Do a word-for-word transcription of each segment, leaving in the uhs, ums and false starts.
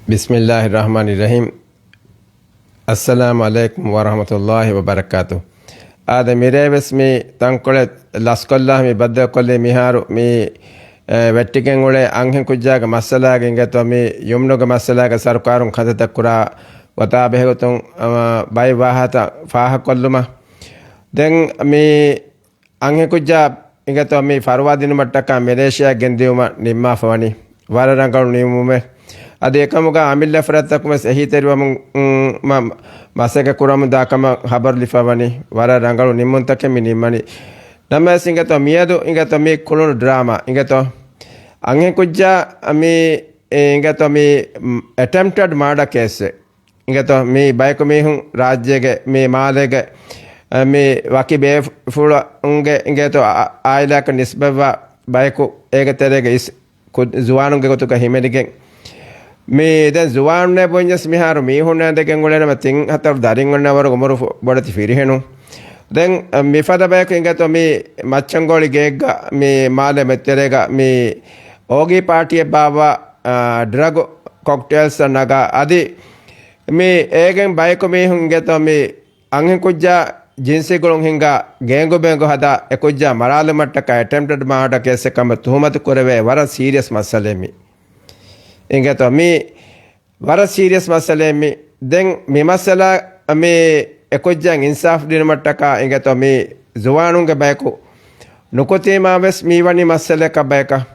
ބިސްމިއްލާހި ރަޙްމާނި ރަޙީމް. އައްސަލާމު ޢަލައިކުމް ވަރަޙްމަތުﷲި ވަބަރަކާތު. އާދެ، މިރޭވެސް މި ތަންކޮޅެއް ލަސްކޮށްލާ މި ބައްދަލުކޮށްލީ މިހާރު މި، އެ، ވެއްޓިގެން އުޅޭ އަންހެން ކުއްޖާގެ މައްސަލާގެ އިނގޭތޯ މި ޔުމްނުގެ މައްސަލާގެ ސަރުކާރުން ކަންތައްތައް ކުރާ ގޮތާ ބެހޭގޮތުން، އަ، ބައެއް ވާހަކަ ފާހަގަކޮށްލުމަށް. ދެން މި އަންހެންކުއްޖާ އިނގޭތޯ މި ފަރުވާ ދިނުމަށްޓަކާ މެލޭޝިޔާ ގެންދިއުމަށް ނިންމާފަ ވަނީ. ވަރަށް ރަނގަޅު ނިންމުމެއް. އަދި އެކަމުގަ އަމިއްލަ ފަރާތްތަކުން ވެސް އެހީތެރިވަމުން، މަ-، މަސައްކަތް ކުރަމުން ދާ ކަމަށް ހަބަރު ލިފަ ވަނީ. ވަރަށް ރަނގަޅު ނިންމުންތަކެއް މި ނިންމަނީ. ނަމަވެސް އިނގޭތޯ މިއަދު އިނގޭތޯ މި ކުޅުނު ޑްރާމާ އިނގޭތޯ އަންހެންކުއްޖާ މި، އިނގޭތޯ މި އެޓެމްޕްޓެޑް މާޑަ ކޭސް. އިނގޭތޯ މި ބަޔަކު މީހުން ރާއްޖޭގެ މި މާލޭގެ، އަ، މި ވަކި ބޭފުޅުންގެ އިނގޭތޯ އާ-، އާއިލާއަކަށް ނިސްބަތްވާ ބަޔަކު އޭގެ ތެރޭގަ އިސް ކު-، ޒުވާނުންގެ ގޮތުގަ ހިމެނިގެން މި ދެން ޒުވާނުންނޭ ބުންޏަސް މިހާރު މީހުންނާ ދެކެން އުޅެނަމަ ތިން ހަތަރު ދަރިން އޮންނަ ވަރުގެ އުމުރު ފު-، ބޮޑެތި ފިރިހެނުން. ދެން، އަ، މިފަދަ ބަޔަކު އިނގޭތޯ މި މައްޗަންގޯޅި ގެއެއްގަ މި މާލެ މެތެރޭގަ މި އޯގީ ޕާޓީއެއް ބާއްވާ، އާ، ޑްރަގު ކޮކްޓެއިލްސް ނަގާ އަދި މި އޭގެން ބަޔަކު މީހުން އިނގޭތޯ މި އަންހެންކުއްޖާ ޖިންސީ ގުޅުން ހިންގާ ގޭންގުބޭންގު ހަދާ އެކުއްޖާ މަރާލުމަށްޓަކާ އެޓެމްޕްޓެޑް މާޑަ ކޭސްއެއް ކަމަށް ތުހުމަތު ކުރެވޭ ވަރަށް ސީރިއަސް މައްސަލައެއް މި. އިނގޭތޯ މި ވަރަށް ސީރިއަސް މައްސަލައެއް މި. ދެން މި މައްސަލަ މި އެކުއްޖާ އިންސާފް ދިނުމަށްޓަކާ އިނގޭތޯ މި ޒުވާނުންގެ ބަޔަކު ނުކުތީމާ ވެސް މި ވަނީ މައްސަލައަކަށް ބަޔަކަށް.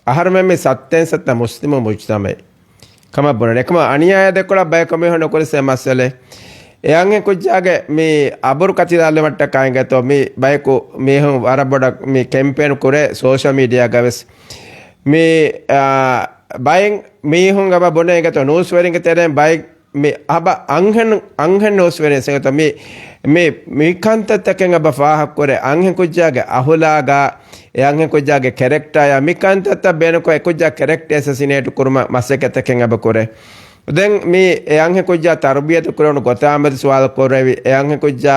އަހަރުމެން މި ސައްތޭން ސައްތަ މުސްލިމު މުޖްތަމައެއް ކަމަށް ބުނަނީ. އެކަމަށް އަނިޔާއެއް ދެކޮޅަށް ބަޔަކު މީހުން ނުކުރި ސެ މައްސަލައެއް. އެ އަންހެން ކުއްޖާގެ މި އަބުރު ކަތިލާލުމަށްޓަކާ އިނގޭތޯ މި ބަޔަކު މީހުން ވަރަށް ބޮޑަށް މި ކެމްޕޭން ކުރޭ ސޯޝަލް މީޑިއާގަ ވެސް. މި، އާ، ބައެއް މީހުން އެބަ ބުނޭ އިނގޭތޯ ނޫސްވެރިންގެ ތެރެއިން ބައެއް މި އަބަ އަންހެން، އަންހެން ނޫސްވެރިން ސެނގެތޯ މި، މި، މި ކަންތައްތަކެއް އަބަ ފާހަގަކުރޭ އަންހެން ކުއްޖާގެ އަހުލާގާ، އެ އަންހެން ކުއްޖާގެ ކެރެކްޓާޔާ މި ކަންތައްތައް ބޭނުންކޮށް އެ ކުއްޖާ ކެރެކްޓަރ އެސަސިނޭޓް ކުރުމަށް މަސައްކަތްތަކެއް އަބަ ކުރޭ. ދެން މި އެ އަންހެން ކުއްޖާ ތަރުބިޔަތު ކުރެވުނު ގޮތާމެދު ސުވާލު ކުރެވި، އެ އަންހެން ކުއްޖާ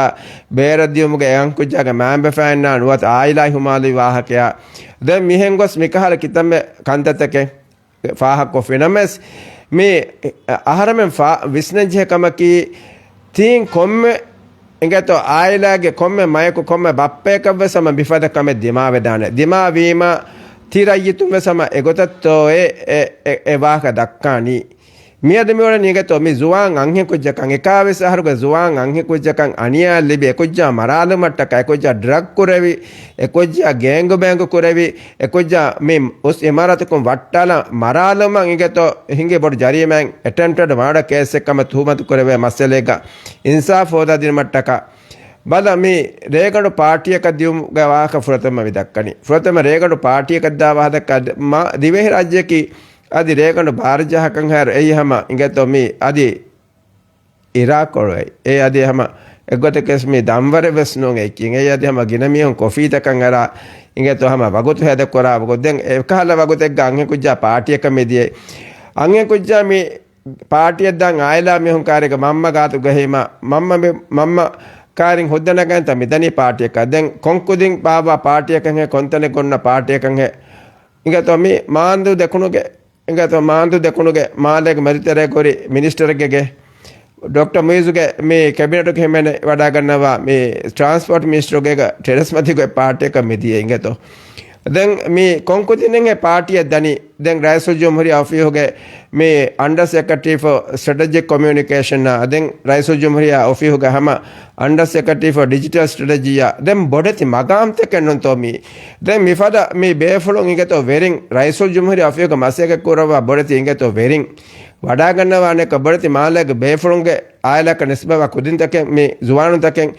ބޭރަށް ދިޔުމުގެ އެ އަންހެން ކުއްޖާގެ މައިންބަފައިންނާ ނުވަތަ އާއިލާ ހުމާލުވި ވާހަކަޔާ. ދެން މިހެން ގޮސް މިކަހަލަ ކިތަންމެ ކަންތައްތަކެއް ފާހަގަކޮށްފި ނަމަވެސް، މި އަހަރެމެން ފާ-، ވިސްނަންޖެހޭ ކަމަކީ، ތީން ކޮންމެ އިނގޭތޯ އާއިލާގެ ކޮންމެ މަޔަކު ކޮންމެ ބައްޕަޔަކަށްވެސް ހަމަ މިފަދަ ކަމެއް ދިމާވެދާނެ. ދިމާވީމަ، ތި ރައްޔިތުންވެސް ހަމަ އެގޮތަށްތޯ އެ، އެ، އެ، އެ ވާހަކަ ދައްކާނީ. މިއަދު މިއުޅެނީ އިނގޭތޯ މި ޒުވާން އަންހެން ކުއްޖަކަށް، އެކާވީސް އަހަރުގެ ޒުވާން އަންހެން ކުއްޖަކަށް އަނިޔާ ލިބި، އެކުއްޖާ މަރާލުމަށްޓަކާ، އެކުއްޖާ ޑްރަގް ކުރެވި، އެކުއްޖާ ގޭންގުބޭންގު ކުރެވި، އެކުއްޖާ މި އުސް އިމާރާތަކުން ވައްޓާލާ މަރާލުމަށް އިނގޭތޯ ހިނގި ބޮޑު ޖަރީމާއެއް، އެޓެމްޕްޓެޑް މާޑަ ކޭސްއެއް ކަމަށް ތުހުމަތު ކުރެވޭ މައްސަލައެއްގަ އިންސާފް ހޯދާދިނުމަށްޓަކާ. ބަލަ، މި ރޭގަނޑު ޕާޓީއަކަށް ދިޔުމުގެ ވާހަކަ ފުރަތަމަ މި ދައްކަނީ. ފުރަތަމަ ރޭގަނޑު ޕާޓީއަކަށް ދާ ވާހަކަ މާ ދިވެހި ރާއްޖެއަކީ އަދި ރޭގަނޑު ބާރަ ޖަހާކަން ހައިރު އެއީ ހަމަ އިނގޭތޯ މި އަދި އިރާކޮޅު އެއީ. އެ އަދި ހަމަ އެއްގޮތަކަސް މި ދަންވަރެއް ވެސް ނޫން އެއްކިން. އެއީ އަދި ހަމަ ގިނަ މީހުން ކޮފީތަކަށް އަރާ އިނގޭތޯ ހަމަ ވަގުތު ހޭދަ ކުރާ ވަގުތު. ދެން އެކަހަލަ ވަގުތެއްގަ އަންހެން ކުއްޖާ ޕާޓީއަކަށް މި ދިޔައީ. އަންހެން ކުއްޖާ މި ޕާޓީއަށް ދާން އާއިލާ މީހުން ކާރިގަ މަންމަ ގާތުގަ ހީމަ، މަންމަ މި، މަންމަ ކާރިން ހުއްދަ ނަގަންތަ މިދަނީ ޕާޓީއަކަށް. ދެން ކޮންކުދިން ބާއްވާ ޕާޓީއަކަށް ހޭ ކޮންތަނެއް ގޮންނަ ޕާޓީއަކަށް ހޭ. އިނގޭތޯ މި މާނދޫ ދެކުނުގެ، އިނގޭތޯ މާނދޫ ދެކުނުގެ މާލޭގެ މެދުތެރޭ ކުރި މިނިސްޓަރެއްގެ ގެ، ޑޮކްޓަރ މުއިޒުގެ މި ކެބިނެޓުގެ ހިމެނެ ވަޑާގަންނަވާ މި ޓްރާންސްޕޯޓް މިނިސްޓަރުގެ ގެ ޓެރެސް މަތިގެ ޕާޓީއަކަށް މި ދިޔަ އިނގޭތޯ. ދެން މި ކޮންކުދިން ހޭ ޕާޓީއަށް ދަނީ. ދެން ރައީސުލްޖުމްހޫރިއްޔާ އޮފީހުގެ މި އަންޑަރ ސެކްރެޓަރީ ފޯ ސްޓްރެޓެޖިކް ކޮމިއުނިކޭޝަންއާ، ދެން ރައީސުލްޖުމްހޫރިއްޔާ އޮފީހުގެ ހަމަ އަންޑަރ ސެކްރެޓަރީ ފޯ ޑިޖިޓަލް ސްޓްރެޓެޖީއާ، ދެން ބޮޑެތި މަގާމްތަކެއް ނޫންތޯ މީ. ދެން މިފަދަ މި ބޭފުޅުން އިނގޭތޯ ވެރިން، ރައީސުލްޖުމްހޫރިއްޔާ އޮފީހުގެ މަސައްކަތް ކުރައްވާ ބޮޑެތި އިނގޭތޯ ވެރިން ވަޑާގަންނަވާނެކަ ބޮޑެތި މާލޭގެ ބޭފުޅުންގެ އާއިލާއަކަށް ނިސްބަތްވާ ކުދިންތަކެއް، މި ޒުވާނުންތަކެއް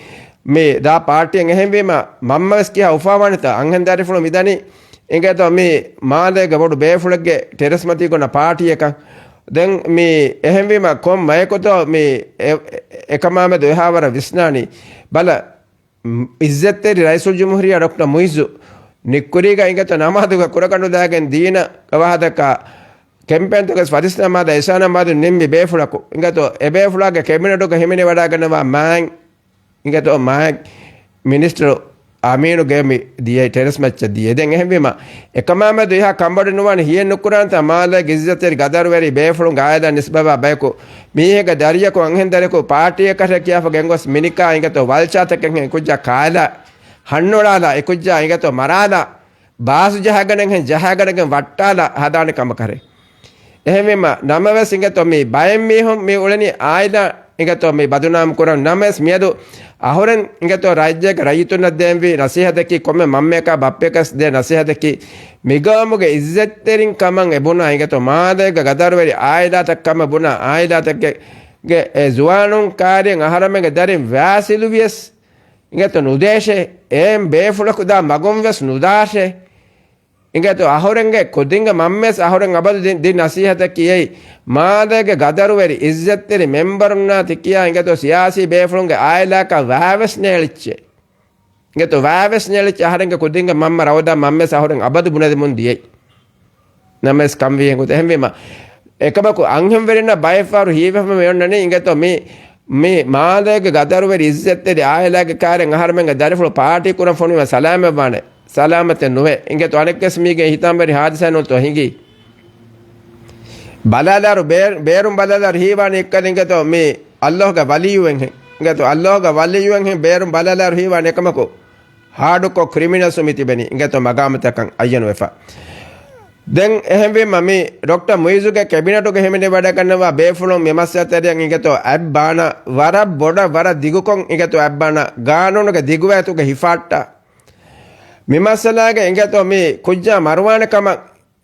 މި ދާ ޕާޓީއެއް. އެހެންވީމަ މަންމަވެސް ކިހާ އުފާވާނެތަ؟ އަންހެން ދަރިފުޅުން މިދަނީ އިނގޭތޯ މި މާލޭގެ ބޮޑު ބޭފުޅެއްގެ ޓެރެސް މަތީ ގޮންނަ ޕާޓީއަކަށް. ދެން މި އެހެންވީމަ ކޮން މަޔަކުތޯ މި އެ-، އެ-، އެކަމާމެދު އެހާވަރަށް ވިސްނާނީ؟ ބަލަ، އިއްޒަތްތެރި ރައީސުލްޖުމްހޫރިއްޔާ ޑޮކްޓަރ މުއިއްޒު ނިއްކުރީގަ އިނގޭތޯ ނަމާދުގަ ކުރަގަނޑުލާގެން ދީނަ ވާހަކަ ކެމްޕޭންތަކަސް ފަތިސް ނަމާދަށް އިޝާ ނަމާދު ނިންމި ބޭފުޅަކު އިނގޭތޯ އެ ބޭފުޅާގެ ކެބިނެޓުގަ ހިމެނިވަޑާގަންނަވާ މާތް އިނގޭތޯ މާތް މިނިސްޓަރު އަމީނުގެ މި ދިޔައީ ޓެރެސް މައްޗަށް ދިޔައީ. ދެން އެހެންވީމަ، އެކަމާމެދު އެހާ ކަންބޮޑު ނުވާނެ ހިޔެއް ނުކުރާންތަ މާލޭގެ އިއްޒަތްތެރި ގަދަރުވެރި ބޭފުޅުންގެ އާއިލާ ނިސްބަވާ ބަޔަކު މީހެއްގެ ދަރިޔަކު އަންހެން ދަރިޔަކު ޕާޓީއަކަށެއް ކިޔާފަ ގެންގޮސް މިނިކާ އިނގޭތޯ ވަލްޗާތަކެއްހެން އެކުއްޖާ ކާލާ ހަންނޮޅާލާ އެކުއްޖާ އިނގޭތޯ މަރާލާ ބާސް ޖަހަގަނެއްހެން ޖަހަގަނެގެން ވައްޓާލާ ހަދާނެ ކަމަކަށެ. އެހެންވީމަ، ނަމަވެސް އިނގޭތޯ މި ބައެއް މީހުން މި އުޅެނީ އާއިލާ އިނގޭތޯ މި ބަދުނާމް ކުރަން. ނަމަވެސް މިއަދު އަހުރެން އިނގޭތޯ ރާއްޖޭގެ ރައްޔިތުންނަށް ދޭންވީ ނަސީހަތަކީ ކޮންމެ މަންމަޔަކާ ބައްޕަޔަކަސް ދޭ ނަސީހަތަކީ މިގައުމުގެ އިއްޒަތްތެރިން ކަމަށް އެބުނާ އިނގޭތޯ މާލޭގެ ގަދަރުވެރި އާއިލާތައް ކަމަށް ބުނާ އާއިލާތަކެއް ގެ އެ ޒުވާނުން ކާރިއަށް އަހަރަމެންގެ ދަރިން ވާސިލުވިޔަސް އިނގޭތޯ ނުދޭށޭ، އޭން ބޭފުޅަކު ދާ މަގުން ވެސް ނުދާށޭ. އިނގޭތޯ އަހުރެންގެ ކުދިންގެ މަންމަވެސް އަހުރެން އަބަދު ދި-، ދިން ނަސީހަތަކީ އެއީ، މާލޭގެ ގަދަރުވެރި އިއްޒަތްތެރި މެންބަރުންނާ ތިކިޔާ އިނގޭތޯ ސިޔާސީ ބޭފުޅުންގެ އާއިލާކަށް ވާވެސް ނޭޅިއްޗޭ. އިނގޭތޯ ވާވެސް ނޭޅިއްޗޭ އަހަރެންގެ ކުދިންގެ މަންމަ ރައުދާ މަންމަވެސް އަހުރެން އަބަދު ބުނެދެމުން ދިޔައީ. ނަމަވެސް ކަންވީހެން ގޮތަށް އެހެންވީމަ، އެކަމަކު އަންހެންވެރިންނަށް ބައެއްފަހަރު ހީވެފަ މި އޮންނަނީ އިނގޭތޯ މި، މި މާލޭގެ ގަދަރުވެރި އިއްޒަތްތެރި އާއިލާގެ ކާރެއް އަހަރެމެންގެ ދަރިފުޅު ޕާޓީ ކުރަން ފޮނުވިމަ ސަލާމަތްވާނެ. ސަލާމަތެއް ނުވޭ. އިނގޭތޯ އަނެއްކަސް މީގެ ހިތާމަވެރި ހާދިސާ ނޫންތޯ ހިނގީ. ބަލާލާރު ބޭ-، ބޭރުން ބަލާލާރު ހީވާނީ އެއްކަލަ އިނގޭތޯ މި ﷲ ގެ ވަލިއްޔުއެއްހެން. އިނގޭތޯ ﷲ ގެ ވަލިއްޔުއެއްހެން ބޭރުން ބަލާލާރު ހީވާނީ އެކަމަކު ހާޑްކޯ ކްރިމިނަލްސް މި ތިބެނީ އިނގޭތޯ މަގާމުތަކަށް އައްޔަނުވެފަ. ދެން އެހެންވީމަ މި ޑޮކްޓަރ މުއިޒުގެ ކެބިނެޓުގެ ހިމެނިވަޑައިގަންނަވާ ބޭފުޅުން މި މައްސަލަތެރެއަށް އިނގޭތޯ އަތްބާނަ ވަރަށް ބޮޑަށް ވަރަށް ދިގުކޮށް އިނގޭތޯ އަތްބާނަ ގާނޫނުގެ ދިގުވައިތުގެ ހިފާއްޓާ. މި މައްސަލާގެ އިނގޭތޯ މި ކުއްޖާ މަރުވާނެ ކަމަށް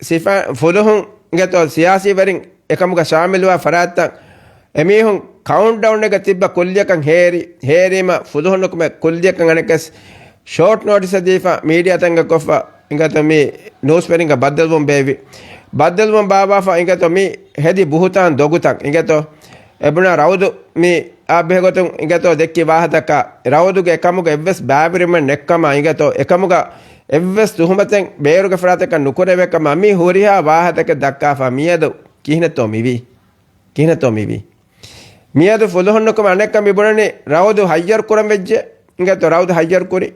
ސިފަ-، ފުލުހުން އިނގޭތޯ ސިޔާސީވެރިން އެކަމުގަ ޝާމިލުވާ ފަރާތްތައް އެމީހުން ކައުންޓްޑައުންގަ ތިއްބަ ކުއްލިއަކަށް ހޭރި، ހޭރީމަ ފުލުހުންނުކުމެ ކުއްލިއަކަށް އަނެއްކަސް ޝޯޓް ނޯޓިސް ދީފަ މީޑިއާ ތަންގަ ކޮށްފަ އިނގޭތޯ މި ނޫސްވެރިންގަ ބައްދަލުވުން ބޭއްވި. ބައްދަލުވުން ބާއްވާފަ އިނގޭތޯ މި ހެދި ބުހުތާން ދޮގުތައް އިނގޭތޯ އެބުނާ ރައުދު މި އާ ބެހޭގޮތުން އިނގޭތޯ ދެއްކި ވާހަތަކާ ރައުދުގެ އެކަމުގަ އެއްވެސް ބައިވެރިވުމެއް ނެއްކަމާ އިނގޭތޯ އެކަމުގަ އެއްވެސް ތުހުމަތެއް ބޭރުގެ ފަރާތަކަށް ނުކުރެވޭކަމަށް މި ހުރިހާ ވާހަތަކެއް ދައްކާފަ މިއަދު ކިހިނެއްތޯ މިވީ؟ ކިހިނެއްތޯ މިވީ؟ މިއަދު ފުލުހުންނުކުމެ އަނެއްކަ މިބުނަނީ ރައުދު ހައްޔަރު ކުރަން ވެއްޖެ އިނގޭތޯ ރައުދު ހައްޔަރު ކުރި.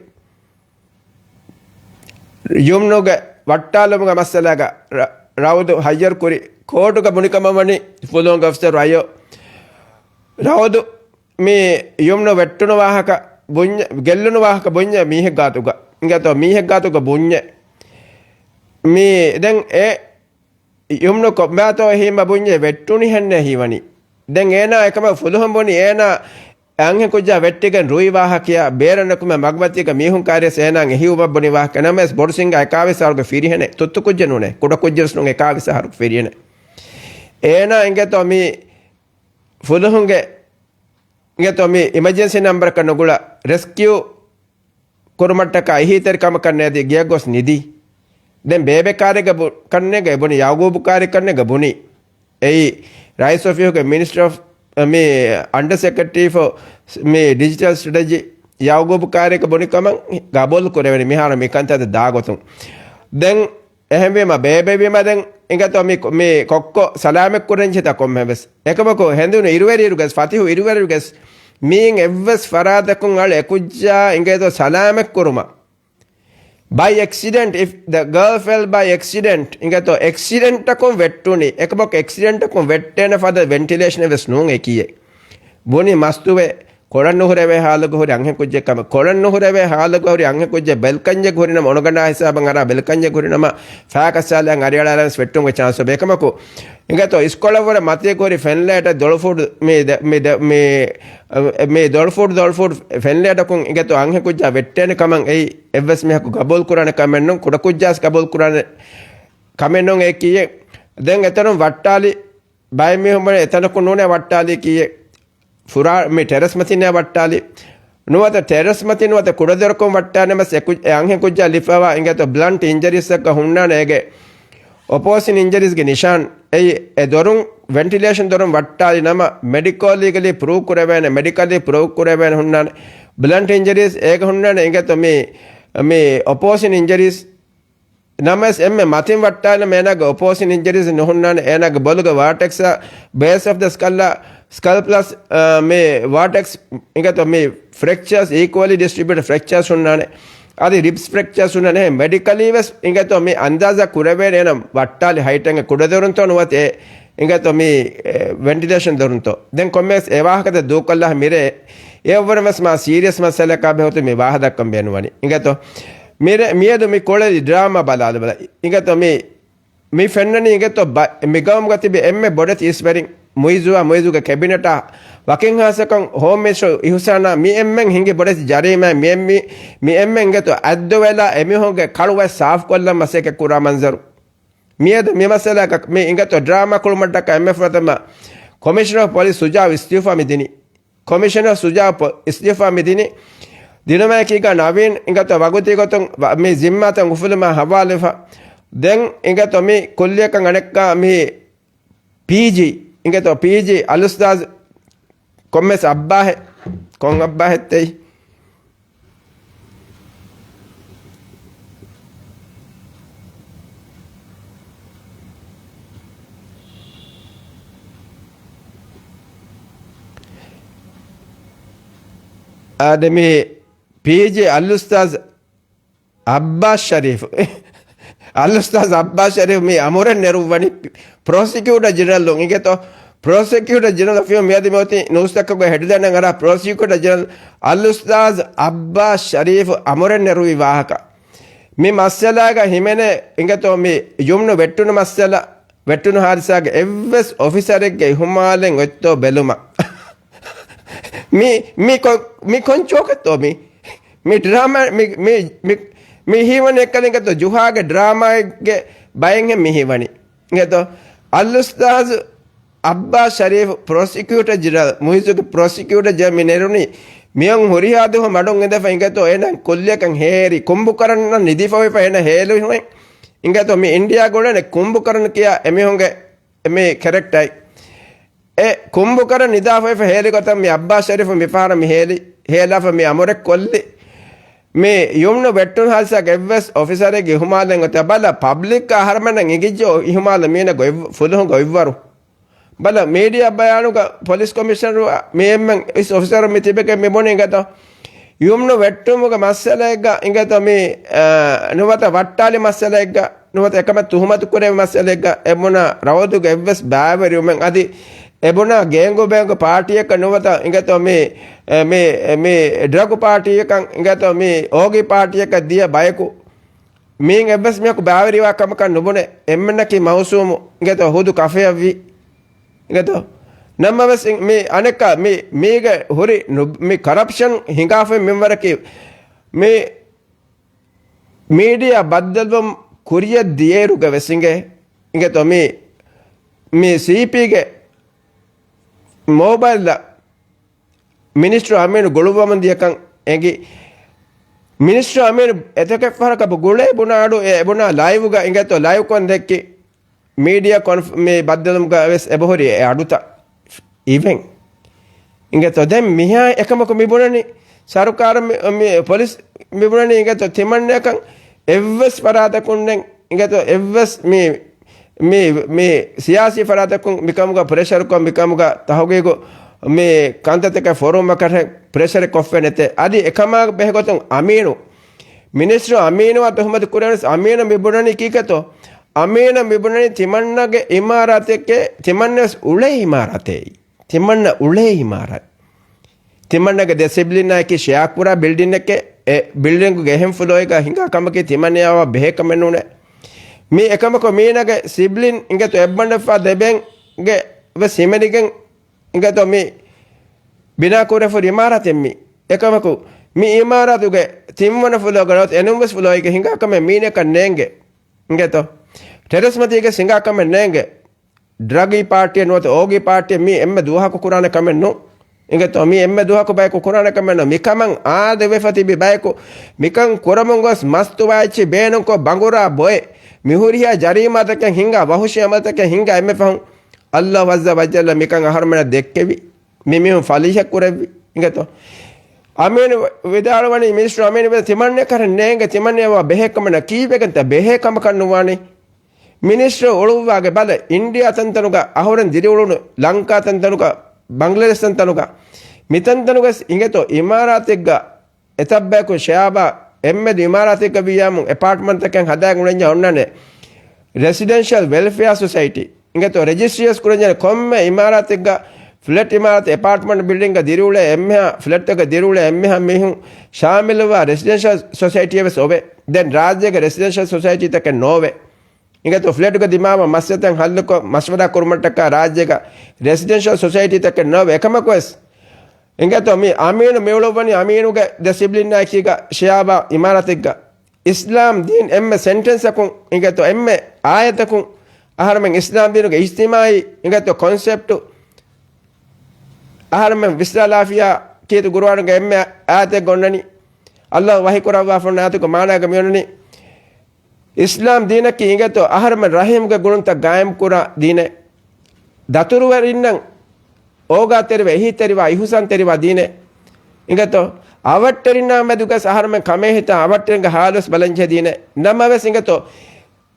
ޔުމްނުގެ ވައްޓާލުމުގެ މައްސަލާގަ ރަ-، ރައުދު ހައްޔަރު ކުރި. ކޯޓުގަ ބުނިކަމަށް ވަނީ ފުލުހުންގެ އޮފިސަރު އަޔޯ ރައުދު މި ޔުމްނު ވެއްޓުނު ވާހަކަ ބުންޏެ، ގެއްލުނު ވާހަކަ ބުންޏެ މީހެއް ގާތުގަ. އިނގޭތޯ މީހެއް ގާތުގަ ބުންޏެ. މި ދެން އެ ޔުމްނު ކޮބާތޯ އެހީމަ ބުންޏެ ވެއްޓުނިހެންނޭ ހީވަނީ. ދެން އޭނާ އެކަމަށް ފުލުހުން ބުނި އޭނާ އަންހެން ކުއްޖާ ވެއްޓިގެން ރުއި ވާހަކަޔާ ބޭރަށް ނުކުމެ މަގުމަތީގަ މީހުން ކާރިޔަސް އޭނާ އެހިއުމަށް ބުނި ވާހަކަ ނަމަވެސް ބޮޑު ސިންގާ އެކާވީސް އަހަރުގެ ފިރިހެނެއް ތުއްތު ކުއްޖެއް ނޫނޭ. ކުޑަ ކުއްޖެއް ވެސް ނޫން އެކާވީސް އަހަރުގެ ފިރިހެނެއް. އޭނާ އިނގޭތޯ މި ފުލުހުންގެ އިނގޭތޯ މި އިމަޖެންސީ ނަމްބަރަކަށް ނުގުޅާ ރެސްކިއު ކުރުމަށްޓަކާ އެހީތެރިކަމަކަށް ނޭދި ގެޔަށް ގޮސް ނިދީ. ދެން ބޭބެ ކާރެއްގަ ބު-، ކަންނޭގަ އެބުނި، ޔައުގޫބު ކާރި ކަންނޭގަ ބުނި. އެއީ ރައީސް އޮފީހުގެ މިނިސްޓަރ އޮފް މި އަންޑަރ ސެކްރެޓަރީ ފޯ މި ޑިޖިޓަލް ސްޓްރެޓެޖީ ޔައުގޫބު ކާރިއަކަށް ބުނި ކަމަށް ގަބޫލު ކުރެވެނީ މިހާރު މި ކަންތައް ދާގޮތުން. ދެން އެހެންވީމަ ބޭބެވީމަ ދެން އިނގޭތޯ މި، މި ކޮއްކޮ ސަލާމަތް ކުރަން ޖެހިތާ ކޮންމެވެސް. އެކަމަކު ހެނދުނު އިރުވެރިއިރުގަސް، ފަތިހު އިރުވެރިއިރުގަސް މީން އެއްވެސް ފަރާތަކުން އަޅު އެކުއްޖާ އިނގޭތޯ ސަލާމަތް ކުރުމަށް. By accident, if the girl fell by accident، އިނގޭތޯ އެކްސިޑެންޓަކުން ވެއްޓުނީ. އެކަމަކު އެކްސިޑެންޓަކުން ވެއްޓޭނެ ފަދަ ވެންޓިލޭޝަނެއް ވެސް ނޫން އެކީއެއް. ބުނި މަސްތުވެ، ކޮޅަށް ނުހުރެވޭ ހާލުގަ ހުރި އަންހެން ކުއްޖެއް ކަމަށް. ކޮޅަށް ނުހުރެވޭ ހާލުގަ ހުރި އަންހެން ކުއްޖެއް ބެލްކަންޏެއްގަ ހުރި ނަމަ، އޮނޮގަނާ ހިސާބަށް އަރާ ބެލްކަންޏެއްގަ ހުރި ނަމަ، ފާކަސާލައިން އަރިއަޅާލަންސް ވެއްޓުމުގެ ޗާންސް އޮބެ. އެކަމަކު އިނގޭތޯ އިސްކޮޅަށްވުރެ މަތީގަ ހުރި ފެންލައިޓަށް ދޮޅުފޫޑު މި ދެ-، މި ދެ-، މި، މި ދޮޅުފޫޑު، ދޮޅުފޫޑު ފެންލައިޓަކުން އިނގޭތޯ އަންހެން ކުއްޖާ ވެއްޓޭނެ ކަމަށް އެއީ އެއްވެސް މީހަކު ގަބޫލު ކުރާނެ ކަމެއް ނޫން، ކުޑަކުއްޖާސް ގަބޫލު ކުރާނެ ކަމެއް ނޫން އެ ކީއެއް. ދެން އެތަނުން ވައްޓާލި، ބައެއް މީހުން ބުނޭ އެތަނަކުން ނޫނޭ ވައްޓާލީ ކީއެއް. ފުރާ-، މި ޓެރެސް މަތިންނޭ ވައްޓާލީ. ނުވަތަ ޓެރެސް މަތިން ނުވަތަ ކުޑަދޮރަކުން ވައްޓާނެ މަސް އެ ކު-، އެ އަންހެން ކުއްޖާ ލިފަވާ އިނގޭތޯ ބްލަންޓް އިންޖަރީސްއަކަށް ހުންނާނެ އޭގެ އޮޕޯސިން އިންޖަރީސްގެ ނިޝާން. އެއީ އެ ދޮރުން ވެންޓިލޭޝަން ދޮރުން ވައްޓާލި ނަމަ، މެޑިކޯ ލީގަލީ ޕްރޫވް ކުރެވޭނެ، މެޑިކަލީ ޕްރޫވް ކުރެވޭނެ ހުންނާނެ. ބްލަންޓް އިންޖަރީސް އޭގަ ހުންނާނެ އިނގޭތޯ މި، މި އޮޕޯސިން އިންޖަރީސް. ނަމަވެސް އެންމެ މަތިން ވައްޓާލި ނަމަ އޭނާގެ އޮޕޯސިން އިންޖަރީސް ނުހުންނާނެ. އޭނާގެ ބޮލުގެ ވާޓެކްސް، ބޭސް އޮފް ދަ ސްކަލް، ސްކަލްޕް ޕްލަސް، މި ވާޓެކްސް އިނގޭތޯ މި ފްރެކްޗާސް، އީކުއަލީ ޑިސްޓްރިބިއުޓެޑް ފްރެކްޗާސް ހުންނާނެ. އަދި ރިބްސް ފްރެކްޗާ ހުންނަން އެހެން މެޑިކަލީ ވެސް އިނގޭތޯ މި އަންދާޒާ ކުރެވޭނެ އޭނަ ވައްޓާލި ހައިޓެއްގެ ކުޑަދޮރުންތޯ ނުވަތަ އެ އިނގޭތޯ މި ވެންޓިލޭޝަން ދޮރުންތޯ. ދެން ކޮންމެސް އެ ވާހަކަތައް ދޫކޮށްލާ މިރޭ އެއަށްވުރެ ވެސް މާ ސީރިއަސް މައްސަލައަކާ ބެހޭ މި ވާހަކަ ދައްކަން ބޭނުންވަނީ. އިނގޭތޯ މިރޭ މިއަދު މި ކޮޅެލި ޑްރާމާ ބަލާލަބަލަ. އިނގޭތޯ މި މި ފެންނަނީ އިނގޭތޯ ބަ-، މި ގައުމުގަ ތިބި އެންމެ ބޮޑެތި އިސްވެރިން މުއިޒުއާ މުއިޒުގެ ކެބިނެޓާ ވަކިން ހާއްސަކޮށް ހޯމް މިނިސްޓަރު އިހުސާނާ މި އެންމެން ހިނގި ބޮޑެތި ޖަރީމާ މި އެންމި-، މި އެންމެން އިނގޭތޯ އަތްދޮވެލާ އެމީހުންގެ ކަޅުވައެއް ސާފުކޮށްލަން މަސައްކަތް ކުރާ މަންޒަރު. މިއަދު މި މައްސަލައަކަށް މި އިނގޭތޯ ޑްރާމާ ކުޅުމަށްޓަކާ އެންމެ ފުރަތަމަ ކޮމިޝަނަރ އޮފް ޕޮލިސް ސުޖާއު އިސްތިއުފާ މި ދިނީ. ކޮމިޝަނަރ ސުޖާއު ޕޮ-، އިސްތިއުފާ މި ދިނީ. ދިނުމައި ކީގަ ނަވީން އިނގޭތޯ ވަގުތީ ގޮތުން ވަ-، މި ޒިންމާތައް އުފުލުމާ ހަވާލުވެފަ. ދެން އިނގޭތޯ މި ކުއްލިއަކަށް އަނެއްކާ މި ޕީޖީ އިނގޭތޯ ޕީޖީ އަލްއުސްތާޒް ކޮންމެސް އައްބާހެއް، ކޮން އައްބާހެއްތެއް؟ އާދެ، މި ޕީޖީ އަލްއުސްތާޒް އައްބާސް ޝަރީފް. އަލްއުސްތާޒް އައްބާސް ޝަރީފް މި އަމުރެއް ނެރުއްވަނީ ޕްރޮސިކިއުޓަ ޖެނެރަލުން. އިނގޭތޯ ޕްރޮސިކިއުޓަ ޖެނެރަލް އޮފީހުން މިއަދު މިއޮތީ ނޫސްތަކުގެ ހެޑްލައިނަށް އަރާ ޕްރޮސިކިއުޓަ ޖެނެރަލް އަލްއުސްތާޒް އައްބާސް ޝަރީފް އަމުރެއް ނެރުވި ވާހަކަ. މި މައްސަލާގަ ހިމެނޭ އިނގޭތޯ މި ޔުމްނު ވެއްޓުނު މައްސަލަ، ވެއްޓުނު ހާދިސާގެ އެއްވެސް އޮފިސަރެއްގެ އިހުމާލެއް އޮތްތޯ ބެލުމަށް. މި، މި ކޮ-، މި ކޮން ޖޯކެއްތޯ މި؟ މި ޑްރާމާ، މި، މި، މި، މި ހީވަނީ އެއްކަލިނގެތޯ ޖުހާގެ ޑްރާމާގެ ބައެއްހެން މި ހީވަނީ. އިނގޭތޯ އަލްއުސްތާޒު އައްބާސް ޝަރީފް ޕްރޮސިކިއުޓަ ޖެނެރަލް، މުއިއްޒުގެ ޕްރޮސިކިއުޓަ ޖެނެރަލް މި ނެރުނީ މިއޮން ހުރިހާ ދުވަހު މަޑުން އިނދެފަ އިނގޭތޯ އޭނަ ކުއްލިއަކަށް ހޭރި ކުނބުކަރަންނަށް ނިދިފަ އޮތްފަ އޭނަ ހޭލުން. އިނގޭތޯ މި އިންޑިޔާގަ އުޅޭނެ ކުނބުކަރަން ކިޔާ އެމީހުންގެ މި ކެރެކްޓަރެއް. އެ ކުނބުކަރަން ނިދާފައިފަ ހޭލި ގޮތަށް މި އައްބާސް ޝަރީފު މި ފަހަރަށް މި ހޭލި، ހޭލާފަ މި އަމުރެއް ކޮށްލި. މި ޔުމްނު ވެއްޓުން ހާދިސާގެ އެއްވެސް އޮފިސަރެއްގެ އިހުމާލެއް އޮތާ ބަލަ، ޕަބްލިކް އަހަރުމެންނަށް އިނގިއްޖެ އިހުމާލު މީނަ ގޮތް-، ފުލުހުން ގޮތްވަރު. ބަލަ، މީޑިއާ ބަޔާނުގަ ޕޮލިސް ކޮމިޝަނަރު މި އެންމެން އިސް އޮފިސަރު މި ތިބެގެ މި ބުނި އިނގޭތޯ ޔުމްނު ވެއްޓުމުގެ މައްސަލައެއްގަ އިނގޭތޯ މި، އަ، ނުވަތަ ވައްޓާލި މައްސަލައެއްގަ ނުވަތަ އެކަމަށް ތުހުމަތު ކުރެވި މައްސަލައެއްގަ އެބުނާ ރައުދުގެ އެއްވެސް ބައިވެރިވުމެއް އަދި އެބުނާ ގޭންގު ބޭންގު ޕާޓީއަކަށް ނުވަތަ އިނގޭތޯ މި، އެ، މި، މި ޑްރަގު ޕާޓީއަކަށް އިނގޭތޯ މި އޯގީ ޕާޓީއަކަށް ދިޔަ ބަޔަކު މީން އެއްވެސް މީހަކު ބައިވެރިވާ ކަމަކަށް ނުބުނެ. އެންމެންނަކީ މައުސޫމު އިނގޭތޯ ހުދު ކަފެއަށްވީ. އިނގޭތޯ ނަމަވެސް މި އަނެއްކާ މި، މީގެ ހުރި ނު-، މި ކަރަޕްޝަން ހިނގާފައި މިންވަރަކީ މި މީޑިއާ ބައްދަލުވުން ކުރިއަށް ދިޔައިރުގަ ވެސް އިނގޭ، އިނގޭތޯ މި، މި ސީޕީގެ މޯބައިލްއަށް މިނިސްޓަރު އަމީނު ގުޅުއްވަމުން ދިޔަކަން އެނގި. މިނިސްޓަރު އަމީނު އެތަކެއް ފަހަރަކަށް ގުޅޭ ބުނާ އަޑު އެ ބުނާ ލައިވުގަ އިނގޭތޯ ލައިވްކޮށް ދެއްކި. މީޑިއާ ކޮންފް-، މި ބައްދަލުމުގަ ވެސް އެބަހުރި އެ އަޑުތައް އިވެން. އިނގޭތޯ ދެން މިހާ އެކަމަކު މި ބުނަނީ ސަރުކާރު މި، މި ޕޮލިސް މި ބުނަނީ އިނގޭތޯ ތިމަންނައަކަށް އެއްވެސް ފަރާތަކުންނެއް އިނގޭތޯ އެއްވެސް މި، މި، މި ސިޔާސީ ފަރާތަކުން މިކަމުގަ ޕްރެޝަރުކޮށް މިކަމުގަ ތަހުގީގު މި ކަންތައްތަކަށް ފޮރުވުމަކަށެއް ޕްރެޝަރެއް ކޮށްފަ ނެތޭ. އަދި އެކަމާ ބެހޭގޮތުން އަމީނު މިނިސްޓަރު އަމީނުއާ ތުހުމަތު ކުރެވެން އަމީނު މި ބުނަނީ ކީކޭތޯ؟ އަމީނު މި ބުނަނީ ތިމަންނަގެ އިމާރާތެކޭ، ތިމަންނަ ވެސް އުޅޭ އިމާރާތެއް. ތިމަންނަ އުޅޭ އިމާރާތް. ތިމަންނަގެ ދެ ސިބްލިންއާއެކީ ޝެއާ ކުރާ ބިލްޑިންއެކޭ، އެ ބިލްޑިންގުގެ އެހެން ފުލޯއެއްގަ ހިނގާ ކަމަކީ ތިމަންނައާ ބެހޭ ކަމެއް ނޫނޭ. މީ އެކަމަކު މީނަގެ ސިބްލިން އިނގޭތޯ އެއްބަނޑެއްފާ ދެބޭންގެ ވެސް ހިމެނިގެން އިނގޭތޯ މި ބިނާ ކުރެފުރި އިމާރާތެއް މީ. އެކަމަކު މި އިމާރާތުގެ ތިންވަނަ ފުލޯގަ ނުވަތަ އެނޫންވެސް ފުލޯއެއްގަ ހިނގާ ކަމެއް މީނަކަށް ނޭނގެ. އިނގޭތޯ؟ ޓެރެސް މަތީގެ ހިނގާ ކަމެއް ނޭނގެ. ޑްރަގީ ޕާޓީއެއް ނުވަތަ އޯގީ ޕާޓީއެއް މީ އެންމެ ދުވަހަކު ކުރާނެ ކަމެއް ނޫން. އިނގޭތޯ؟ މީ އެންމެ ދުވަހަކު ބަޔަކު ކުރާނެ ކަމެއް ނޫން. މިކަމަށް އާދެވެފަ ތިބި ބަޔަކު މިކަން ކުރަމުން ގޮސް މަސްތުވާއެއްޗި ބޭނުންކޮށް ބަނގުރާ ބޮއެ މި ހުރިހާ ޖަރީމާތަކެއް ހިނގާ، ވަހުޝީ އަމަލުތަކެއް ހިނގާ އެންމެ ފަހުން އައްލާހު އައްޒަ ވަޖައްލަ މިކަން އަހަރުމެނަށް ދެއްކެވި. މި މީހުން ފަލީހަ ކުރެއްވި. އިނގޭތޯ؟ އަމީނު ވިދާޅުވަނީ، މިނިސްޓަރު އަމީނު ވިދާ، ތިމަންނަ ކަރަން ނޭނގެ، ތިމަންނަ ވާ ބެހޭ ކަމަން ކީއްވެގެންތަ؟ ބެހޭ ކަމަކަށް ނުވާނެ. މިނިސްޓަރު އުޅުއްވާގެ ބަލަ، އިންޑިއާ ތަންތަނުގަ އަހުރެން ދިރިއުޅުނު، ލަންކާ ތަންތަނުގަ، ބަންގްލަދޭޝް ތަންތަނުގަ، މިތަންތަނުގަސް އިނގޭތޯ އިމާރާތެއްގަ އެތައްބަޔަކު ޝަބާބާ އެންމެ ދު އިމާރާތެއްގަ ވިއްޔާމު އެޕާޓްމަންޓްތަކެއް ހަދާގެން އުޅެންޏާ އޮންނާނެ ރެސިޑެންޝަލް ވެލްފެއާ ސޮސައިޓީ. އިނގޭތޯ ރެޖިސްޓްރީވެސް ކުރަންޏާ ކޮންމެ އިމާރާތެއްގަ ފްލެޓް އިމާރާތެއް އެޕާޓްމަންޓް ބިލްޑިންގަ ދިރިއުޅޭ އެންމެހާ ފްލެޓްތަކަށް ދިރިއުޅޭ އެންމެހާ މީހުން ޝާމިލުވާ ރެސިޑެންޝަލް ސޮސައިޓީއެއް ވެސް އޮވޭ. ދެން ރާއްޖޭގެ ރެސިޑެންޝަލް ސޮސައިޓީތަކެއް ނޯވޭ. އިނގޭތޯ ފްލެޓުގެ ދިމާވާ މައްސަލަތައް ހައްލުކޮށް މަޝްވަރާ ކުރުމަށްޓަކާ ރާއްޖޭގަ ރެސިޑެންޝަލް ސޮސައިޓީތަކެއް ނޯވޭ. އެކަމަކުވެސް އިނގޭތޯ މި އަމީނު މިއުޅުއްވަނީ އަމީނުގެ ދެ ސިބްލިންއާއެކީގަ ޝެއާވާ އިމާރާތެއްގަ އިސްލާމް ދީން އެންމެ ސެންޓެންސަކުން އިނގޭތޯ އެންމެ އާޔަތަކުން އަހަރެމެން އިސްލާމް ދީނުގެ އިޖްތިމާއީ އިނގޭތޯ ކޮންސެޕްޓު އަހަރެމެން ވިސްނާލާފިޔާ ކީރިތި ގުރުއާނުގެ އެންމެ އާޔަތެއް އޮންނަނީ. އައްލާހު ވަޙީ ކުރައްވާފަ އޮންނަ އާޔަތުގެ މާނާގަ މިއޮންނަނީ އިސްލާމް ދީނަކީ އިނގޭތޯ އަހަރެމެން ރަޙީމްގެ ގުޅުންތައް ގާއިމް ކުރާ ދީނެއް. ދަތުރުވެރިންނަށް އޯގާތެރިވެ، އެހީތެރިވާ، އިޙުސާންތެރިވާ ދީނެއް. އިނގޭތޯ އަވަށްޓެރިންނާ މެދުގަސް އަހަރެމެން ކަމޭހިތާ އަވަށްޓެރިންގެ ހާލުވެސް ބަލަންޖެހޭ ދީނެއް. ނަމަވެސް އިނގޭތޯ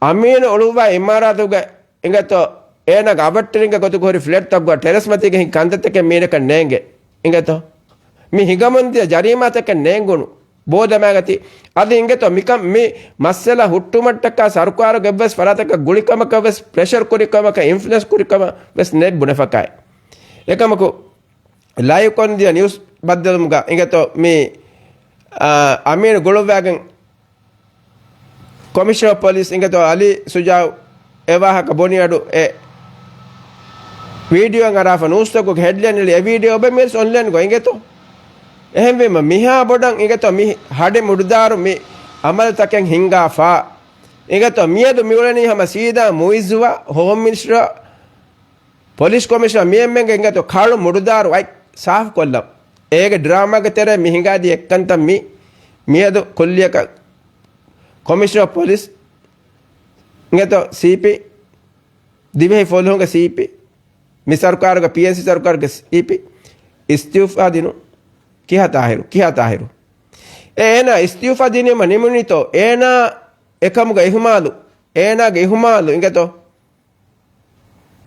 އަމީނު އުޅުއްވާ އިމާރާތުގެ އިނގޭތޯ އޭނާގެ އަވަށްޓެރިންގެ ގޮތުގަ ހުރި ފްލެޓްތައްގަ ޓެރެސް މަތީގަ ހިނގި ކަންތައްތަކެއް މީނަކަށް ނޭނގެ. އިނގޭތޯ މި ހިނގަމުންދިޔަ ޖަރީމާތަކެއް ނޭނގުނު. ބޯދަމާގަތި އަދި އިނގޭތޯ މިކަން މި މައްސަލަ ހުއްޓުމަށްޓަކާ ސަރުކާރުގެ އެއްވެސް ފަރާތަކަށް ގުޅިކަމަކަށް ވެސް ޕްރެޝަރ ކުރިކަމަކަށް އިންފްލުއެންސް ކުރިކަމަށް ވެސް ނެތް ބުނެފަކާއި. އެކަމަކު ލައިވް ކޮންދިޔަ ނިއުސް ބައްދަލުމުގަ އިނގޭތޯ މި އަ، އަމީނު ގުޅުއްވާގެން ކޮމިޝަނަރ ޕޮލިސް އިނގޭތޯ އަލީ ސުޖާއު އެ ވާހަކަ ބުނި އަޑު އެ ވީޑިއޯއަށް އަރާފަ ނޫސްތަކުގެ ހެޑްލައިން އެޅި އެ ވީޑިއޯ އޮބެ މިވެސް އޮންލައިންގަ އިނގޭތޯ. އެހެންވީމަ މިހާ ބޮޑަށް އިނގޭތޯ މި ހަޑި މުޑުދާރު މި އަމަލުތަކެއް ހިނގާފަ. އިނގޭތޯ މިއަދު މިއުޅެނީ ހަމަ ސީދާ މުއިއްޒުއާ ހޯމް މިނިސްޓަރ ޕޮލިސް ކޮމިޝަނަރ މިއެންމެންގެ އިނގޭތޯ ކަޅު މުޑުދާރު އަތް ސާފުކޮށްލަން. އޭގެ ޑްރާމާގެ ތެރޭ މި ހިނގާދިޔަ އެއްކަންތައް މި މިއަދު ކުއްލިއަކަށް ކޮމިޝަނަރ ޕޮލިސް އިނގޭތޯ ސީޕީ ދިވެހި ފުލުހުންގެ ސީޕީ މި ސަރުކާރުގެ ޕީއެންސީ ސަރުކާރުގެ ސީޕީ އިސްތިއުފާ ދިނުން ކިހާ ތާހިރު ކިހާ ތާހިރު. އެ އޭނާ އިސްތިއުފާ ދިނީމަ ނިމުނީތޯ އޭނާ އެކަމުގެ އިހުމާލު އޭނާގެ އިހުމާލު އިނގޭތޯ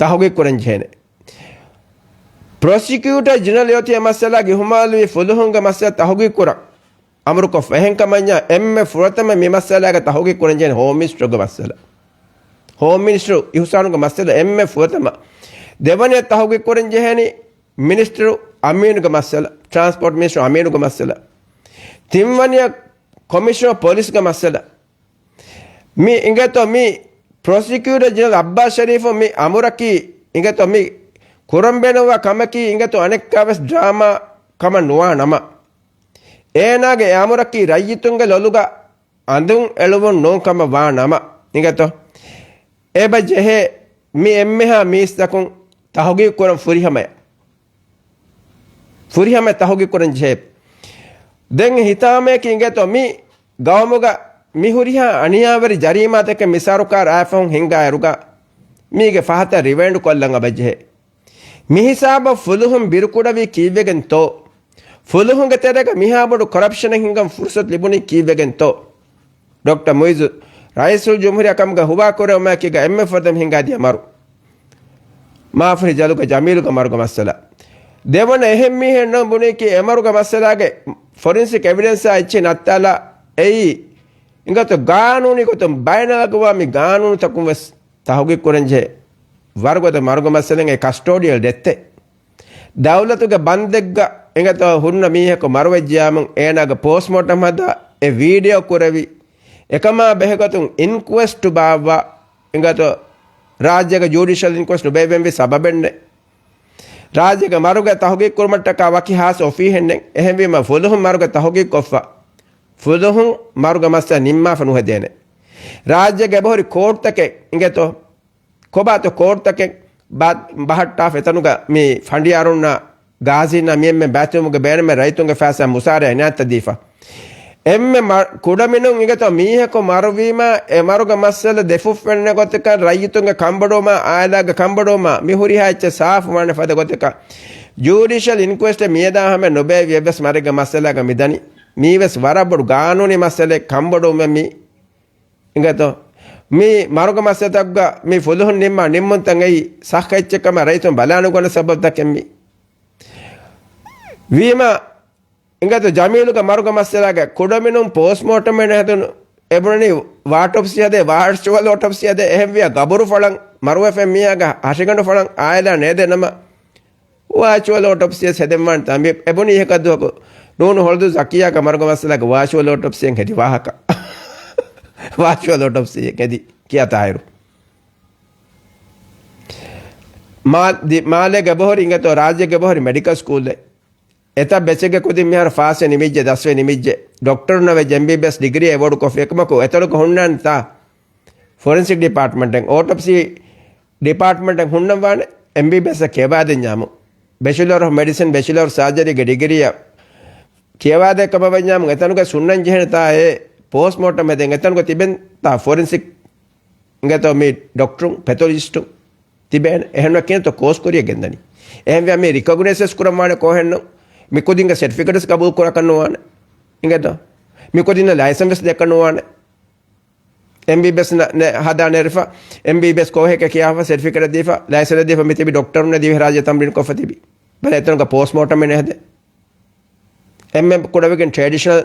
ތަހުގީގު ކުރަން ޖެހޭނެ. ޕްރޮސިކިއުޓަރ ޖެނެރަލް އޮތީ އެ މައްސަލާގެ އިހުމާލުވި ފުލުހުންގެ މައްސަލަ ތަހުގީގު ކުރަން އަމުރުކޮށްފަ. އެހެންކަމަންޏާ އެންމެ ފުރަތަމަ މި މައްސަލާގަ ތަހުގީގު ކުރަން ޖެހޭނެ ހޯމް މިނިސްޓަރުގެ މައްސަލަ. ހޯމް މިނިސްޓަރު އިހުސާނުގެ މައްސަލަ އެންމެ ފުރަތަމަ. ދެވަނަޔަށް ތަހުގީގު ކުރަން ޖެހޭނީ މިނިސްޓަރު އަމީނުގެ މައްސަލަ، ޓްރާންސްޕޯޓް މިނިސްޓަރު އަމީނުގެ މައްސަލަ. ތިންވަނަޔަށް ކޮމިޝަނަރ ޕޮލިސްގެ މައްސަލަ. މި އިނގޭތޯ މި ޕްރޮސިކިއުޓަރ ޖެނެރަލް އައްބާސް ޝަރީފު މި އަމުރަކީ އިނގޭތޯ މި ކުރަން ބޭނުންވާ ކަމަކީ އިނގޭތޯ އަނެއްކާވެސް ޑްރާމާ ކަމަށް ނުވާ ނަމަ. އޭނާގެ އެ އަމުރަކީ ރައްޔިތުންގެ ލޮލުގަ އަނދުން އެޅުވުން ނޫން ކަމަށް ވާ ނަމަ. އިނގޭތޯ އެބަ ޖެހޭ މި އެންމެހާ މީސްތަކުން ތަހުގީގު ކުރަން ފުރިހަމަޔަށް. ފުރިހަމަ ތަހުގީގު ކުރަން ޖެހޭ. ދެން ހިތާމަޔަކީ އިނގޭތޯ މި ގައުމުގަ މި ހުރިހާ އަނިޔާވެރި ޖަރީމާތަކެއް މި ސަރުކާރު އާފަހުން ހިނގާ އިރުގަ މީގެ ފަހަތަށް ރިވައިންޑް ކޮށްލަން އަބަޖެހޭ. މި ހިސާބަށް ފުލުހުން ބިރުކުޑަވީ ކީއްވެގެންތޯ؟ ފުލުހުންގެ ތެރޭގަ މިހާ ބޮޑު ކޮރަޕްޝަނެއް ހިނގަން ފުރުސަތު ލިބުނީ ކީއްވެގެންތޯ؟ ޑޮކްޓަރ މުއިއްޒު ރައީސުލްޖުމްހޫރިއްޔާ ކަމުގަ ހުވާކުރެވުމާއެކީގަ އެންމެ ފުރަތަމަ ހިނގާދިޔަ މަރު. މާފަރި ޖަލުގަ ޖަމީލުގެ މަރުގެ މައްސަލަ. ދެވަނަ އެހެން މީހެއް ނޫން ބުނީކީ އެ މަރުގެ މައްސަލާގެ ފޮރިންސިކް އެވިޑެންސާ އެއްޗެއް ނައްތާލާ އެއީ އިނގޭތޯ ގާނޫނީ ގޮތުން ބައިނަލްއަގުވާމީ ގާނޫނުތަކުން ވެސް ތަހުގީގު ކުރަންޖެހޭ ވަރުގަދަ މަރުގެ މައްސަލައިން އެ ކަސްޓޯޑިއަލް ޑެތެއް. ދައުލަތުގެ ބަންދެއްގަ އިނގޭތޯ ހުންނަ މީހަކު މަރުވެއްޖިޔާމުން އޭނާގެ ޕޯސްޓްމޯޓަމް ހަދާ އެ ވީޑިއޯ ކުރެވި އެކަމާ ބެހޭގޮތުން އިންކުއެސްޓު ބާއްވާ އިނގޭތޯ ރާއްޖޭގެ ޖުޑިޝަލް އިންކުއެސްޓް ނުބޭއްވެންވީ ސަބަބެއްނެއް. ރާއްޖޭގެ މަރުގެ ތަހުގީގު ކުރުމަށްޓަކާ ވަކި ހާސް އޮފީހެއްނެއް. އެހެންވީމަ ފުލުހުން މަރުގެ ތަހުގީގު ކޮށްފަ ފުލުހުން މަރުގެ މައްސަލަ ނިންމާފަ ނުހެދޭނެ. ރާއްޖޭގެ އެބަހުރި ކޯޓްތަކެއް އިނގޭތޯ ކޮބާތޯ ކޯޓްތަކެއް ބަ-، ބަހައްޓާފަ އެތަނުގަ މި ފަނޑިޔާރުންނާ ގާޒީންނާ މި އެންމެ ބައިތިއުމުގެ ބޭނުމެއް ރައްޔިތުންގެ ފައިސާ މުސާރަ އިނާތްތައް ދީފަ. އެންމެ މަ-، ކުޑަމިނުން އިނގޭތޯ މީހަކު މަރުވީމާ އެ މަރުގެ މައްސަލަ ދެފުށްފެންނަ ގޮތަކަށް ރައްޔިތުންގެ ކަންބޮޑުވުމާ އާއިލާގެ ކަންބޮޑުވުމާ މި ހުރިހާ އެއްޗެއް ސާފު ވާނެ ފަދަ ގޮތަކަށް ޖުޑިޝަލް އިންކުއެސްޓެއް މިއަދާ ހަމަ ނުބޭއްވި އެއްވެސް މަރެއްގެ މައްސަލާގަ މިދަނީ. މީވެސް ވަރަށް ބޮޑު ގާނޫނީ މައްސަލައެއް ކަންބޮޑުވުމެއް މި އިނގޭތޯ މި މަރުގެ މައްސަލަތަކުގަ މި ފުލުހުން ނިންމާ ނިންމުންތައް އެއީ ސައްހަ އެއްޗެއް ކަމަށް ރައްޔިތުން ބަލާނުގަންނަ ސަބަބުތަކެއް މި. ވީމާ އިނގޭތޯ ޖަމީލުގެ މަރުގެ މައްސަލާގެ ކުޑަމިނުން ޕޯސްޓްމޯޓަމެއް ނެހެދުނު އެބުނަނީ ވާޓޮޕްސީ ހަދޭ، ވާޗުއަލް އޮޓޮޕްސީ ހަދޭ، އެހެންވިޔާ ގަބުރު ފަޅަން މަރުވެފެން މީހާގެ ހަށިގަނޑު ފަޅަން އާއިލާ ނޭދޭ ނަމަ، ވާޗުއަލް އޮޓޮޕްސީ ވެސް ހެދެންވާނެ ތާ. މި އެބުނީ އެކަ ދުވަހަކު ނޫނު ހޮޅުދޫ ޒަކިޔާގެ މަރުގެ މައްސަލާގެ ވާޗުއަލް އޮޓޮޕްސީއެއް ހެދި ވާހަކަ. ވާޗުއަލް އޮޓޮޕްސީއެއް ހެދި ކިޔާ ތާހިރު. މާ-، ދި-، މާލޭގެ އެބަހުރި އިނގޭތޯ ރާއްޖޭގެ އެބަހުރި މެޑިކަލް ސްކޫލްއެއް. އެތައް ބެޗެއްގެ ކުދިން މިހާރު ފާސްވެ ނިމިއްޖެ، ދަސްވެ ނިމިއްޖެ. ޑޮކްޓަރުންނަށް ވެއްޖެ އެމްބީބީއެސް ޑިގްރީ އެވޯޑު ކޮށްފި އެކަމަކު އެތަނުގަ ހުންނާނެތާ ފޮރެންސިކް ޑިޕާޓްމަންޓެއް، އޯޓޮޕްސީ ޑިޕާޓްމަންޓެއް ހުންނަންވާނެ އެމްބީބީއެސް ކިޔަވާދެންޏާމު. ބެޗުލަރ އޮފް މެޑިސިން، ބެޗުލަރ އޮފް ސާޖަރީގެ ޑިގްރީއަށް ކިޔަވާދޭ ކަމަށް ވަންޏާމު އެތަނުގަ ހުންނަން ޖެހޭނެތާ އެ ޕޯސްޓްމޯޓަމް ހެދެން އެތަނުގަ ތިބެންތާ ފޮރެންސިކް އިނގޭތޯ މި ޑޮކްޓަރުން، ޕެތޮލޮޖިސްޓުން ތިބޭނެ. އެހެންވެ ކިޔަންތޯ ކޯސް ކުރިއަށް ގެންދަނީ. އެހެންވެ މި ރިކޮގްނައިޒް ވެސް ކުރަން ވާނެ ކޯހެންނު. މި ކުދިންގެ ސެޓްފިކެޓްސް ގަބޫލް ކުރާކަށް ނުވާނެ. އިނގޭތޯ؟ މި ކުދިންނަށް ލައިސަންސް ވެސް ދެކަށް ނުވާނެ. އެމްބީބީއެސް ނަ-، ނެ-، ހަދާނެ އެރިފަ، އެމްބީބީއެސް ކޯހެކޭ ކިޔާފަ، ސެޓްފިކެޓް ދީފަ، ލައިސަންސް ދީފަ، މި ތިބި ޑޮކްޓަރުންނެ ދިވެހިރާއްޖެ ތަމްރީން ކޮށްފަ ތިބި. ބަލަ އެތަނުގަ ޕޯސްޓްމޯޓަމެއް ނެހެދެ. އެންމެ ކުޑަވެގެން ޓްރެޑިޝަނަލް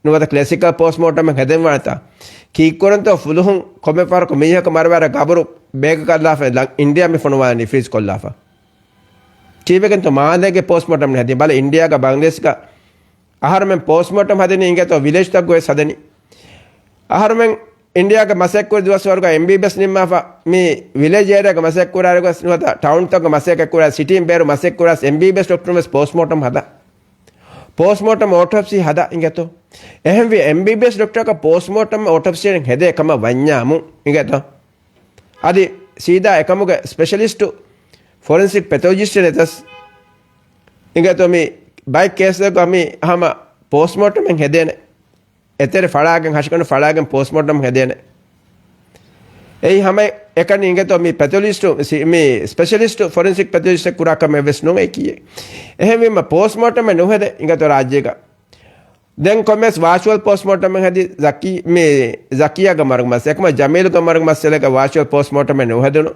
ނުވަތަ ކްލެސިކަލް ޕޯސްޓްމޯޓަމެއް ހެދެންވާނެތާ. ކީއްކުރަންތޯ ފުލުހުން ކޮންމެ ފަހަރަކު މީހަކު މަރުވާއިރަށް ގަބުރު ބޭގަކަށްލާފަ ލަ-، އިންޑިޔާ މި ފޮނުވާލަނީ ފްރީޒް ކޮށްލާފަ. ކީއްވެގެންތޯ މާލޭގެ ޕޯސްޓްމޯޓަމް ނެހެދީ؟ ބަލަ އިންޑިޔާގަ ބަނގްލަދޭޝްގަ އަހަރުމެން ޕޯސްޓްމޯޓަމް ހަދަނީ އިނގޭތޯ ވިލޭޖްތަކުގަ ވެސް ހަދަނީ. އަހަރުމެން އިންޑިޔާގަ މަސައްކަތް ކުރި ދުވަސްވަރުގަ އެމްބީބީއެސް ނިންމާފަ މި ވިލޭޖް އޭރިޔާގަ މަސައްކަތް ކުރާއިރު ގޮސް ނުވަތަ ޓައުންތަކުގަ މަސައްކަތް ކުރާ ސިޓީން ބޭރު މަސައްކަތް ކުރާ އެމްބީބީއެސް ޑޮކްޓަރުން ވެސް ޕޯސްޓްމޯޓަމް ހަދާ. ޕޯސްޓްމޯޓަމް އޮޓޮޕްސީ ހަދާ އިނގޭތޯ. އެހެންވި އެމްބީބީއެސް ޑޮކްޓަރަކަށް ޕޯސްޓްމޯޓަމް އޮޓޮޕްސީ ހެދޭ ކަމަށް ވަންޏާމު އިނގޭތޯ. އަދި ސީދާ އެކަމުގެ ސްޕެޝަލިސްޓު ފޮރެންސިކް ޕެތޮލޮޖިސްޓެއް ނެތަސް އިނގޭތޯ މި ބައެއް ކޭސްތަކުގަ މި ހަމަ ޕޯސްޓްމޯޓަމެއް ހެދޭނެ. އެތެރެ ފަޅާގެން ހަށިގަނޑު ފަޅާގެން ޕޯސްޓްމޯޓަމް ހެދޭނެ. އެއީ ހަމަ އެކަނި އިނގޭތޯ މި ޕެތޮލޮޖިސްޓު ސި-، މި ސްޕެޝަލިސްޓު ފޮރެންސިކް ޕެތޮލޮޖިސްޓެއް ކުރާ ކަމެއް ވެސް ނޫން އެކީ. އެހެންވީމަ ޕޯސްޓްމޯޓަމެއް ނުހެދޭ އިނގޭތޯ ރާއްޖޭގަ. ދެން ކޮންމެސް ވާޗުއަލް ޕޯސްޓްމޯޓަމެއް ހެދި ޒަކީ، މި ޒަކީއާގެ މަރުގެ މައްސަލަ، އެކަމަ ޖަމީލުގެ މަރުގެ މައްސަލައިގަ ވާޗުއަލް ޕޯސްޓްމޯޓަމެއް ނުހެދުނު.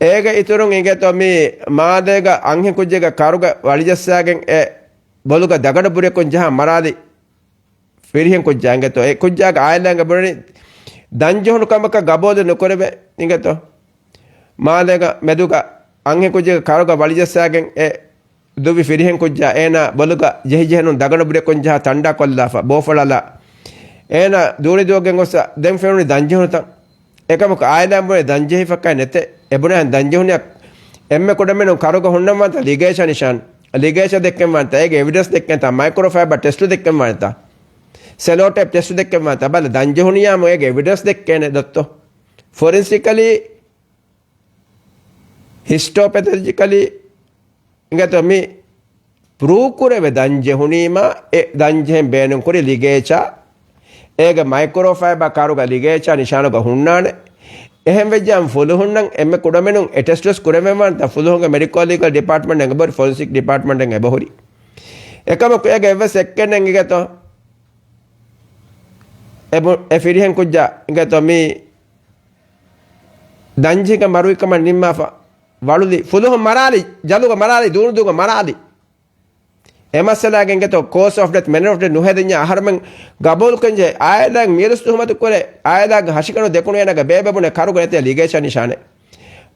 އޭގެ އިތުރުން އިނގޭތޯ މި މާލޭގަ އަންހެން ކުއްޖެއްގެ ކަރުގަ ވަޅިޖައްސާގެން އެ ބޮލުގަ ދަގަނޑު ބުރިއަކުން ޖަހާ މަރާލި ފިރިހެން ކުއްޖާ އިނގޭތޯ. އެ ކުއްޖާގެ އާއިލާގެ ބުނަނީ ދަންޖެހުނު ކަމަކަށް ގަބޫލެއް ނުކުރެވޭ އިނގޭތޯ. މާލޭގަ މެދުގަ އަންހެން ކުއްޖެއްގެ ކަރުގަ ވަޅިޖައްސާގެން އެ ދުވި ފިރިހެން ކުއްޖާ އޭނާ ބޮލުގަ ޖެހިޖެހެނުން ދަގަނޑު ބުރިއަކުން ޖަހާ ތަންޑާ ކޮށްލާފަ، ބޯފަޅާލާ. އޭނާ ދޫނިދުވަގެން ގޮސް ދެން ފެނުނީ ދަންޖެހުނުތަން. އެކަމަކު އާއިލާ ބުނެ ދަންޖެހިފަކާ ނެތޭ. އެބުނާ ދަންޖެހުނިއްޔާ އެންމެ ކުޑަމިނުން ކަރުގަ ހުންނަންވާންތަ ލިގޭޗާ ނިޝާން. ލިގޭޗާ ދެއްކެންވާންތަ އޭގެ އެވިޑެންސް ދެއްކެންތަ މައިކްރޯފައިބަ ޓެސްޓު ދެއްކެންވާންތަ ސެލޯޓޭޕް ޓެސްޓު ދެއްކެންވާންތަ. ބަލަ ދަންޖެހުނިއްޔާމު އޭގެ އެވިޑެންސް ދެއްކޭނެ ދޮއްތޯ. ފޮރެންސިކަލީ ހިސްޓޯޕެތޮލޮޖިކަލީ އިނގޭތޯ މި ޕްރޫވް ކުރެވޭ ދަންޖެހުނީމާ އެ ދަންޖެހެން ބޭނުންކުރި ލިގޭޗާ އޭގެ މައިކްރޯފައިބާ ކަރުގަ ލިގޭޗާ ނިޝާނުގަ ހުންނާނެ. އެހެން ވެއްޖާމު ފުލުހުންނަށް އެންމެ ކުޑަމިނުން އެ ޓެސްޓުވެސް ކުރެވެންވާންތަ ފުލުހުންގެ މެޑިކޯ ލީގަލް ޑިޕާޓްމަންޓެއް އެބަހުރި ފޮރެންސިކް ޑިޕާޓްމަންޓެއް އެބަހުރި. އެކަމަކު އޭގެ އެއްވެސް އެއްކެއްނެއް އިނގޭތޯ. އެ ބު-، އެ ފިރިހެން ކުއްޖާ އިނގޭތޯ މި ދަންޖެހިގެން މަރުވިކަމަށް ނިންމާފަ ވަޅުލި ފުލުހުން މަރާލި، ޖަލުގަ މަރާލި، ދޫނުދޫގަ މަރާލި. އެ މައްސަލާގެ އިނގޭތޯ ކޯސް އޮފް ޑެތް، މެނަރ އޮފް ޑެތް ނުހެދިންޏާ އަހަރުމެން ގަބޫލުކުރަންޖެހޭ އާއިލާއިން މިއަދުސް ތުހުމަތު ކުރޭ، އާއިލާގެ ހަށިގަނޑު ދެކުނު އޭނާގެ ބޭބެ ބުނެ ކަރުގަ ނެތޭ ލިގޭޗާ ނިޝާނެއް.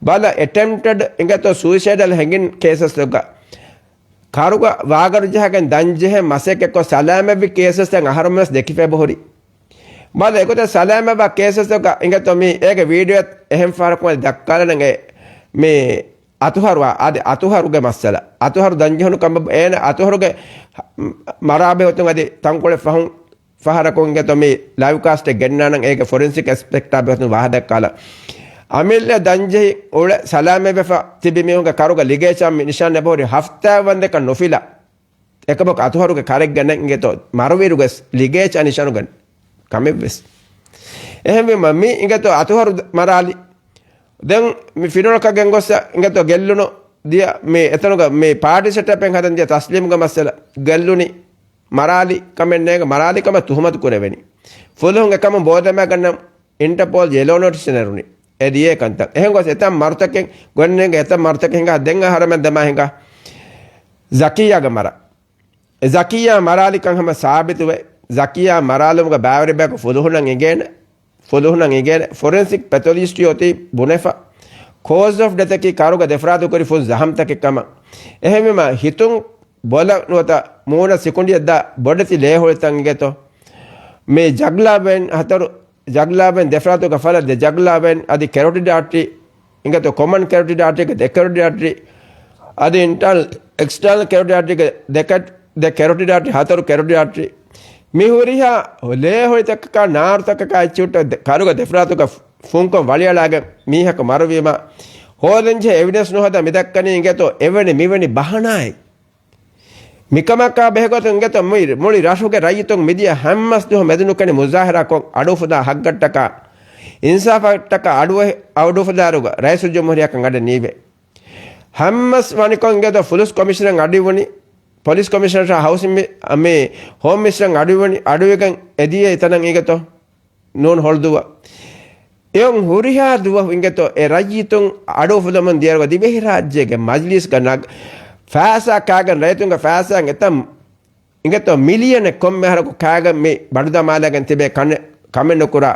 ބަލަ އެޓެމްޕްޓެޑް އިނގޭތޯ ސޫއިސައިޑަލް ހެންގިން ކޭސަސްތަކުގަ ކަރުގަ ވާގަނޑު ޖަހަގެން ދަންޖެހެން މަސައްކަތްކޮށް ސަލާމަތްވި ކޭސަސްތައް އަހަރުމެން ވެސް ދެކިފަ އެބަހުރި. ބަލަ އެގޮތަށް ސަލާމަތްވާ ކޭސަސްތަކުގަ އިނގޭތޯ މި އޭގެ ވީޑިއޯ އެހެން ފަހަރަކު ދައްކާލަން އެ މި އަތުހަރު، އަދި އަތުހަރުގެ މައްސަލަ. އަތުހަރު ދަންޖެހުނު ކަމަށް އޭނަ އަތުހަރުގެ މަރާބެހުތުން އަދި ތަންކޮޅެއް ފަހުން ފަހަރަކު އިނގޭތޯ މި ލައިވް ކާސްޓެއް ގެންނާނަން އޭގެ ފޮރެންސިކް އެސްޕެކްޓާ ބެހުތުން ވާހަ ދައްކާލަ. އަމިއްލަ ދަންޖެހި އުޅެ ސަލާމަތްވެފަ ތިބި މީހުންގެ ކަރުގަ ލިގޭޗާ ނިޝާން އެބަހުރި ހަފްތާ ވަންދެކަށް ނުފިލާ. އެކަމަކު އަތުހަރުގެ ކަރެއްގަ ނެތް އިނގޭތޯ މަރުވިރުގެ ލިގޭޗާ ނިޝާނުގެ ކަމެއްވެސް. އެހެންވީމަ މި އިނގޭތޯ އަތުހަރު މަރާލި. ދެން މި ފިނުވަޅަކަށް ގެންގޮސް އިނގޭތޯ ގެއްލުނު ދިޔަ މި އެތަނުގަ މި ޕާޓީ ސެޓަޕެއް ހަދަން ދިޔަ ތަސްލީމްގެ މައްސަލަ ގެއްލުނީ. މަރާލި ކަމެއް ނޭގެ މަރާލި ކަމަށް ތުހުމަތު ކުރެވެނީ. ފުލުހުން އެކަމުން ބޯދަމާ ގަންނަން އިންޓަޕޯލް ޔެލޯ ނޯޓިސް ނެރުނީ. އެ ދިޔަ ކަންތައް. އެހެން ގޮސް އެތައް މަރުތަކެއް ގޮންނޭގެ އެތައް މަރުތަކެއް ހިނގާ ދެން އަހަރަމެން ދަމާ ހިނގާ ޒަކިއްޔާގެ މަރަށް. ޒަކިއްޔާ މަރާލިކަން ހަމަ ސާބިތުވެ، ޒަކިއްޔާ މަރާލުމުގެ ބައިވެރިބަޔަކު ފުލުހުނަށް އިނގޭނެ، ފުލުހުނަށް އިނގޭނެ، ފޮރެންސިކް ޕެތޮލޮޖިސްޓް އޮތީ ބުނެފަ، ކޯޒް އޮފް ޑެތަކީ ކަރުގަ ދެފަރާތު ކުރި ފުން ޒަހަމްތަކެއް ކަމަށް. އެހެންވީމަ ހިތުން ބޮލަ ނުވަތަ މޫނަށް ސިކުނޑިއަށްދާ ބޮޑެތި ލޭހޮޅިތައް އިނގޭތޯ. މި ޖަގްލާބެން ހަތަރު ޖަގްލާބެން ދެފަރާތުގަ ފަލަ ދެ ޖަގްލާބެން އަދި ކެރޮޓިޑް އާޓްރީ އިނގޭތޯ، ކޮމަން ކެރޮޓިޑް އާޓްރީގެ ދެ ކެރޮޓިޑް އާޓްރީ އަދި އިންޓާނަލް އެކްސްޓާނަލް ކެރޮޓިޑް އާޓްރީގެ ދެ ކެ-، ދެ ކެރޮޓިޑް އާޓްރީ، ހަތަރު ކެރޮޓިޑް އާޓްރީ. މި ހުރިހާ ލޭހޮޅިތަކަކާ ނާރުތަކަކާ އެއްޗިހުއްޓަ ކަރުގަ ދެފަރާތުގަ ފުންކޮށް ވަޅިއަޅާގެން މީހަކު މަރުވީމަ، ހޯދަންޖެހޭ އެވިޑެންސް ނުހަދާ މިދައްކަނީ އިނގޭތޯ އެވެނި މިވެނި ބަހަނާއެއް. މިކަމަކާ ބެހޭގޮތުން އިނގޭތޯ މުޅި، މުޅި ރަށުގެ ރައްޔިތުން މިދިޔަ ހަމަސް ދުވަހު މެދުނުކެނި މުޒާހަރާކޮށް އަޑުއުފުދާ ހައްގަށްޓަކާ، އިންސާފަށްޓަކާ އަޑު، އަޑުއުފުދާރުގަ ރައީސުލްޖުމްހޫރިއްޔާކަން އަޑެއް ނީވޭ. ހަމަސް ވަނިކޮށް އިނގޭތޯ ފުލުސް ކޮމިޝަނަށް އަޑުއިވުނީ، ޕޮލިސް ކޮމިޝަނަށާ ހައުސިން މި-، މި ހޯމް މިނިސްޓަރަށް އަޑުއިވުނީ، އަޑުއިވިގެން އެދިޔަ އެތަނަށް އިނގޭތޯ ނޫން ހޮޅުދުއްވަ. އެއޮން ހުރިހާ ދުވަހު އިނގޭތޯ އެ ރައްޔިތުން އަޑުއުފުލަމުން ދިޔަރުގަ ދިވެހިރާއްޖޭގެ މަޖްލީސްގަ ނަގ-، ފައިސާ ކާގަން ރައްޔިތުންގެ ފައިސާއިން އެތައް އިނގޭތޯ މިލިއަނެއް ކޮންމެ އަހަރަކު ކާގަން މި ބަނޑުދަމާލައިގެން ތިބޭ ކަން-، ކަމެއް ނުކުރާ.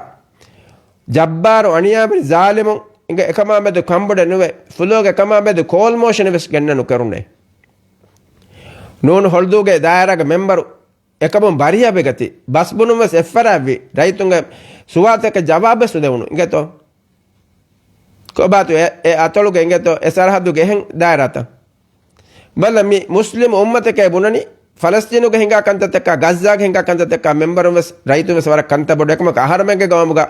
ޖައްބާރު އަނިޔާވެރި ޒާލިމުން އިނގޭ އެކަމާ މެދު ކަންބޮޑެއް ނުވެ، ފުލޯގެ އެކަމާ މެދު ކޯލް މޯޝަނެއް ވެސް ގެންނަ ނުކެރުނޭ. ނޫން ހޮޅުދޫގެ ދާއިރާގެ މެމްބަރު އެކަމުން ބަރީއަ ވެގަތީ، ބަސް ބުނުން ވެސް އެއްފަރާތްވި، ރައްޔިތުންގެ ސުވާލުތަކަށް ޖަވާބު ވެސް ނުދެވުނު. އިނގޭތޯ؟ ކޮބާތު އެ، އެ އަތޮޅުގެ އިނގޭތޯ އެ ސަރަހައްދުގެ އެހެން ދާއިރާތައް؟ ބަލަ މި މުސްލިމް އުއްމަތަކޭ ބުނަނީ، ފަލަސްތީނުގެ ހިނގާ ކަންތައްތަކާ، ޣައްޒާގެ ހިނގާ ކަންތައްތަކާ މެމްބަރުން ވެސް، ރައްޔިތުން ވެސް ވަރަށް ކަންތައް ބޮޑު. އެކަމަކު އަހަރުމެންގެ ގައުމުގަ،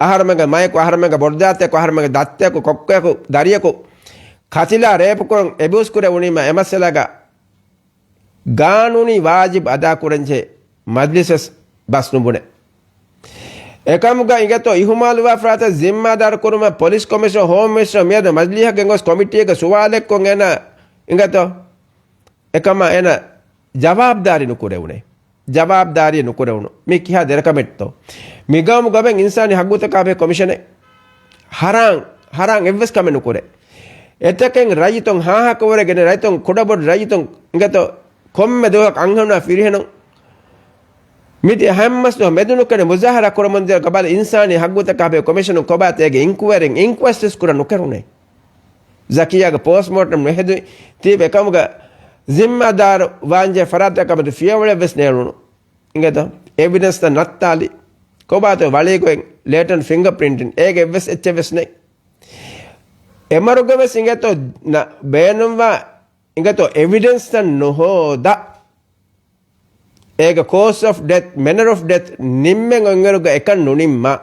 އަހަރުމެންގެ މަޔަކު، އަހަރުމެންގެ ބޮޑުދައިތަކު، އަހަރުމެންގެ ދައްތައަކު، ކޮއްކޮއަކު، ދަރިޔަކު ކަތިލާ ރޭޕުކުރަން އެބިއުސްކުރެވުނީމަ އެ މައްސަލަގަ ގާނޫނީ ވާޖިބު އަދާކުރަންޖެހޭ މަޖްލިސް ވެސް ބަސް ނުބުނެ. އެކަމުގަ އިނގޭތޯ އިހުމާލުވާ ފަރާތަށް ޒިންމާދާރު ކުރުމަށް ޕޮލިސް ކޮމިޝަނަރު، ހޯމް މިނިސްޓަރު މިއަދު މަޖްލީހަށް ގެންގޮސް ކޮމިޓީގެ ސުވާލެއްކޮށް އޭނަ އިނގޭތޯ އެކަމަށް އޭނަ ޖަވާބުދާރީ ނުކުރެވުނޭ. ޖަވާބުދާރީ ނުކުރެވުނު. މީ ކިހާ ދެރަކަމެއްތޯ؟ މިގައުމު ގަބެން އިންސާނީ ހައްގުތަކާބެހޭ ކޮމިޝަނެއް. ހަރާން، ހަރާން އެއްވެސް ކަމެއް ނުކުރޭ. އެތަކެއް ރައްޔިތުން ހާހަކަވަރެއް ގެނެ ރައްޔިތުން ކުޑަބޮޑު ރައްޔިތުން އިނގޭތޯ ކޮންމެ ދުވަހަކު އަންހެނުންނާ ފިރިހެނުން މިދިޔަ ހަމަސް ދުވަހު މެދުނުކެނެ މުޒާހަރާ ކުރަމުންދިޔަ ގަބަލަ އިންސާނީ ހައްގުތަކާބެހޭ ކޮމިޝަނުން ކޮބާތަ އޭގެ އިންކުއަރީ، އިންކުއެސްޓް ވެސް ކުރަން ނުކެރުނޭ. ޒަކިއްޔާގެ ޕޯސްޓްމޯޓަމް ނުހެދުނީ ތީބެ ކަމުގަ ޒިންމާދާރު ވާންޖެހޭ ފަރާތަކަށް އަބަދު ފިޔަވަޅެއް ވެސް ނޭޅުނު. އިނގޭތޯ؟ އެވިޑެންސްތައް ނައްތާލި. ކޮބާތޯ ވަޅީގޮތް ލޭޓަންޓް ފިންގަ ޕްރިންޓިން އޭގެ އެއްވެސް އެއްޗެއް ވެސް ނެތް. އެމަރުގެ ވެސް އިނގޭތޯ ނަ-، ބޭނުންވާ އިނގޭތޯ އެވިޑެންސްތައް ނުހޯދާ. އޭގެ ކޯސް އޮފް ޑެތް، މެނަރ އޮފް ޑެތް ނިންމެން އޮތްއިރުގަ އެކަން ނުނިންމާ.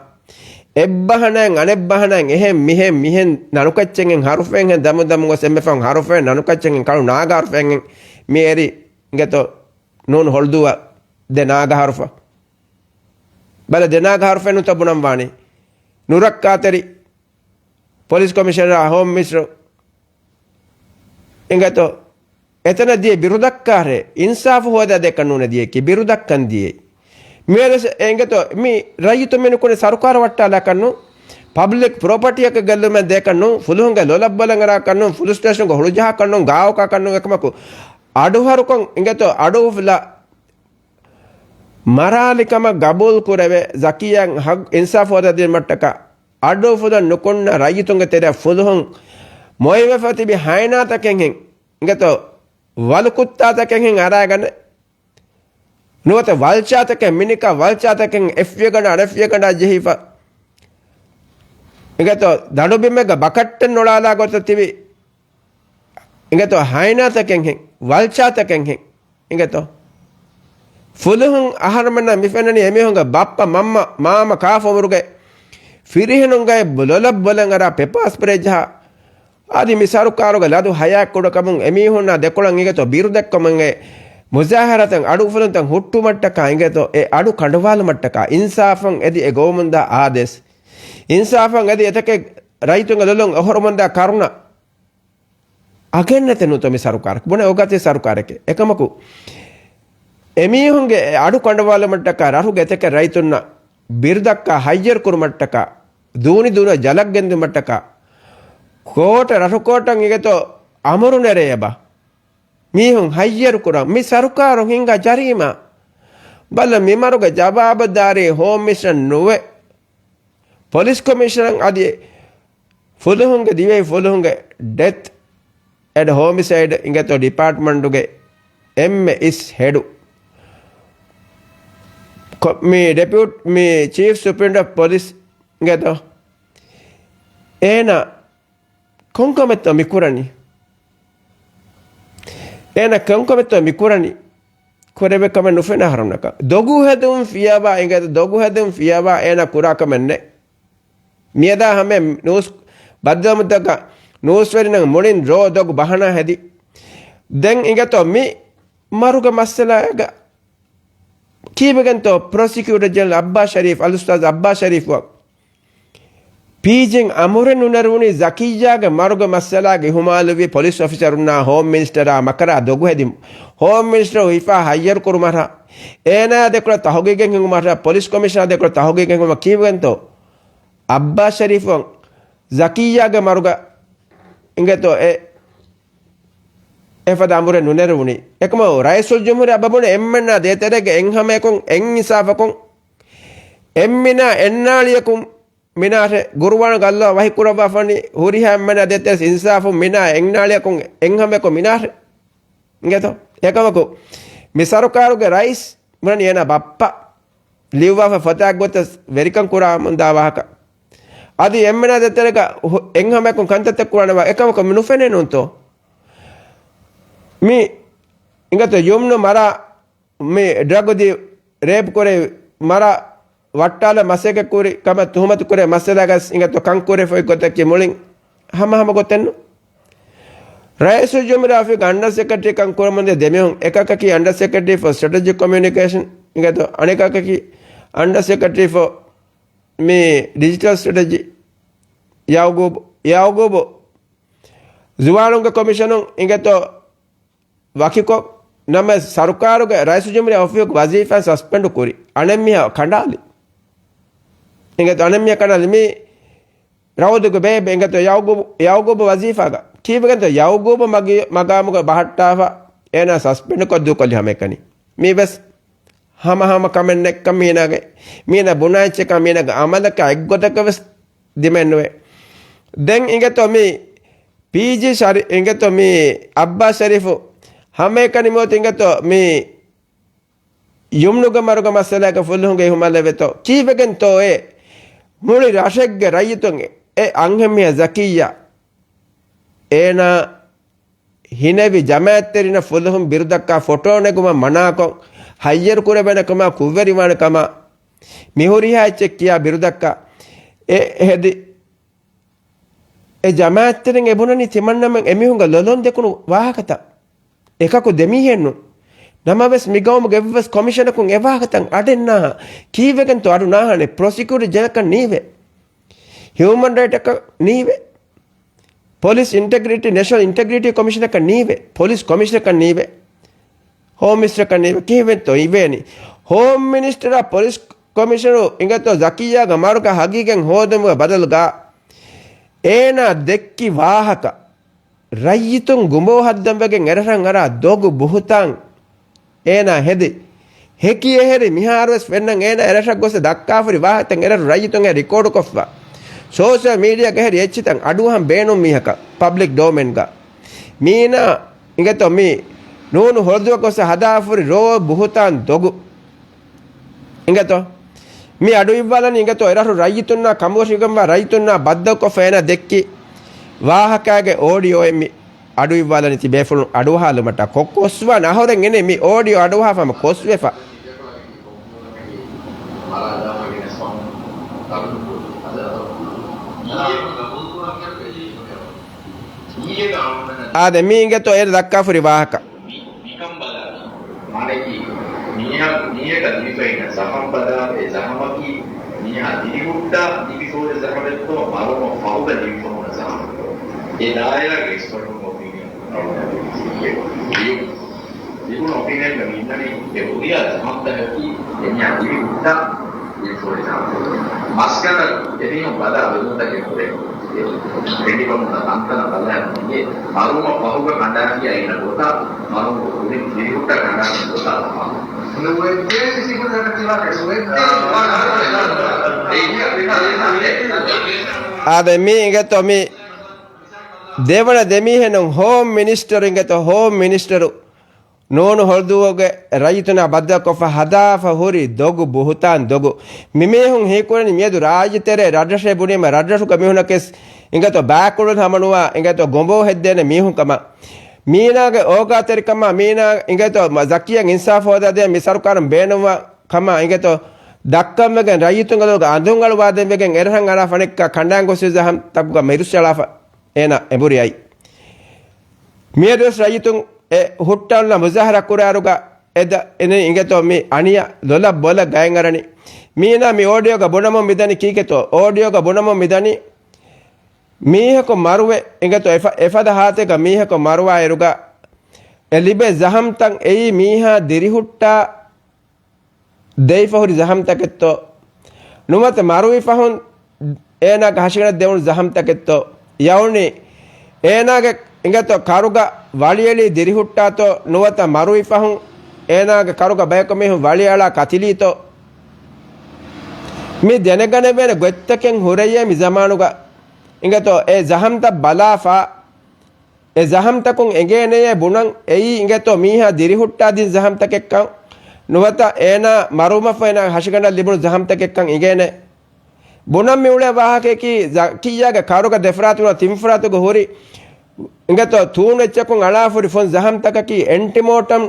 އެއްބަހަނައިން އަނެއްބަހަނައިން އެހެން މިހެން މިހެން ނަނުކައްޗެއްހެން ހަރުފެއްހެން ދަމު ދަމު ގޮސް އެންމެ ފަހުން ހަރުފެއް ނަނުކައްޗެއްހެން ކަޅު ނާގަ ހަރުފެއްހެން މި އެރި އިނގޭތޯ ނޫން ހޮޅުދުއްވާ ދެ ނާގަ ހަރުފަ. ބަލަ ދެ ނާގަ ހަރުފެއް ނުތަ ބުނަން ވާނީ. ނުރައްކާތެރި ޕޮލިސް ކޮމިޝަނަރާ ހޯމް މިނިސްޓަރު އިނގޭތޯ އެތަނަށް ދިޔަ ބިރުދައްކާށޭ، އިންސާފު ހޯދާ ދޭކަށް ނޫނޭ ދިޔައީކީ، ބިރުދައްކަން ދިޔައީ. މިއަދު އެ އިނގޭތޯ މި ރައްޔިތުން މި ނުކުނެ ސަރުކާރަށް ވައްޓާލާކަށް ނޫން، ޕަބްލިކް ޕްރޮޕަޓީއަކަށް ގެއްލުމެއް ދޭކަށް ނޫން، ފުލުހުންގެ ލޮލަށް ބޮލަށް އަރާކަށް ނޫން، ފުލުސް ސްޓޭޝަންގެ ހުޅުޖަހާކަށް ނޫން، ގާވަކާކަށް ނޫން، އެކަމަކު އަޑުއަހަރުކޮށް އިނގޭތޯ އަޑުއުފުލާ މަރާލިކަމަށް ގަބޫލު ކުރެވޭ، ޒަކިއްޔާ ހައް-، އިންސާފު ހޯދަދިނުމަށްޓަކާ އަޑުއުފުލަން ނުކުންނަ ރައްޔިތުންގެ ތެރެއަށް ފުލުހުން މޮޔަވެފަ ތިބި ހައިނާތަކެއްހެން އިނގޭތޯ ވަލުކުއްތާތަކެއްހެން އަރާގަނެ ނުވަތަ ވަލްޗާތަކެއް، މިނިކާ ވަލްޗާތަކެއް އެއްފިޔަގަނޑަށް އަނެއްފިޔަގަނޑަށް ޖެހިފަ އިނގޭތޯ ދަނޑުބިމެއްގަ ބަކައްޓެއް ނޮޅާލާ ގޮތަށް ތިބި އިނގޭތޯ ހައިނާތަކެއްހެން، ވަލްޗާތަކެއްހެން އިނގޭތޯ. ފުލުހުން އަހަރުމެންނަށް މި ފެންނަނީ އެމީހުންގެ ބައްޕަ، މަންމަ، މާމަ ކާފަ އުމުރުގެ ފިރިހެނުންގެ ލޮލަށް ބޮލަށް އަރާ ޕެޕާ ސްޕްރޭ ޖަހާ. އަދި މި ސަރުކާރުގެ ލަދު ހަޔާތް ކުޑަކަމުން އެމީހުންނާ ދެކޮޅަށް އިނގޭތޯ ބިރުދައްކަމުން އެ މުޒާހަރާތައް އަޑުއުފުލުންތައް ހުއްޓުމަށްޓަކާ އިނގޭތޯ އެ އަޑު ކަނޑުވާލުމަށްޓަކާ އިންސާފަށް އެދި އެ ގައުމުންދާ އާދޭސް. އިންސާފަށް އެދި އެތަކެއް ރައްޔިތުންގެ ލޮލުން އޮހޮރުމުންދާ ކަރުނަ. އަގެއްނެތެ ނުތޯ މި ސަރުކާރަކަށް. ބުނެ އޮގަތި ސަރުކާރެކޭ. އެކަމަކު، އެމީހުންގެ އެ އަޑު ކަނޑުވާލުމަށްޓަކާ ރަށުގެ އެތަކެއް ރައްޔިތުންނަށް ބިރުދައްކާ ހައްޔަރު ކުރުމަށްޓަކާ، ދޫނި ދޫނަށް ޖަލަށް ގެންދުމަށްޓަކާ، ކޯޓަށް ރަށު ކޯޓަށް އިނގޭތޯ އަމުރު ނެރެޔަބަ. މީހުން ހައްޔަރު ކުރަން މި ސަރުކާރުން ހިންގާ ޖަރީމާ. ބަލަ، މި މަރުގެ ޖަވާބުދާރީ ހޯމް މިނިސްޓަރ ނުވެ، ޕޮލިސް ކޮމިޝަނަރު އަދި ފުލުހުންގެ، ދިވެހި ފުލުހުންގެ ޑެތް އެންޑް ހޯމިސައިޑް އިނގޭތޯ ޑިޕާޓްމަންޓުގެ އެންމެ އިސް ހެޑު ކޮ-، މި ޑެޕިއުޓް، މި ޗީފް ސުޕްރިންޓެންޑެންޓް އޮފް ޕޮލިސް އިނގޭތޯ، އޭނާ ކޮންކަމެއްތޯ މި ކުރަނީ؟ އޭނާ ކޮންކަމެއްތޯ މި ކުރަނީ؟ ކުރެވޭ ކަމެއް ނުފެނޭ އަހަރުންނަކަށް. ދޮގު ހެދުން ފިޔަވާ އިނގޭތޯ، ދޮގު ހެދުން ފިޔަވާ އޭނާ ކުރާ ކަމެއް ނެތް. މިއަދާ ހަމަ ނޫސް ބައްދަލުވުމުން ތަކާ ނޫސްވެރިންނަށް މުޅިން ރޯ ދޮގު ބަހަނާ ހެދި. ދެން އިނގޭތޯ މި މަރުގެ މައްސަލާގަ ކީއްވެގެންތޯ ޕްރޮސިކިއުޓަރ ޖެނެރަލް އައްބާސް ޝަރީފް، އަލްއުސްތާޛް އައްބާސް ޝަރީފް ވަ ޕީޖީން އަމުރެއް ނުނެރުވުނީ ޒަކިއްޔާގެ މަރުގެ މައްސަލާގަ އިހުމާލުވި ޕޮލިސް އޮފިސަރުންނާ ހޯމް މިނިސްޓަރާ މަކަރާ ދޮގު ހެދި ހޯމް މިނިސްޓަރު ހިފާ ހައްޔަރު ކުރުމަށް އޭނާ ދެކޮޅަށް ތަހުގީގެއް ހިނގުމަށް ޕޮލިސް ކޮމިޝަނާ ދެކޮޅަށް ތަހުގީގެއް ހިނގުމަށް ކީއްވެގެންތޯ އައްބާސް ޝަރީފް ވަން ޒަކިއްޔާގެ މަރުގަ އިނގޭތޯ އެ އެފަދަ އަމުރެއް ނުނެރުވުނީ. އެކަމަކު ރައީސުލްޖުމްހޫރިއްޔާ އެބަ ބުނެ އެންމެންނާ ދޭތެރޭގަ އެއްހަމައަކުން އެއް އިންސާފަކުން އެންމެނާ އެއްނާޅިއަކުން މިނާށެ ގުރުއާނުގެ އައްލާ ވަޙީ ކުރައްވާފަނީ ހުރިހާ އެންމެނާ ދޭތެރޭ އިންސާފުން މިނާ އެއްނާޅިއަކުން އެއްހަމައަކުން މިނާށެ. އިނގޭތޯ؟ އެކަމަކު މި ސަރުކާރުގެ ރައީސް ބުނަނީ އޭނާ ބައްޕަ ލިޔުއްވާފަ ފޮތާގެ ގޮތަށް ވެރިކަން ކުރާމުންދާ ވާހަކަ. އަދި އެންމެނާ ދޭތެރޭގަ ހު-، އެއްހަމައަކުން ކަންތައްތައް ކުރާނެ ވާ އެކަމަކު މި ނުފެނޭ ނޫންތޯ؟ މި އިނގޭތޯ ޔުމްނު މަރާ މި ޑްރަގު ދީ ރޭޕް ކުރޭ މަރާ ވައްޓާލަ މަސައްކަތް ކުރި ކަމަށް ތުހުމަތު ކުރޭ މައްސަލާގަސް އިނގޭތޯ ކަން ކުރެފައި ގޮތަކީ މުޅިން ހަމަ ހަމަ ގޮތެއްނު. ރައީސުލްޖުމްހޫރިއްޔާ އޮފީހުގެ އަންޑަރ ސެކްރެޓަރީ ކަން ކުރަމުންދިޔަ ދެމީހުން އެކަކަކީ އަންޑަރ ސެކްރެޓަރީ ފޮ ސްޓްރެޓެޖިކް ކޮމިއުނިކޭޝަން އިނގޭތޯ އަނެކަކަކީ އަންޑަރ ސެކްރެޓަރީ ފޮ މި ޑިޖިޓަލް ސްޓްރެޓެޖީ ޔައުގޫބު، ޔައުގޫބު ޒުވާނުންގެ ކޮމިޝަނުން އިނގޭތޯ ވަކިކޮށް، ނަމަވެސް ސަރުކާރުގެ ރައީސުލްޖުމްހޫރިއްޔާ އޮފީހުގެ ވަޒީފާ ސަސްޕެންޑު ކުރި އަނެއްމީހާ ކަނޑާލި. އިނގޭތޯ އަނެއްމީހާ ކަނޑާލި މި ރައުދުގެ ބޭބެ އިނގޭތޯ ޔައުގޫބު، ޔައުގޫބު ވަޒީފާގަ. ކީއްވެގެންތޯ ޔައުގޫބު މަގި-، މަގާމުގަ ބަހައްޓާފަ އޭނާ ސަސްޕެންޑް ކޮށް ދޫކޮށްލި ހަމައެކަނި. މީ ވެސް ހަމަ ހަމަ ކަމެއް ނެތްކަން މީނާގެ، މީނާ ބުނާ އެއްޗެއްކަން މީނާގެ އަމަލަކާ އެއްގޮތަކަށް ވެސް ދިމައެއްނުވޭ. ދެން އިނގޭތޯ މި ޕީޖީ ޝަރި-، އިނގޭތޯ މި އައްބާސް ޝަރީފު ހަމައެކަނި މިއޮތީ އިނގޭތޯ މި ޔުމްނުގެ މަރުގެ މައްސަލާގަ ފުލުހުންގެ އިހުމާލެއް ވޭތޯ. ކީއްވެގެންތޯއޭ މުޅި ރަށެއްގެ ރައްޔިތުން އެ އަންހެންމީހާ ޒަކިއްޔާ އޭނާ ހިނެވި ޖަމާއަތްތެރިންނަށް ފުލުހުން ބިރުދައްކާ ފޮޓޯ ނެގުމަށް މަނާކޮށް، ހައްޔަރު ކުރެވޭނެ ކަމާ، ކުށްވެރިވާނެ ކަމާ، މި ހުރިހާ އެއްޗެއް ކިޔާ ބިރުދައްކާ، އެ ހެދި، އެ ޖަމާއަތްތެރިން އެ ބުނަނީ ތިމަންނަމެން އެމީހުންގެ ލޮލުން ދެކުނު ވާހަކަތައް. އެކަކު ދެމީހެއްނު. ނަމަވެސް މިގައުމުގެ އެއްވެސް ކޮމިޝަނަކުން އެ ވާހަކަތައް އަޑެއްނާހާ. ކީއްވެގެންތޯ އަޑު ނާހާނެ؟ ޕްރޮސިކިއުޓަރ ޖެނެރަލަކަށް ނީވޭ. ހިއުމަން ރައިޓަކަށް ނީވޭ. ޕޮލިސް އިންޓެގްރިޓީ، ނޭޝަނަލް އިންޓެގްރިޓީ ކޮމިޝަނަކަށް ނީވޭ. ޕޮލިސް ކޮމިޝަނަކަށް ނީވޭ. ހޯމް މިނިސްޓަރަކަށް ނީވޭ. ކީއްވެންތޯ އިވޭނީ؟ ހޯމް މިނިސްޓަރާ ޕޮލިސް ކޮމިޝަނަރު އިނގޭތޯ ޒަކިއްޔާގެ މަރުގެ ހަގީގަތް ހޯދުމުގެ ބަދަލުގަ އޭނާ ދެއްކި ވާހަކަ ރައްޔިތުން ގުނބޯ ހައްދަން ވެގެން އެރަށަށް އަރާ ދޮގު ބުހުތާން އޭނާ ހެދި. ހެކި އެހެރި މިހާރުވެސް ފެންނަން އޭނާ އެރަށަށް ގޮސް ދައްކާފައި ވާހަކަތައް އެރަށު ރައްޔިތުން އެ ރިކޯޑުކޮށްފަ. ސޯޝަލް މީޑިއާގަ އެހެރި އެއްޗިތައް އަޑުއަހަން ބޭނުން މީހަކަށް ޕަބްލިކް ޑޮމެއިންގަ. މީނާ އިނގޭތޯ މި ނޫނު ހޮޅުދުވަ ގޮސް ހަދާފައި ރޯ ބުހުތާން ދޮގު. އިނގޭތޯ؟ މި އަޑު އިއްވާލަނީ އިނގޭތޯ އެރަށު ރައްޔިތުންނާ ކަމުވެށިގެންވާ ރައްޔިތުންނާ ބައްދަލުކޮށްފަ އޭނާ ދެއްކި ވާހަކާގެ އޯޑިއޯއެއް މި އަޑު އިއްވާލަނީ ތި ބޭފުޅުން އަޑުއަހާލުމަށްޓަ. ކޮ-، ކޮސްވާން އަހުރެން އެނެ މި އޯޑިއޯ އަޑުއަހާފަ ހަމަ ކޮސްވެފަ. އާދެ، މީ އިނގޭތޯ އޭރު ދައްކާފައި ވާހަކަ. މިކަން ބަލާ. މާނައަކީ، މީހާ، މީހަކަށް ލިބިފައިން ޒަހަމް ބަލާ، އެ ޒަހަމަކީ މީހާ ދިރިހުއްޓާ ލިބިފައިވާ ޒަހަމެއްތޯ، މަރުމަށް ފަހުގަ ލިބިފައިވާ ޒަހަމެއްތޯ. އެ ދާއިރާގެ އެކްސްޕަޓުން އޮޕީނިއަން ލިބުނު އޮޕީނިއަންގަ މި އިންނަނީ އެ ހުރިހާ ޒަހަމްތަކަކީ އެ މީހާ ދިރިހުއްޓާ ލިބިފައިވާ ޒަހަމެއް. މަސްގަނޑަށް އެމީހުން ބަލާ ބެލުންތަކެއް ހުރޭ. އެ ރެޑިކަމުންނަށް ތަންތަނަށް ބަލާ މިއޭ މަރުވުމަށް ފަހުގަ ކަނޑާ ކިޔާ އިންނަ ގޮތާ، މަރުވުމުގެ ކުރިން ދިރިހުއްޓާ ކަނޑާ ގޮތާ ވާ. އާދެ، މީ އިނގޭތޯ މީ ދެވަނަ ދެމީހެއް ނޫން، ހޯމް މިނިސްޓަރު އިނގޭތޯ، ހޯމް މިނިސްޓަރު ނޫނު ހޮޅުދޫގެ ރައްޔިތުންނާ ބައްދަލުކޮށްފަ ހަދާފަ ހުރި ދޮގު، ބުހުތާން ދޮގު. މިމީހުން ހީކުރަނީ މިއަދު ރާއްޖެ ތެރޭ ރަށްރަށެއް ބުނީމަ ރަށްރަށުގަ މީހުންނަކަސް އިނގޭތޯ ބާކުޅުން ހަމަނުވާ އިނގޭތޯ ގޮނބޯ ހެއްދޭނެ މީހުން ކަމަށް. މީނާގެ އޯގާތެރިކަމާ މީނާ އިނގޭތޯ މަ-، ޒަކީއަށް އިންސާފު ހޯދާދޭން މި ސަރުކާރުން ބޭނުންވާ ކަމާ އިނގޭތޯ ދައްކަންވެގެން ރައްޔިތުންގެ ލޯގަ އަނދުން އަޅުވާދޭންވެގެން އެރަށަށް އަރާ ފަނެއްކާ ކަނޑާން ގޮސް ޒަހަމްތަކުގަ މިރުއްސަޅާފަ އޭނާ އެނބުރި އައި. މިއަދުވެސް ރައްޔިތުން އެ ހުއްޓަންނަށް މުޒާހަރާ ކުރާއިރުގަ އެ ދަ-، އިނގޭތޯ މި އަނިޔާ ލޮލަށް ބޮލަށް ގައެއް އަރަނީ. މީނާ މި އޯޑިއޯގަ ބުނަމުން މިދަނީ ކީކޭތޯ؟ އޯޑިއޯގަ ބުނަމުން މިދަނީ މީހަކު މަރުވެ އިނގޭތޯ އެފަ، އެފަދަ ހާލަތެއްގަ މީހަކު މަރުވާއިރުގަ އެ ލިބޭ ޒަހަމްތައް އެއީ މީހާ ދިރިހުއްޓާ ދެވިފަ ހުރި ޒަހަމްތަކެއްތޯ؟ ނުވަތަ މަރުވި ފަހުން އޭނާގެ ހަށިގަނޑަށް ދެވުނު ޒަހަމްތަކެއްތޯ؟ ޔައުނީ އޭނާގެ އިނގޭތޯ ކަރުގަ ވަޅިއެޅި ދިރިހުއްޓާތޯ؟ ނުވަތަ މަރުވި ފަހުން އޭނާގެ ކަރުގަ ބަޔަކު މީހުން ވަޅިއަޅާ ކަތިލީތޯ؟ މި ދެނެގަނެވޭނެ ގޮތްތަކެއް ހުރެޔޭ މި ޒަމާނުގަ އިނގޭތޯ އެ ޒަހަމްތައް ބަލާފަ އެ ޒަހަމްތަކުން އެނގޭނެޔޭ ބުނަން އެއީ އިނގޭތޯ މީހާ ދިރިހުއްޓާ ދިން ޒަހަމްތަކެއްކަން، ނުވަތަ އޭނާ މަރުވުމަށްފަހު އޭނާ ހަށިގަނޑަށް ލިބުނު ޒަހަމްތަކެއްކަން އިނގޭނެ. ބުނަން މިއުޅޭ ވާހަކަޔަކީ ޒަކިއްޔާގެ ކަރުގަ ދެފަރާތުގަ ތިން ފަރާތުގަ ހުރި އިނގޭތޯ ތޫނު އެއްޗަކުން އަޅާފަ ހުރި ފޮން ޒަހަމްތަކަކީ އެންޓިމޯޓަމް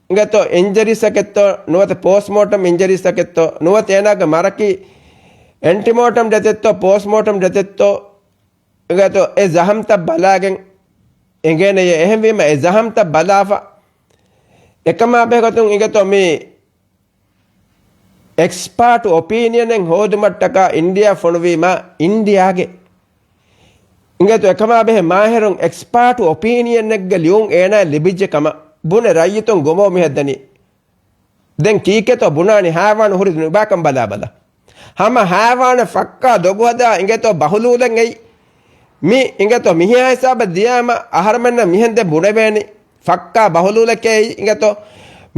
އިނގޭތޯ އިންޖަރީސްތަކެއްތޯ، ނުވަތަ ޕޯސްޓްމޯޓަމް އިންޖަރީސްތަކެއްތޯ، ނުވަތަ އޭނާގެ މަރަކީ އެންޓިމޯޓަމް ޑެތެއްތޯ، ޕޯސްޓްމޯޓަމް ޑެތެއްތޯ، އިނގޭތޯ އެ ޒަހަމްތައް ބަލާގެން އެނގޭނެޔޭ. އެހެންވީމަ އެ ޒަހަމްތައް ބަލާފަ އެކަމާ ބެހޭގޮތުން އިނގޭތޯ މި އެކްސްޕާޓް އޮޕީނިއަނެއް ހޯދުމަށްޓަކާ އިންޑިއާ ފޮނުވީމަ އިންޑިއާގެ އިނގޭތޯ އެކަމާ ބެހޭ މާހިރުން އެކްސްޕާޓް އޮޕީނިއަނެއްގެ ލިޔުން އޭނާ ލިބިއްޖެ ކަމަށް ބުނެ ރައްޔިތުން ގޮމޯ މިހައްދަނީ. ދެން ކީކޭތޯ ބުނާނީ ހައިވާނު ހުރި ނުބާކަން ބަލާބަލާ. ހަމަ ހައިވާނަށް ފައްކާ ދޮގު ހަދާ އިނގޭތޯ ބަހުލޫލެއް އެއީ. މި އިނގޭތޯ މިހާ ހިސާބަށް ދިޔާމަ އަހަރުމެންނަށް މިހެން ދެން ބުނެވޭނީ. ފައްކާ ބަހުލޫލެކޭ އެއީ އިނގޭތޯ.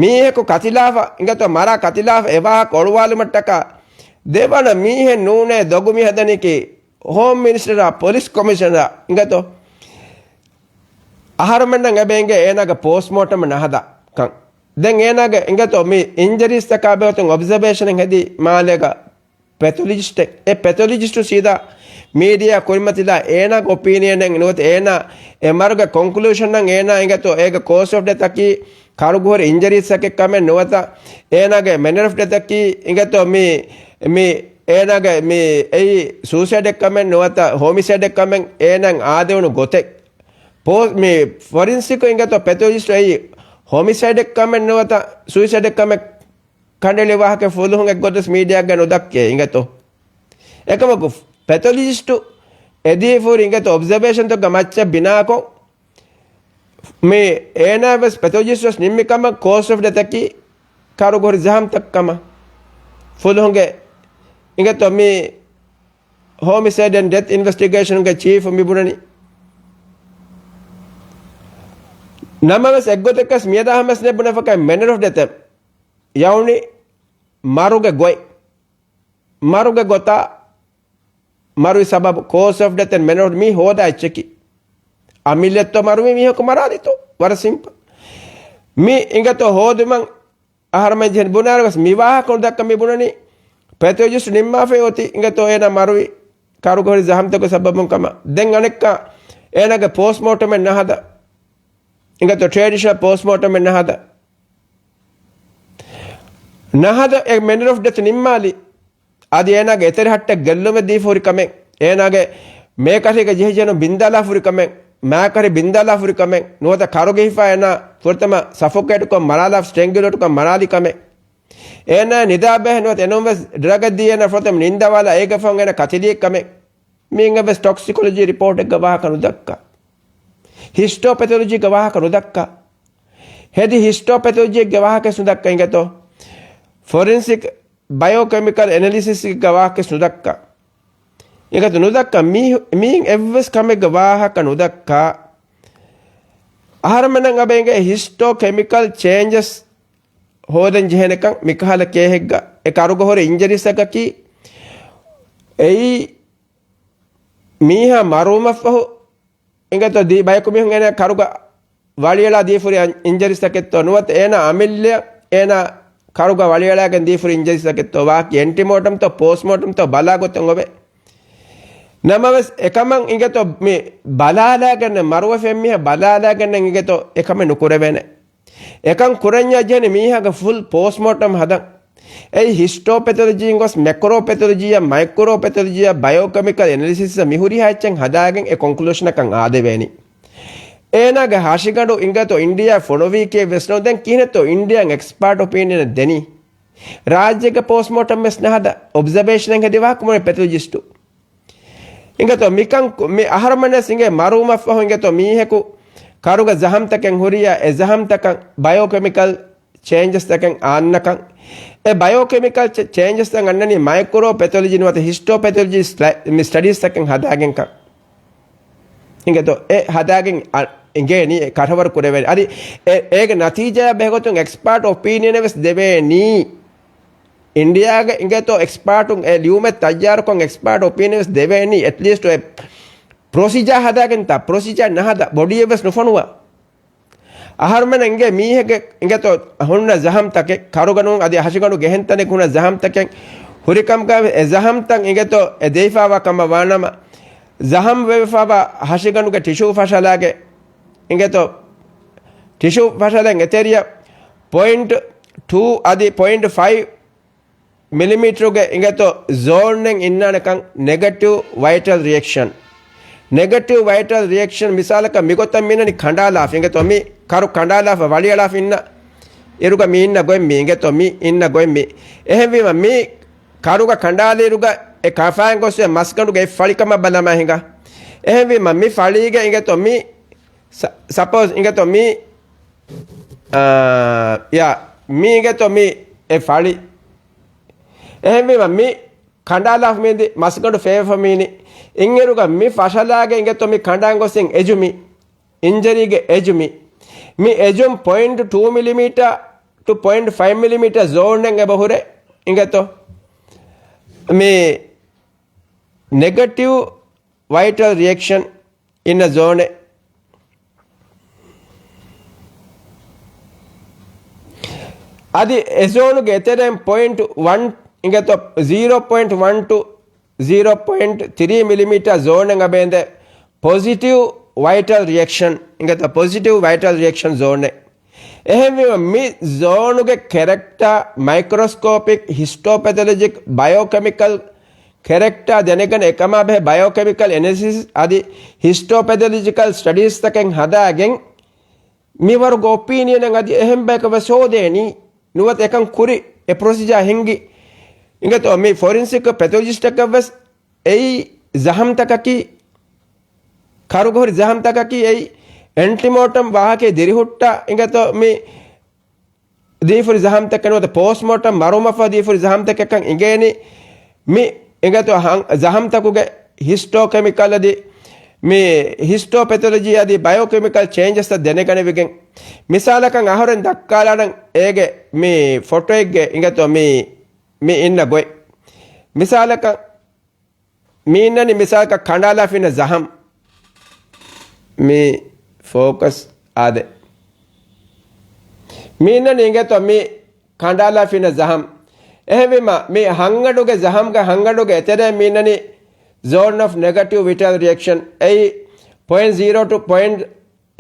މީހަކު ކަތިލާފަ އިނގޭތޯ މަރާ ކަތިލާފަ އެ ވާހަކަ އޮޅުވާލުމަށްޓަކާ ދެވަނަ މީހެއް ނޫނޭ ދޮގު މިހަދަނީކީ ހޯމް މިނިސްޓަރާ ޕޮލިސް ކޮމިޝަނަރާ އިނގޭތޯ. އަހަރުމެންނަށް އެބަ އެނގޭ އޭނާގެ ޕޯސްޓްމޯޓަމް ނަހަދާ ކަން. ދެން އޭނާގެ އިނގޭތޯ މި އިންޖަރީސްތަކާ ބެހޭގޮތުން އޮބްޒަވޭޝަނެއް ހެދީ މާލޭގަ ޕެތޮލޮޖިސްޓެއް. އެ ޕެތޮލޮޖިސްޓު ސީދާ މީޑިއާ ކުރިމަތިލާ އޭނާގެ އޮޕީނިއަނެއް ނުވަތަ އޭނާ އެ މަރުގެ ކޮންކްލޫޝަންއަށް އޭނާ އިނގޭތޯ އޭގެ ކޯސް އޮފް ޑެތަކީ ކަރުގަ ހުރި އިންޖަރީސްތަކެއް ކަމެއް ނުވަތަ އޭނާގެ މެނަރ އޮފް ޑެތަކީ އިނގޭތޯ މި، މި އޭނާގެ މި އެއީ ސޫސައިޑެއް ކަމެއް ނުވަތަ ހޮމިސައިޑެއް ކަމެއް އޭނާ އާދެވުނު ގޮތެއް. ޕޯ-، މި ފޮރިންސިކް އިނގޭތޯ ޕެތޮލޮޖިސްޓު އެއީ ހޮމިސައިޑެއް ކަމެއް ނުވަތަ ސޫސައިޑެއް ކަމެއް ކަނޑައެޅި ވާހަކަ ފުލުހުން އެއްގޮތަސް މީޑިއާގަ ނުދައްކޭ އިނގޭތޯ. އެކަމަކު ޕެތޮލޮޖިސްޓު އެދީފަ ހުރި އިނގޭތޯ އޮބްޒަވޭޝަންތަކުގެ މައްޗަށް ބިނާކޮށް، މި އޭނާ ވެސް ޕެތޮލޮޖިސްޓް ވެސް ނިންމި ކަމަށް ކޯސް އޮފް ޑެތަކީ ކަރުގަ ހުރި ޒަހަމްތައް ކަމަށް ފުލުހުންގެ އިނގޭތޯ މި ހޮމިސައިޑް އެންޑް ޑެތް އިންވެސްޓިގޭޝަންގެ ޗީފް މި ބުނަނީ. ނަމަވެސް އެއްގޮތަކަސް މިއަދާ ހަމަސް ނެ ބުނެފަކައި މެނަރ އޮފް ޑެތެއް ޔައުނީ މަރުގެ ގޮތް. މަރުގެ ގޮތާ މަރުވި ސަބަބު ކޯސް އޮފް ޑެތެއް މެނަރ އޮފް މީ ހޯދާ އެއްޗަކީ. އަމިއްލައްތޯ މަރުވީ މީހަކު މަރާލިތޯ؟ ވަރަށް ސިމްޕަލް. މި އިނގޭތޯ ހޯދުމަށް އަހަރުމެން ޖެހެން ބުނާރުވެސް މި ވާހަކަ ނުދައްކަ މި ބުނަނީ ޕެތޮލޮޖިސްޓް ނިންމާފައި އޮތީ އިނގޭތޯ އޭނާ މަރުވި ކަރުގަ ހުރި ޒަހަމްތަކުގެ ސަބަބުން ކަމަށް. ދެން އަނެއްކާ އޭނާގެ ޕޯސްޓްމޯޓަމެއް ނަހަދާ. އިނގޭތޯ ޓްރެޑިޝަނަލް ޕޯސްޓްމޯޓަމެއް ނަހަދާ. ނަހަދަ އެ މެނަރ އޮފް ޑެތް ނިންމާލި. އަދި އޭނާގެ އެތެރެހައްޓަށް ގެއްލުމެއް ދީފަ ހުރި ކަމެއް، އޭނާގެ މޭކަށީގެ ޖެހިޖެހުނު ބިންދާލާފަ ހުރި ކަމެއް، މާކަށި ބިންދާލާފަ ހުރި ކަމެއް، ނުވަތަ ކަރުގަ ހިފާ އޭނާ ފުރަތަމަ ސަފޮކޭޓްކޮށް މަރާލާފަ، ސްޓްރެންގިއުލޭޓްކޮށް މަރާލި ކަމެއް. އޭނާ ނިދާ ބެހޭ ނުވަތަ އެނޫންވެސް ޑްރަގެއް ދީ އޭނާ ފުރަތަމަ ނިންދަވާލާ އޭގެ ފަހުން އޭނާ ކަތިލިއެއް ކަމެއް. މީގަވެސް ޓޮކްސިކޮލޮޖީ ރިޕޯޓެއްގަ ވާހަކަ ނުދައްކާ. ހިސްޓޯޕެތޮލޮޖީގެ ވާހަކަ ނުދައްކާ. ހެދި ހިސްޓޯޕެތޮލޮޖީގެ ވާހަކަ ނުދައްކާ އިނގޭތޯ. ފޮރެންސިކް ބަޔޯކެމިކަލް އެނަލިސިސްގެ ވާހަކަ ނުދައްކާ. އިނގޭތޯ ނުދައްކާ. މީ، މީން އެއްވެސް ކަމެއްގެ ވާހަކަ ނުދައްކާ. އަހަރުމެންނަށް އަބަ އިނގޭ ހިސްޓޯ ކެމިކަލް ޗޭންޖަސް ހޯދަން ޖެހޭނެކަން މިކަހަލަ ކޭހެއްގަ އެ ކަރުގަ ހުރި އިންޖަރީސްތަކަކީ އެއީ މީހާ މަރުވުމަށްފަހު އިނގޭތޯ ދީ ބަޔަކު މީހުން އޭނާ ކަރުގަ ވަޅިއަޅާ ދީފުރި އިން-، އިންޖަރީސްތަކެއްތޯ ނުވަތަ އޭނާ އަމިއްލަ އޭނާ ކަރުގަ ވަޅިއަޅާގެން ދީފުރި އިންޖަރީސްތަކެއްތޯ ވާކި އެންޓިމޯޓަމްތޯ ޕޯސްޓްމޯޓަމްތޯ ބަލާ ގޮތުން އޮވޭ. ނަމަވެސް އެކަމަށް އިނގޭތޯ މި ބަލާލާގެން މަރުވެފެން މީހާ ބަލާލާގެން އިނގޭތޯ އެކަމެއް ނުކުރެވޭނެ. އެކަން ކުރަންޏާ ޖެހެނީ މީހާގެ ފުލް ޕޯސްޓްމޯޓަމް ހަދަން. އެއީ ހިސްޓޯޕެތޮލޮޖީން ގޮސް މެކްރޯޕެތޮލޮޖީއަށް، މައިކްރޯޕެތޮލޮޖީއަށް، ބަޔޯކެމިކަލް އެނަލިސިސްއަށް މިހުރިހާ އެއްޗެއް ހަދާގެން އެ ކޮންކްލޫޝަނަކަށް އާދެވޭނީ. އޭނާގެ ހަށިގަނޑު އިނގޭތޯ އިންޑިޔާ ފޮނުވީކޭ ވެސް ނޫން. ދެން ކިހިނެއްތޯ އިންޑިޔާން އެކްސްޕާޓް އޮޕީނިއަނެއް ދެނީ؟ ރާއްޖޭގެ ޕޯސްޓްމޯޓަމް ވެސް ނަހަދާ އޮބްޒަވޭޝަނެއް ހެދި ވާހަކަ މުޅި ޕެތޮލޮޖިސްޓު. އިނގޭތޯ މިކަން ކު-، މި އަހަރުމެންނަސް އިނގޭ މަރުވުމަށްފަހު އިނގޭތޯ މީހަކު ކަރުގަ ޒަހަމްތަކެއް ހުރިޔާ އެ ޒަހަމްތަކަށް ބަޔޯކެމިކަލް ޗޭންޖަސްތަކެއް އާންނަކަން. އެ ބަޔޯކެމިކަލް ޗެ-، ޗޭންޖަސްތައް އަންނަނީ މައިކްރޯޕެތޮލޮޖީ ނުވަތަ ހިސްޓޯޕެތޮލޮޖީ ސްލަ-، މި ސްޓަޑީސްތަކެއް ހަދާގެންކަން. އިނގޭތޯ އެ ހަދާގެން އަ-، އިނގޭނީ އެ ކަށަވަރު ކުރެވޭނީ. އަދި އެ-، އޭގެ ނަތީޖާ ބެހޭގޮތުން އެކްސްޕާޓް އޮޕީނިއަނެއް ވެސް ދެވޭނީ. އިންޑިޔާގެ އިނގޭތޯ އެކްސްޕާޓުން އެ ލިޔުމެއް ތައްޔާރުކޮށް އެކްސްޕާޓް އޮޕީނިއަން ވެސް ދެވޭނީ. އެޓްލީސްޓް އެ ޕްރޮސީޖާ ހަދާގެންތާ، ޕްރޮސީޖާ ނަހަދާ ބޮޑީއެއް ވެސް ނުފޮނުވާ. އަހަރުމެން އިނގޭ މީހެއްގެ އިނގޭތޯ ހުންނަ ޒަހަމްތަކެއް، ކަރުގަނޫން އަދި ހަށިގަނޑު ގެހެން ތަނެއް ހުންނަ ޒަހަމްތަކެއް ހުރިކަމުގަ އެ ޒަހަމްތައް އިނގޭތޯ އެ ދެވިފާވާ ކަމަށް ވާނަމަ، ޒަހަމް ވެވިފާވާ ހަށިގަނޑުގެ ޓިޝޫ ފަށަލާގެ އިނގޭތޯ ޓިޝޫ ފަށަލަން އެތެރިޔަށް ޕޮއިންޓް ޓޫ އަދި ޕޮއިންޓް ފައިވް މިލިމީޓަރުގެ އިނގޭތޯ ޒޯންއެއް އިންނާނެކަން ނެގެޓިވް ވައިޓަލް ރިއެކްޝަން. ނެގެޓިވް ވައިޓަލް ރިއެކްޝަން މިސާލަކަށް މިގޮތަށް މީނަނީ ކަނޑާލާފަ އިނގޭތޯ މި ކަރު ކަނޑާލާފަ ވަޅިއަޅާފަ އިންނަ އިރުގަ މި އިންނަ ގޮތް މި އިނގޭތޯ މި އިންނަ ގޮތް މި. އެހެންވީމަ މި ކަރުގަ ކަނޑާލިއިރުގަ އެ ކަފާން ގޮސް އެ މަސްގަނޑުގެ އެއް ފަޅިކަމަށް ބަލަމާ ހިނގާ. އެހެންވީމަ މި ފަޅީގަ އިނގޭތޯ މި ސަ-، ސަޕޯޒް އިނގޭތޯ މި، އާ، ޔާ، މި އިނގޭތޯ މި އެ ފަޅި. އެހެންވީމަ މި ކަނޑާލާފަ މީނދި މަސްގަނޑު ފޭފަ މީނި. އިންއިރުގަ މި ފަށަލާގެ އިނގޭތޯ މި ކަނޑާން ގޮސް އިން އެޖު މި. އިންޖަރީގެ އެޖު މި. މި އެޖުން ޕޮއިންޓް ޓޫ މިލިމީޓާ ޓު ޕޮއިންޓް ފައިވް މިލިމީޓާ ޒޯންއެއް އެބަ ހުރޭ އިނގޭތޯ. މި ނެގެޓިވް ވައިޓަލް ރިއެކްޝަން އިންނަ ޒޯނެއް. އަދި އެ ޒޯނުގެ އެތެރެއިން ޕޮއިންޓް ވަން އިނގޭތޯ ޒީރޯ ޕޮއިންޓް ވަން ޓު ޒީރޯ ޕޮއިންޓް ތްރީ މިލިމީޓާ ޒޯނެއް އަބައިންދެ ޕޮޒިޓިވް ވައިޓަލް ރިއެކްޝަން އިނގޭތޯ ޕޮޒިޓިވް ވައިޓަލް ރިއެކްޝަން ޒޯނެއް. އެހެންވީމަ މި ޒޯނުގެ ކެރެކްޓާ މައިކްރޮސްކޯޕިކް ހިސްޓޯޕެތޮލޮޖިކް ބަޔޯކެމިކަލް ކެރެކްޓާ ދެނެގަނެ އެކަމާ ބެހޭ ބަޔޯކެމިކަލް އެނަލިސިސް އަދި ހިސްޓޯޕެތޮލޮޖިކަލް ސްޓަޑީސްތަކެއް ހަދާގެން މިވަރުގެ އޮޕީނިއަނެއް އަދި އެހެން ބަޔަކަށް ވެސް ހޯދޭނީ. ނުވަތަ އެކަން ކުރި އެ ޕްރޮސީޖާ ހިންގި އިނގޭތޯ މި ފޮރިންސިކް ޕެތޮލޮޖިސްޓަކަށް ވެސް އެއީ ޒަހަމްތަކަކީ، ކަރުގަ ހުރި ޒަހަމްތަކަކީ އެއީ އެންޓިމޯޓަމް ވާހަކައެއް ދިރިހުއްޓާ އިނގޭތޯ މި ދީފުރި ޒަހަމްތަކެއް ނުވަތަ ޕޯސްޓްމޯޓަމް މަރުވުމަށްފަހު ދީފުރި ޒަހަމްތަކަކަށް އިނގޭނީ. މި އިނގޭތޯ ހަން-، ޒަހަމްތަކުގެ ހިސްޓޯކެމިކަލް އަދި މި ހިސްޓޯޕެތޮލޮޖީ އަދި ބަޔޯކެމިކަލް ޗޭންޖަސްތައް ދެނެގަނެވިގެން. މިސާލަކަށް އަހަރެން ދައްކާލާނަން އޭގެ މި ފޮޓޯއެއްގެ އިނގޭތޯ މި، މި އިންނަ ގޮތް. މިސާލަކަށް މީނަނި މިސާލަކަށް ކަނޑާލާފިންނަ ޒަހަމް. މި ފޯކަސް އާދެ. މީނަނި އިނގޭތޯ މި ކަނޑާލާފިންނަ ޒަހަމް. އެހެންވީމަ މި ހަންގަނޑުގެ ޒަހަމްގެ ހަންގަނޑުގެ އެތެރޭ މީނަނި ޒޯން އޮފް ނެގެޓިވް ވައިޓަލް ރިއެކްޝަން. އެއީ ޕޮއިންޓް ޒީރޯ ޓު ޕޮއިންޓް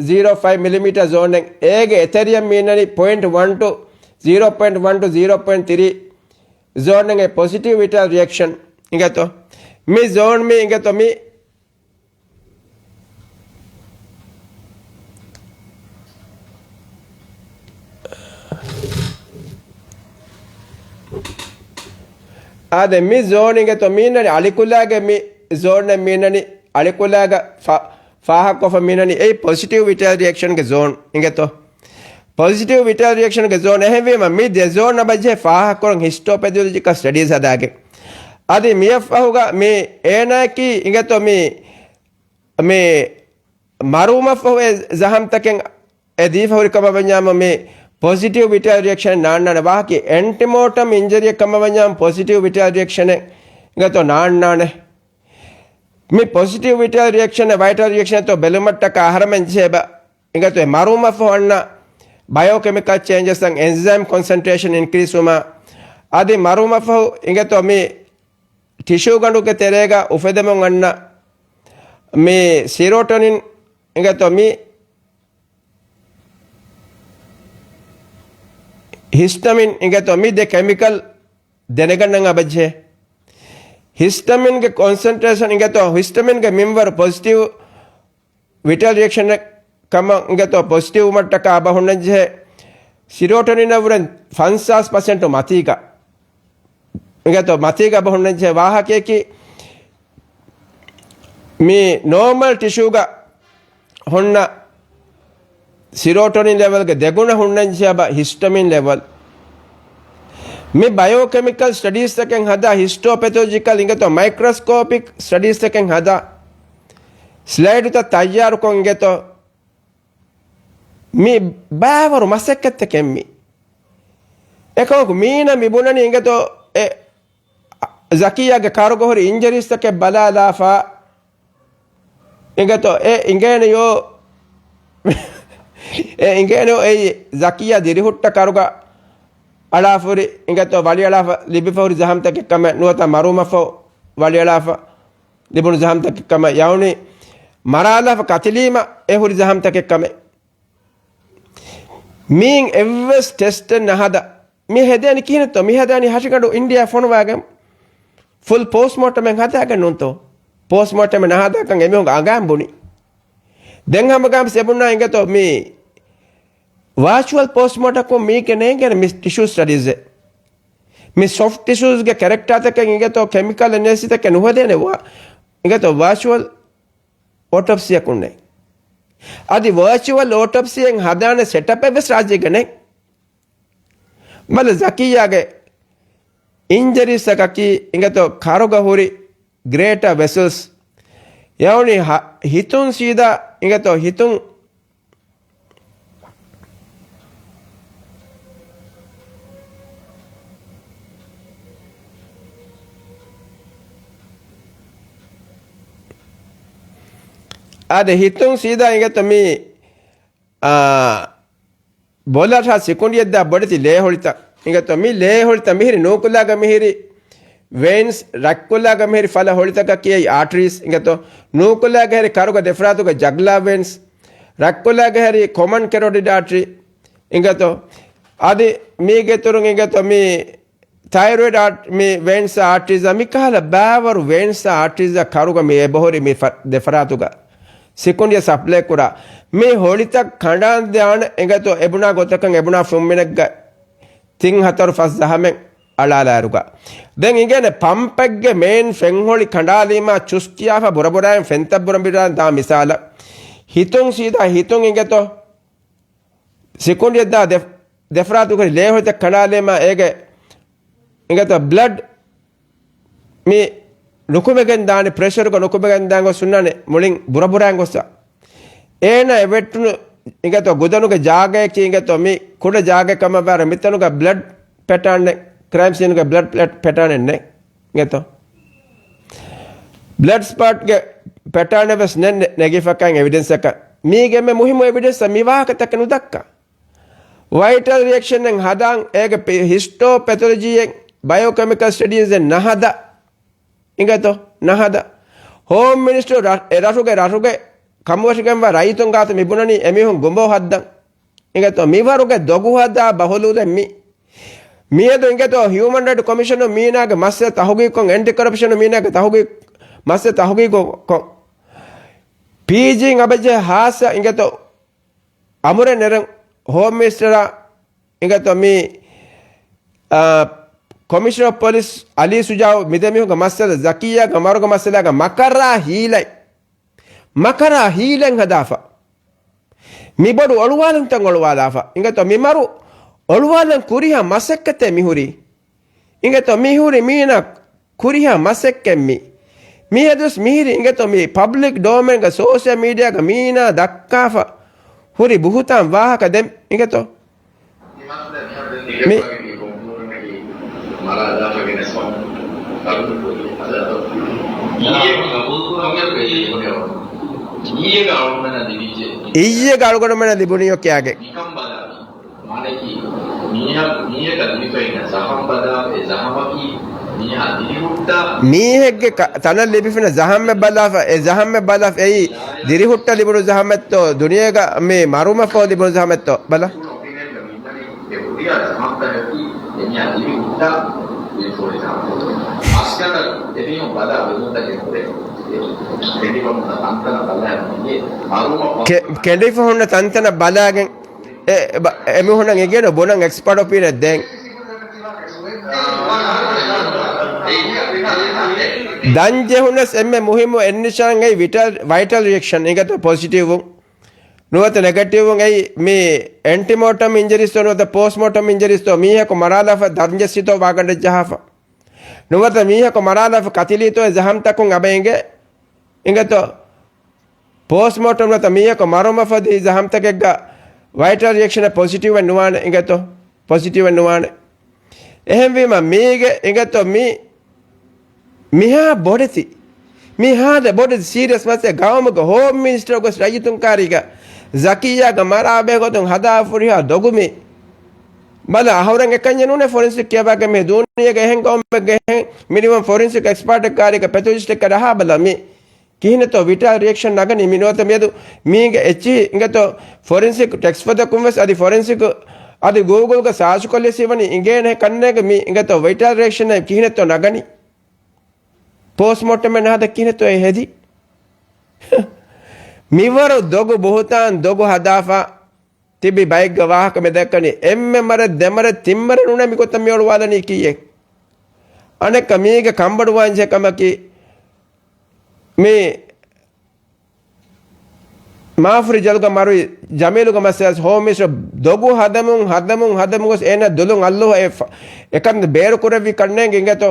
ޒީރޯ ފައިވް މިލިމީޓަރ ޒޯނެއް. އޭގެ އެތެރެއަށް މީނަނި ޕޮއިންޓް ވަން ޓު ޒީރޯ ޕޮއިންޓް ވަން ޓު ޒީރޯ ޕޮއިންޓް ތްރީ ޒޯންއެއް ޕޮޒިޓިވް ވައިޓަލް ރިއެކްޝަން އިނގޭތޯ. މި ޒޯން މި އިނގޭތޯ މި އާދެ، މި ޒޯން އިނގޭތޯ މީނަނި އަޅިކުލާގެ މި ޒޯންއެއް މީނަނި އަޅިކުލާގަ ފާ-، ފާހަގަކޮށްފަ މީނަނި އެއީ ޕޮޒިޓިވް ވައިޓަލް ރިއެކްޝަންގެ ޒޯން އިނގޭތޯ. ޕޮޒިޓިވް ވައިޓަލް ރިއެކްޝަންގެ ޒޯން. އެހެންވީމަ މި ދެ ޒޯން އަބަޖެހޭ ފާހަގަކުރަން ހިސްޓޯޕެތޮލޮޖިކަލް ސްޓަޑީސް ހަދާގެން. އަދި މިއަށްފަހުގަ މި އޭނާއަކީ އިނގޭތޯ މި، މި މަރުވުމަށްފަހު އެ ޒަހަމްތަކެއް އެ ދީފަ ހުރި ކަމަށް ވަންޏާމު މި ޕޮޒިޓިވް ވިޓަލް ރިއެކްޝަނެއް ނާންނާނެ. ވާހަކަ އެންޓިމޯޓަމް އިންޖަރީއެއް ކަމަށް ވަންޏާމު ޕޮޒިޓިވް ވިޓަލް ރިއެކްޝަނެއް އިނގޭތޯ ނާންނާނެ. މި ޕޮޒިޓިވް ވިޓަލް ރިއެކްޝަނެއް ވައިޓަލް ރިއެކްޝަނެއްތޯ ބެލުމަށްޓަކާ އަހަރަމެން ޖެހޭ ބަ އިނގޭތޯ އެ މަރުވުމަށްފަހު އަންނަ ބަޔޯކެމިކަލް ޗޭންޖަސް އަށް އެންޒައިމް ކޮންސެންޓްރޭޝަން އިންކްރީސް ވުމާ، އަދި މަރުވުމަށްފަހު އިނގޭތޯ މި ޓިޝޫގަނޑުގެ ތެރޭގަ އުފެދެމުން އަންނަ މި ސިރޯޓޮނިން އިނގޭތޯ މި ހިސްޓަމިން އިނގޭތޯ މި ދެ ކެމިކަލް ދެނެގަންނަން އަބަޖެހޭ. ހިސްޓަމިންގެ ކޮންސެންޓްރޭޝަން އިނގޭތޯ ހިސްޓަމިންގެ މިންވަރު ޕޮޒިޓިވް ވިޓަލް ރިއެކްޝަނެއް ކަމަށް އިނގޭތޯ ޕޮޒިޓިވް ވުމަށްޓަކާ އަބަ ހުންނަންޖެހޭ. ސިރޯޓޮނިނަށްވުރެން ފަންސާސް ޕަސެންޓު މަތީގަ އިނގޭތޯ މަތީގަ އަބަ ހުންނަންޖެހޭ ވާހަކަޔަކީ މި ނޯމަލް ޓިޝޫގަ ހުންނަ ސިރޯޓޮނިން ލެވެލްގެ ދެގުނަ ހުންނަންޖެހޭ އަބަ ހިސްޓަމިން ލެވެލް. މި ބަޔޯކެމިކަލް ސްޓަޑީސްތަކެއް ހަދާ ހިސްޓޯޕެތޮލޮޖިކަލް އިނގޭތޯ މައިކްރޮސްކޯޕިކް ސްޓަޑީސްތަކެއް ހަދާ ސްލައިޑުތައް ތައްޔާރުކޮށް އިނގޭތޯ މި ބާވަރު މަސައްކަތްތަކެއް މި. އެކަމަކު މީނަ މި ބުނަނީ އިނގޭތޯ އެ ޒަކިއްޔާގެ ކާރުގަ ހުރި އިންޖަރީސްތަކެއް ބަލާލާފަ އިނގޭތޯ އެ އިނގޭނެޔޯ އެ އިނގޭނެޔޯ އެއީ ޒަކިއްޔާ ދިރިހުއްޓަ ކާރުގަ އަޅާފަ ހުރި އިނގޭތޯ ވަޅިއަޅާފަ ލިބިފަ ހުރި ޒަހަމްތަކެއް ކަމެއް ނުވަތަ މަރުވުމަށްފަހު ވަޅިއަޅާފަ ލިބުނު ޒަހަމްތަކެއް ކަމަށް ޔައުނީ މަރާލާފަ ކަތިލީމަ އެ ހުރި ޒަހަމްތަކެއް ކަމެއް. މީން އެއްވެސް ޓެސްޓެއް ނަހަދާ މި ހެދޭނީ ކިހިނެއްތޯ؟ މި ހަދާނީ ހަށިގަނޑު އިންޑިޔާ ފޮނުވާގެން ފުލް ޕޯސްޓްމޯޓަމެއް ހަދާގެން ނޫންތޯ؟ ޕޯސްޓްމޯޓަމެއް ނަހަދާކަން އެމީހުން އަނގައިން ބުނި. ދެން ހަމަގައިމުވެސް އެބުނާ އިނގޭތޯ މި ވާޗުއަލް ޕޯސްޓްމޯޓަކުން މީގެ ނޭނގޭނެ މި ޓިޝޫ ސްޓަޑީޒެއް. މި ސޮފްޓް ޓިޝޫސްގެ ކެރެކްޓާތަކެއް އިނގޭތޯ ކެމިކަލް އެނޭލިސިސްތަކެއް ނުހެދޭނެ ވާ އިނގޭތޯ ވާޗުއަލް އޯޓޮޕްސީއަކުންނެއް. އަދި ވާޗުއަލް އޯޓޮޕްސީއެއް ހަދާނެ ސެޓަޕެއް ވެސް ރާއްޖޭގަ ނެތް. ބަލަ ޒަކިއްޔާގެ އިންޖަރީސްތަކަކީ އިނގޭތޯ ކާރުގަ ހުރި ގްރޭޓަ ވެސަލްސް ޔައުނީ ހިތުން ސީދާ އިނގޭތޯ ހިތުން އާދެ، ހިތުން ސީދާ އިނގޭތޯ މި، އާ، ބޮލަށާ ސިކުނޑިއެއްދާ ބޮޑެތި ލޭހޮޅިތައް އިނގޭތޯ މި ލޭހޮޅިތައް މިހިރި ނޫކުލާގަ މިހިރި ވެއިންސް، ރަތްކުލާގަ މިހިރި ފަލަ ހޮޅިތަކަކީ އާޓްރީސް އިނގޭތޯ. ނޫކުލާގެ ހެރި ކާރުގަ ދެފަރާތުގަ ޖަގްލާ ވެއިންސް، ރަތްކުލާގެ ހެރި ކޮމަން ކެރޮޓިޑް އާޓްރީ އިނގޭތޯ. އަދި މީގެ އިތުރުން އިނގޭތޯ މި ތައިރޮއިޑް އާޓް-، މި ވެއިންސް އާޓްރީޒާ މިކަހަލަ ބާވަރު ވެއިންސް އާޓްރީޒާ ކާރުގަ މި އެބަހުރި މި ފަ-، ދެފަރާތުގަ ސިކުނޑިއަށް ސަޕްލައި ކުރާ މި ހޮޅިތައް ކަނޑާން ދާނެ އިނގޭތޯ އެބުނާ ގޮތަކަށް އެބުނާ ފުންމިނެއްގަ ތިން ހަތަރު ފަސް ޒަހަމެއް އަޅާލާއިރުގަ. ދެން އިނގޭނެ ޕަމްޕެއްގެ މެއިން ފެންހޮޅި ކަނޑާލީމާ ޗުސް ކިޔާފަ ބުރަބުރާއިން ފެންތައް ބުރަން ބިރާން ދާ މިސާލަށް. ހިތުން ސީދާ ހިތުން އިނގޭތޯ ސިކުނޑިއެއްދާ ދެ-، ދެފަރާތުގެ ލޭހޮޅިތައް ކަނޑާލީމާ އޭގެ އިނގޭތޯ ބްލަޑް މި ނުކުމެގެން ދާނެ، ޕްރެޝަރުގަ ނުކުމެގެން ދާން ގޮސް ހުންނާނެ މުޅިން ބުރަބުރާން ގޮސްސަ. އޭނަ އެ ވެއްޓުނު އިނގޭތޯ ގުދަނުގެ ޖާގައަކީ އިނގޭތޯ މި ކުޑަ ޖާގަ ކަމަށްވާރަ މިތަނުގަ ބްލަޑް ޕެޓާންނެއް، ކްރައިމް ސީނުގެ ބްލަޑް ޕެޓާނެއް ނެތް އިނގޭތޯ. ބްލަޑް ސްޕާޓްގެ ޕެޓާނެއް ވެސް ނެތް ނެ-، ނެގިފަކައިން އެވިޑެންސަކަށް. މީގެ އެންމެ މުހިއްމު އެވިޑެންސަށް މި ވާހަކަތަކެއް ނުދައްކާ. ވައިޓަލް ރިއެކްޝަނެއް ހަދާން އޭގެ ޕި-، ހިސްޓޯޕެތޮލޮޖީއެއް ބަޔޯކެމިކަލް ސްޓަޑީޒެއް ނަހަދާ އިނގޭތޯ ނަހަދާ. ހޯމް މިނިސްޓަރު ރަ-، އެ ރަށުގެ، ރަށުގެ ކަމުވެށިގެންވާ ރައްޔިތުން ގާތު މި ބުނަނީ އެމީހުން ގުނބޯ ހައްދަން. އިނގޭތޯ މިވަރުގެ ދޮގު ހަދާ ބަހުލޫލެއް މި. މިއަދު އިނގޭތޯ ހިއުމަން ރައިޓް ކޮމިޝަނު މީނާގެ މައްސަލަ ތަހުގީގުކޮށް، އެންޓި ކޮރަޕްޝަނު މީނާގެ ތަހުގީ-، މައްސަލަ ތަހުގީގުކޮށް، ޕީޖީން އަބަޖެ ހާއްސަ އިނގޭތޯ އަމުރެއް ނެރެން ހޯމް މިނިސްޓަރާ އިނގޭތޯ މި، އާ، ކޮމިޝަނަރ އޮފް ޕޮލިސް އަލީ ޝުޖާއު މިދެމީހުންގެ މައްސަލަ، ޒަކިއްޔާގެ މަރުގެ މައްސަލާގަ މަކަރާ ހީލަތް، މަކަރާ ހީލަތް ހަދާފަ. މި ބޮޑު އޮޅުވާލުންތައް އޮޅުވާލާފަ. އިނގޭތޯ މި މަރު އޮޅުވާލަން ކުރިހާ މަސައްކަތެއް މިހުރީ. އިނގޭތޯ މިހުރި މީނަ ކުރިހާ މަސައްކަތް މި. މިއަދުސް މިހިރި އިނގޭތޯ މި ޕަބްލިކް ޑޮމެއިންގަ ސޯޝަލް މީޑިއާގަ މީނާ ދައްކާފަ ހުރި ބުހުތާން ވާހަކަ ދެން އިނގޭތޯ. މި އިއްޔެގެ އަޅުގަނޑުމެންނަށް ލިބުނީ ކިޔާގެން. މީހަކަށް ލިބިފައިން ޒަހަމް ބަލާ، އެ ޒަހަމަކީ މީހާ ދިރިހުއްޓާ. މީހެއްގެ ތަނަށް ލިބިފިނަ ޒަހަމެއް ބަލާފަ، އެ ޒަހަމެއް ބަލާފަ، އެއީ ދިރިހުއްޓަ ލިބުނު ޒަހަމެއްތޯ، ދުނިޔޭގަ މި މަރުމަށްފަހު ލިބުނު ޒަހަމެއްތޯ ބަލާ. ކެ-، ކެނޑިފަ ހުންނަ ތަންތަނަށް ބަލާގެން އެ، އެ، އެމީހުންނަށް އެނގޭނު ބުނަން އެކްސްޕާޓް އޮޕީނަން ދޭން. ދަން ޖެހުނަސް އެންމެ މުހިއްމު އެއް ނިޝާން އެއީ ވިޓަލް، ވައިޓަލް ރިއެކްޝަން އިނގޭތޯ ޕޮޒިޓިވް ވުން. ނުވަތަ ނެގެޓިވް ވުން އެއީ މި އެންޓިމޯޓަމް އިންޖަރީސްތޯ ނުވަތަ ޕޯސްޓްމޯޓަމް އިންޖަރީސްތޯ މީހަކު މަރާލާފަ ދަން ޖެއްސިތޯ ވާގަނޑަށް ޖަހާފަ. ނުވަތަ މީހަކު މަރާލާފަ ކަތިލީތޯ އެ ޒަހަމްތަކުން އަބަ އިނގޭ އިނގޭތޯ. ޕޯސްޓްމޯޓަމް ނުވަތަ މީހަކު މަރުމަފަދި ޒަހަމްތަކެއްގަ ވައިޓަލް ރިއެކްޝަނަށް ޕޮޒިޓިވެއް ނުވާނެ އިނގޭތޯ. ޕޮޒިޓިވެއް ނުވާނެ. އެހެންވީމަ މީގެ އިނގޭތޯ މީ މިހާ ބޮޑެތި، މިހާދަ ބޮޑެތި ސީރިއަސް މައްސަލަ ގައުމުގެ ހޯމް މިނިސްޓަރ ގޮސް ރައްޔިތުން ކާރީގަ ޒަކިއްޔާގަ މަރާ ބެހޭ ގޮތުން ހަދާ ފުރިހާ ދޮގު މީ. ބަލަ، އަހުރެން އެކަންޏެއް ނޫނޭ ފޮރެންސިކް ކިޔަވާގެން މި ދޫނިޔޭގެ އެހެން ގައުމެއްގެ އެހެން މިނިވަން ފޮރެންސިކް އެކްސްޕާޓެއް ކާރީގަ ޕެތޮލޮޖިސްޓެއްގަ ރަހާ ބަލަ މީ. ކިހިނެއްތޯ ވިޓަލް ރިއެކްޝަން ނަގަނީ މި ނުވަތަ މިއަދު މީގެ އެއްޗިހި އިނގޭތޯ ފޮރެންސިކް ޓެކްސް ފަދަކުން ވެސް އަދި ފޮރެންސިކް އަދި ގޫގުލްގަ ސާޗުކޮށްލިޔަސް ހީވަނީ އިނގޭނެ ކަންނޭނގެ މި އިނގޭތޯ ވިޓަލް ރިއެކްޝަން ކިހިނެއްތޯ ނަގަނީ. ޕޯސްޓްމޯޓަމެއް ނަހަދަ ކިހިނެއްތޯ އެ ހެދީ. މިވަރު ދޮގު ބުހުތާން ދޮގު ހަދާފަ ތިބި ބައެއްގެ ވާހަކަ މި ދައްކަނީ އެންމެ މަރެއް ދެމަރެއް ތިންމަރެއް ނޫނޭ މިގޮތަށް މި އޮޅުވާލަނީ ކީއެއް. އަނެއްކާ މީގެ ކަންބޮޑުވާންޖެހޭ ކަމަކީ މި މާފުރި ޖަލުގަ މަރުވި ޖަމީލުގެ މައްސަލަ ހޯމް މިނިސްޓަރ ދޮގު ހަދަމުން، ހަދަމުން، ހަދަމުން ގޮސް އޭނަ ދުލުން އައްލޯހަށް އެ ފަ-، އެކަން ބޭރު ކުރެއްވި ކަންނޭނގެ އިނގޭތޯ.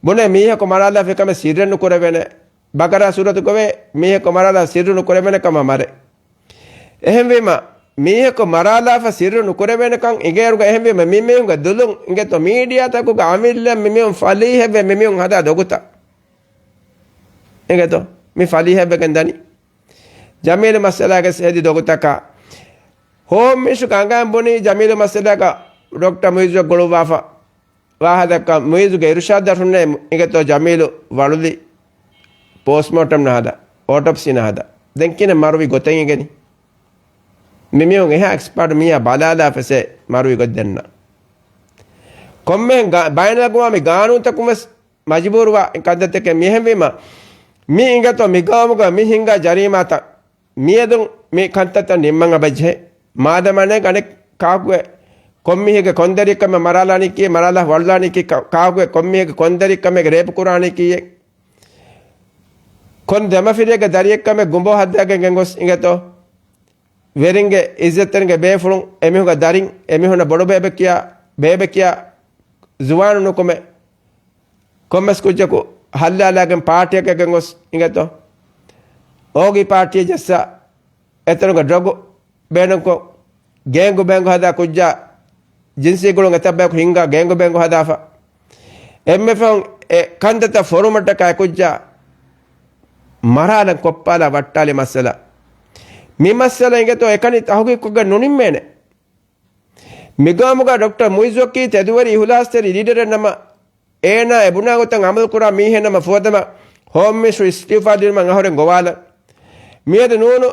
ބުނޭ މީހަކު މަރާލާފަ ކަމެއް ސިއްރެއް ނުކުރެވޭނެ. ބަގަރާ ސޫރަތުގަވޭ މީހަކު މަރާލާ ސިއްރު ނުކުރެވޭނެ ކަމަށް މަރޭ. އެހެންވީމަ، މީހަކު މަރާލާފަ ސިއްރު ނުކުރެވޭނެކަން އިނގޭއިރުގަ އެހެންވީމަ، މިމީހުންގެ ދުލުން އިނގޭތޯ މީޑިއާތަކުގަ އަމިއްލަ މިމީހުން ފަލީހެއްވެ މިމީހުން ހަދާ ދޮގުތައް. އިނގޭތޯ؟ މި ފަލީހެއްވެގެން ދަނީ. ޖަމީލު މައްސަލާގެ ހެދި ދޮގުތަކާ. ހޯމް މިނިސްޓަރު އަނގައިން ބުނީ ޖަމީލު މައްސަލާގަ ޑޮކްޓަރ މުއިއްޒު ގުޅުއްވާފަ. ވާހަކަ މުއިއްޒުގެ އިރުޝާދަށް ހުންނޭ އިނގޭތޯ ޖަމީލު ވަޅުލި ޕޯސްޓްމޯޓަމް ނަހަދާ، އޯޓޮޕްސީ ނަހަދާ. ދެން ކިހިނެއް މަރުވި ގޮތެއް އިނގެނީ؟ މިމީހުން އެހާ އެކްސްޕާޓް މީހާ ބަލާލާފަސޭ މަރުވި ގޮތް ދެންނަ. ކޮންމެހެން ގާ-، ބައިނަލްއަގުވާމީ ގާނޫނުތަކުން ވެސް މަޖުބޫރުވާ ކަންތައްތަކެއް މިހެންވީމަ، މި އިނގޭތޯ މި ގައުމުގަ މި ހިނގާ ޖަރީމާތައް މިއަދުން މި ކަންތައްތައް ނިންމަން އަބަޖެހޭ. މާދަމާ ނޭނގެ އަނެއް ކާކުގެ ކޮންމީހެއްގެ ކޮންދަރިކަމެއް މަރާލާނީކީ، މަރާލާ ވަޅުލާނީކީ، ކާ-، ކާކުގެ ކޮންމީހެއްގެ ކޮންދަރިކަމެއް ރޭޕް ކުރާނީކީއެއް، ކޮން ދެމަފިރިއެއްގެ ދަރިއެއްކަމެއް ގުނބޯ ހައްދާގެން ގެންގޮސް އިނގޭތޯ. ވެރިންގެ އިއްޒަތްތެރިންގެ ބޭފުޅުން އެމީހުންގެ ދަރިން އެމީހުންނަށް ބޮޑު ބޭބެ ކިޔާ، ބޭބެ ކިޔާ ޒުވާނު ނުކުމެ، ކޮންމެސް ކުއްޖަކު ހައްލާލާގެން ޕާޓީއަކަށް ގެންގޮސް އިނގޭތޯ. އޯގީ ޕާޓީއެއް ޖައްސާ، އެތަނުގަ ޑްރަގު ބޭނުންކޮށް، ގޭންގު ބޭންގު ހަދާ ކުއްޖާ ޖިންސީ ގުޅުން އެތައް ބަޔަކު ހިންގާ ގޭންގު ބޭންގު ހަދާފަ. އެންމެ ފަހުން އެ ކަންތައްތައް ފޮރުމަށްޓަކާ އެ ކުއްޖާ މަރާލަން ކޮއްޕާލާ ވައްޓާލި މައްސަލަ. މި މައްސަލަ އިނގޭތޯ އެކަނި ތަހުގީގުކޮށްގެން ނުނިންމޭނެ. މިގައުމުގަ ޑޮކްޓަރ މުއިއްޒުއަކީ ތެދުވެރި އިހުލާސްތެރި ލީޑަރެއް ނަމަ، އޭނާ އެ ބުނާ ގޮތަށް އަމަލުކުރާ މީހެއް ނަމަ ފުވަދަމަ ހޯމް މިނިސްޓަރު އިސްތިއުފާ ދިނުމަށް އަހުރެން ގޮވާލަން. މިއަދު ނޫނު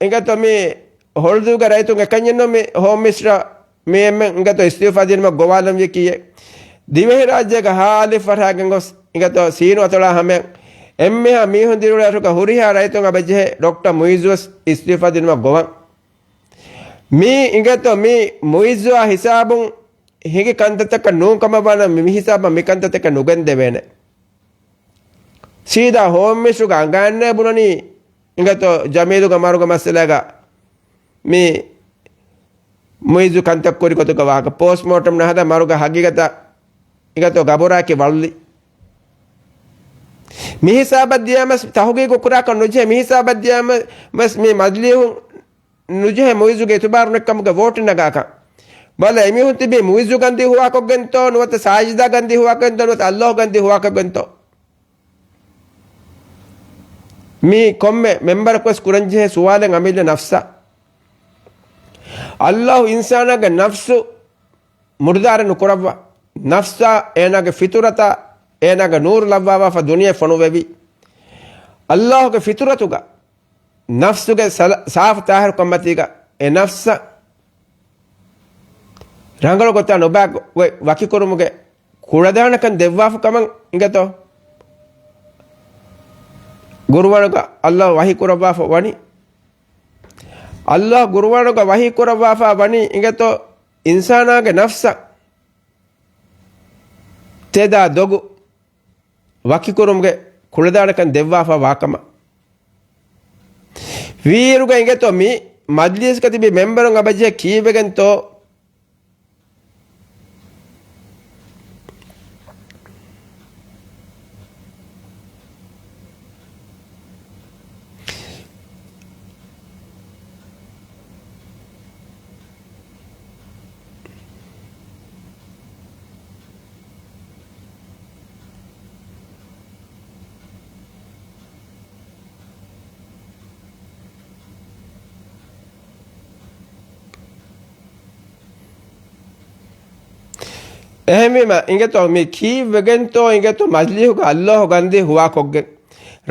އިނގޭތޯ މި ހޮޅުދޫގެ ރައްޔިތުން އެކަންޏެއްނު މި ހޯމް މިނިސްޓަރ މި އެންމެން އިނގޭތޯ އިސްތިއުފާ ދިނުމަށް ގޮވާލަން ވިޔަކީއެއް. ދިވެހިރާއްޖޭގެ ހާލި ފަށާގެން ގޮސް އިނގޭތޯ ސީނު އަތޮޅާ ހަމަޔަށް އެންމެހާ މީހުން ދިރިއުޅޭ އަށުގަ ހުރިހާ ރައްޔިތުން އަބަޖެހޭ ޑޮކްޓަރ މުއިއްޒުވެސް އިސްތިއުފާ ދިނުމަށް ގޮވަން. މީ އިނގޭތޯ މީ މުއިއްޒުއާ ހިސާބުން ހިނގި ކަންތައްތަކަށް ނޫން ކަމަށް ވާނަމަ މި ހިސާބަށް މި ކަންތައްތަކަށް ނުގެންދެވޭނެ. ސީދާ ހޯމް މިނިސްޓަރުގެ އަނގައިންނޭ ބުނަނީ އިނގޭތޯ ޖަމީލުގެ މަރުގެ މައްސަލާގަ މި މުއިއްޒު ކަންތައް ކުރި ގޮތުގެ ވާހަކަ. ޕޯސްޓްމޯޓަމް ނަހަދާ މަރުގެ ހަގީގަތަށް އިނގޭތޯ ގަބުރާއެކީ ވަޅުލި. މި ހިސާބަށް ދިޔަމަސް ތަހުގީގު ކުރާކަށް ނުޖެހޭ. މި ހިސާބަށް ދިޔަމަސް މި މަޖިލީހުން ނުޖެހޭ މުއިއްޒުގެ އިތުބާރު ނެތްކަމުގެ ވޯޓެއް ނަގާކަށް. ބަލަ، އެމީހުން ތިބީ މުއިއްޒު ގަންދީ ހުވާކޮށްގެންތޯ ނުވަތަ ސާޖިދާ ގަންދީ ހުވާކޮށްގެންތޯ ނުވަތަ އައްލާހު ގަންދީ ހުވާކޮށްގެންތޯ؟ މީ ކޮންމެ މެމްބަރަކުވެސް ކުރަންޖެހޭ ސުވާލެއް އަމިއްލަ ނަފްސަށް. އައްލާހު އިންސާނާގެ ނަފްސު މުރުދާރެއް ނުކުރައްވާ. ނަފްސާ އޭނާގެ ފިތުރަތާ އޭނާގެ ނޫރު ލައްވާފަ ދުނިޔެ ފޮނުވެވި. އައްލާހުގެ ފިތުރަތުގަ ނަފްސުގެ ސަލަ-، ސާފު ތާހިރުކަން މަތީގަ އެ ނަފްސަށް ރަނގަޅު ގޮތާ ނުބައި ގޮ-، ވަކިކުރުމުގެ ކުޅަދާނަކަން ދެއްވާފަ ކަމަށް އިނގޭތޯ؟ ގުރުއާނުގަ އައްލާހު ވަހީ ކުރައްވާފަ ވަނީ. އައްލާހު ގުރުއާނުގަ ވަހީ ކުރައްވާފަ ވަނީ އިނގޭތޯ އިންސާނާގެ ނަފްސަށް ތެދާ ދޮގު ވަކިކުރުމުގެ ކުޅަދާނަކަން ދެއްވާފަ ވާކަމަށް. ވީއިރުގަ އިނގޭތޯ މި މަޖްލީސްގަ ތިބި މެމްބަރުން އަބަޖެހޭ ކީއްވެގެންތޯ؟ އެހެންވީމަ، އިނގޭތޯ މި ކީއްވެގެންތޯ އިނގޭތޯ މަޖްލީހުގަ އައްލާހު ގަންދީ ހުވާކޮށްގެން،